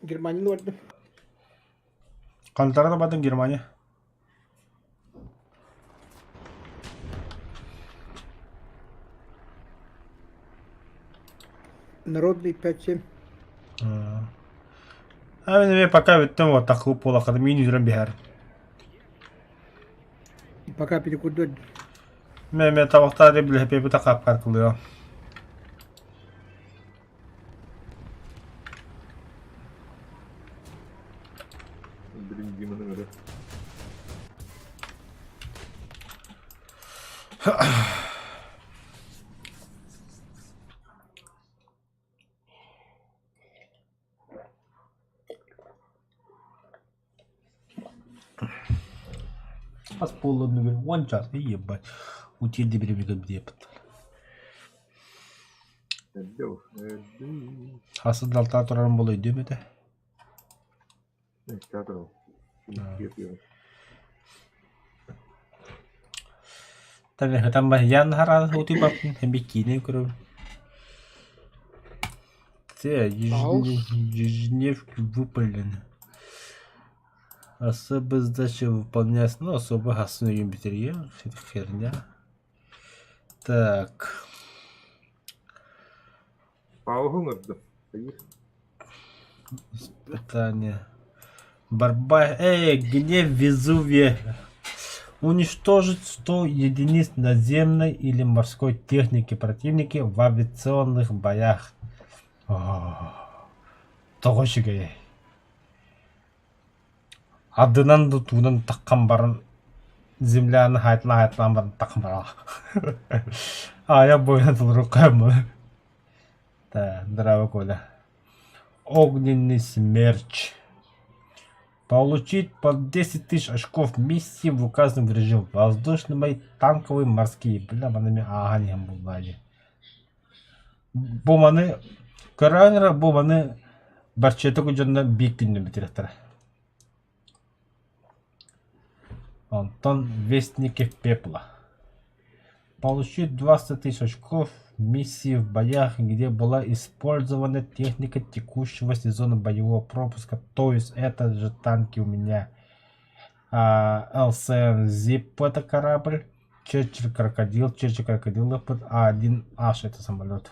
Германия лордым. Хантара да батын Германия. Народный 5-7. А мен эмиэ пока бүттүм вот так буолаххына миин үүрэн биһэр. Пока перекурдует. Мэ мэ табахтаары билэһэпиэбит акааппар кылыа. Блин, Диманы ыры. Хас буоллун уон час ебать. Утиэрди биримигэ диэппит. Хасын далтаа турарын буола өйдүөм этэ. Там баһыйаан хараан утуйбаппын, һэн киинэ көрөбүн. Те, ежедневки выпалены. Особо сдача выполняется, ну особо хасын өйүн бүтэрийэ, херня. Так. Пауһун ырдым. Испытание. Борьба. Эй, гнев Везувия. Уничтожить 100 единиц наземной или морской техники противника в авиационных боях. Тоҕо үчүгэйэй. Ардынан да туунан таххан баран земляны хаайталаан-хаайталаан баран таххан баран Аайа буойан толоруохха Да, здраво, Коля. Огненный смерч. Получить под 10 тысяч очков миссии в указанном режим. Воздушный, танковый, морские. Бля, манами ааһан иһэн булла дии. Бу маны көрөөн эрэ бу маны барчета дьонно биир күнү бүтүрүөхтэрэ. Онтон Вестники пепла. Получить 20 тысяч очков миссии в боях, где была использована техника текущего сезона боевого пропуска, то есть это же танки у меня. А, ЛСН Зип это корабль, Черчилль Крокодил, Черчилль Крокодил А1H это самолет.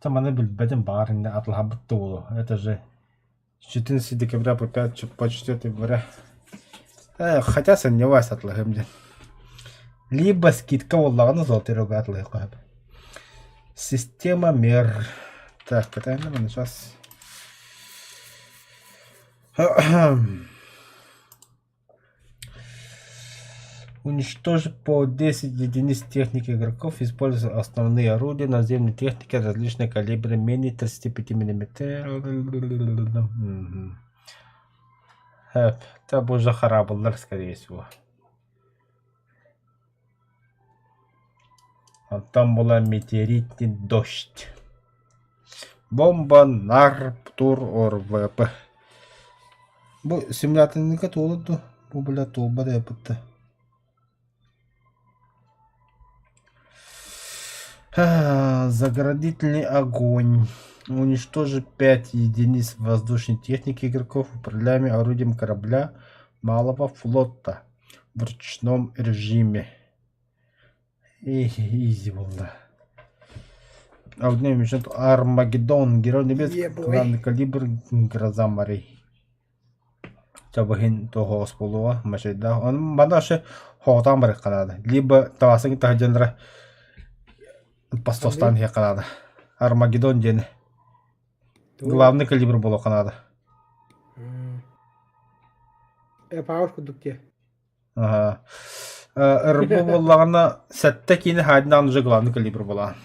Там аны билбэтим баар инде атылаһабыт туолу. Это же с 14 декабря по 5 по 4 января. Хотя сомневаюсь атылаһым диэн. Либо скидка буоллаҕына золотой рога атылаһыахха сөп. Система мер. Так, кытайна сейчас. Уничтожить по 10 единиц техники игроков, используя основные орудия наземной техники различных калибра менее 35 мм. Это уже харабыллар, скорее всего. А там была метеоритный дождь. Бомба Нарптур ОРВП. Бу симуляторника туолар дуо? Бу бля туолбат эбит Заградительный огонь. Уничтожить 5 единиц воздушной техники игроков, управляемой орудием корабля малого флота в ручном режиме. Изи буолла. Огнем Армагеддон, Герой небес, главный калибр, Гроза морей. Чабыһын туох буолуоҕа мачайдаах. Ону манна вообще хоҕотоон барыахха наада. Либо табасын таһырдьалара постостаан иһиэххэ наада. Армагеддон диэни. Главный калибр буолуохха наада. Э, пауэр курдук диэ. Аһа. РБ буоллаҕына сэттэ киинэ хаадьынаан уже главный калибр буолаҕын.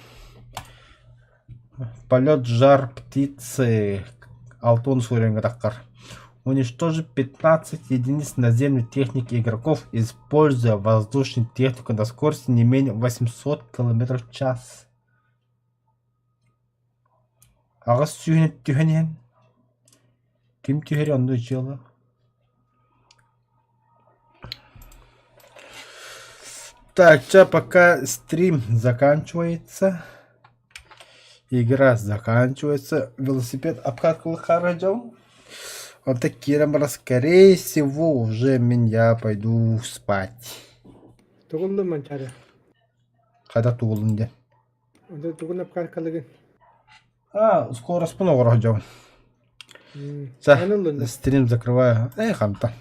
Полет жар птицы Алтон суорьҥҥа таххар. Уничтожить 15 единиц наземной техники игроков, используя воздушную технику на скорости не менее 800 км в час. Аҕыс сүүһүн түһэн иһэн ким түһэрий онно дьыала Так, чё, пока стрим заканчивается, игра заканчивается, велосипед обкаткалыхара дьон. Вот такие скорее всего, уже я пойду спать. Тугун манчары? Хайдах тугулун диэн. Онтон тугун обкаткалыгын? А, скороспун оҕоро дьон. М, Чэ, Аны ыллын да. стрим закрываю. Эй, ханта.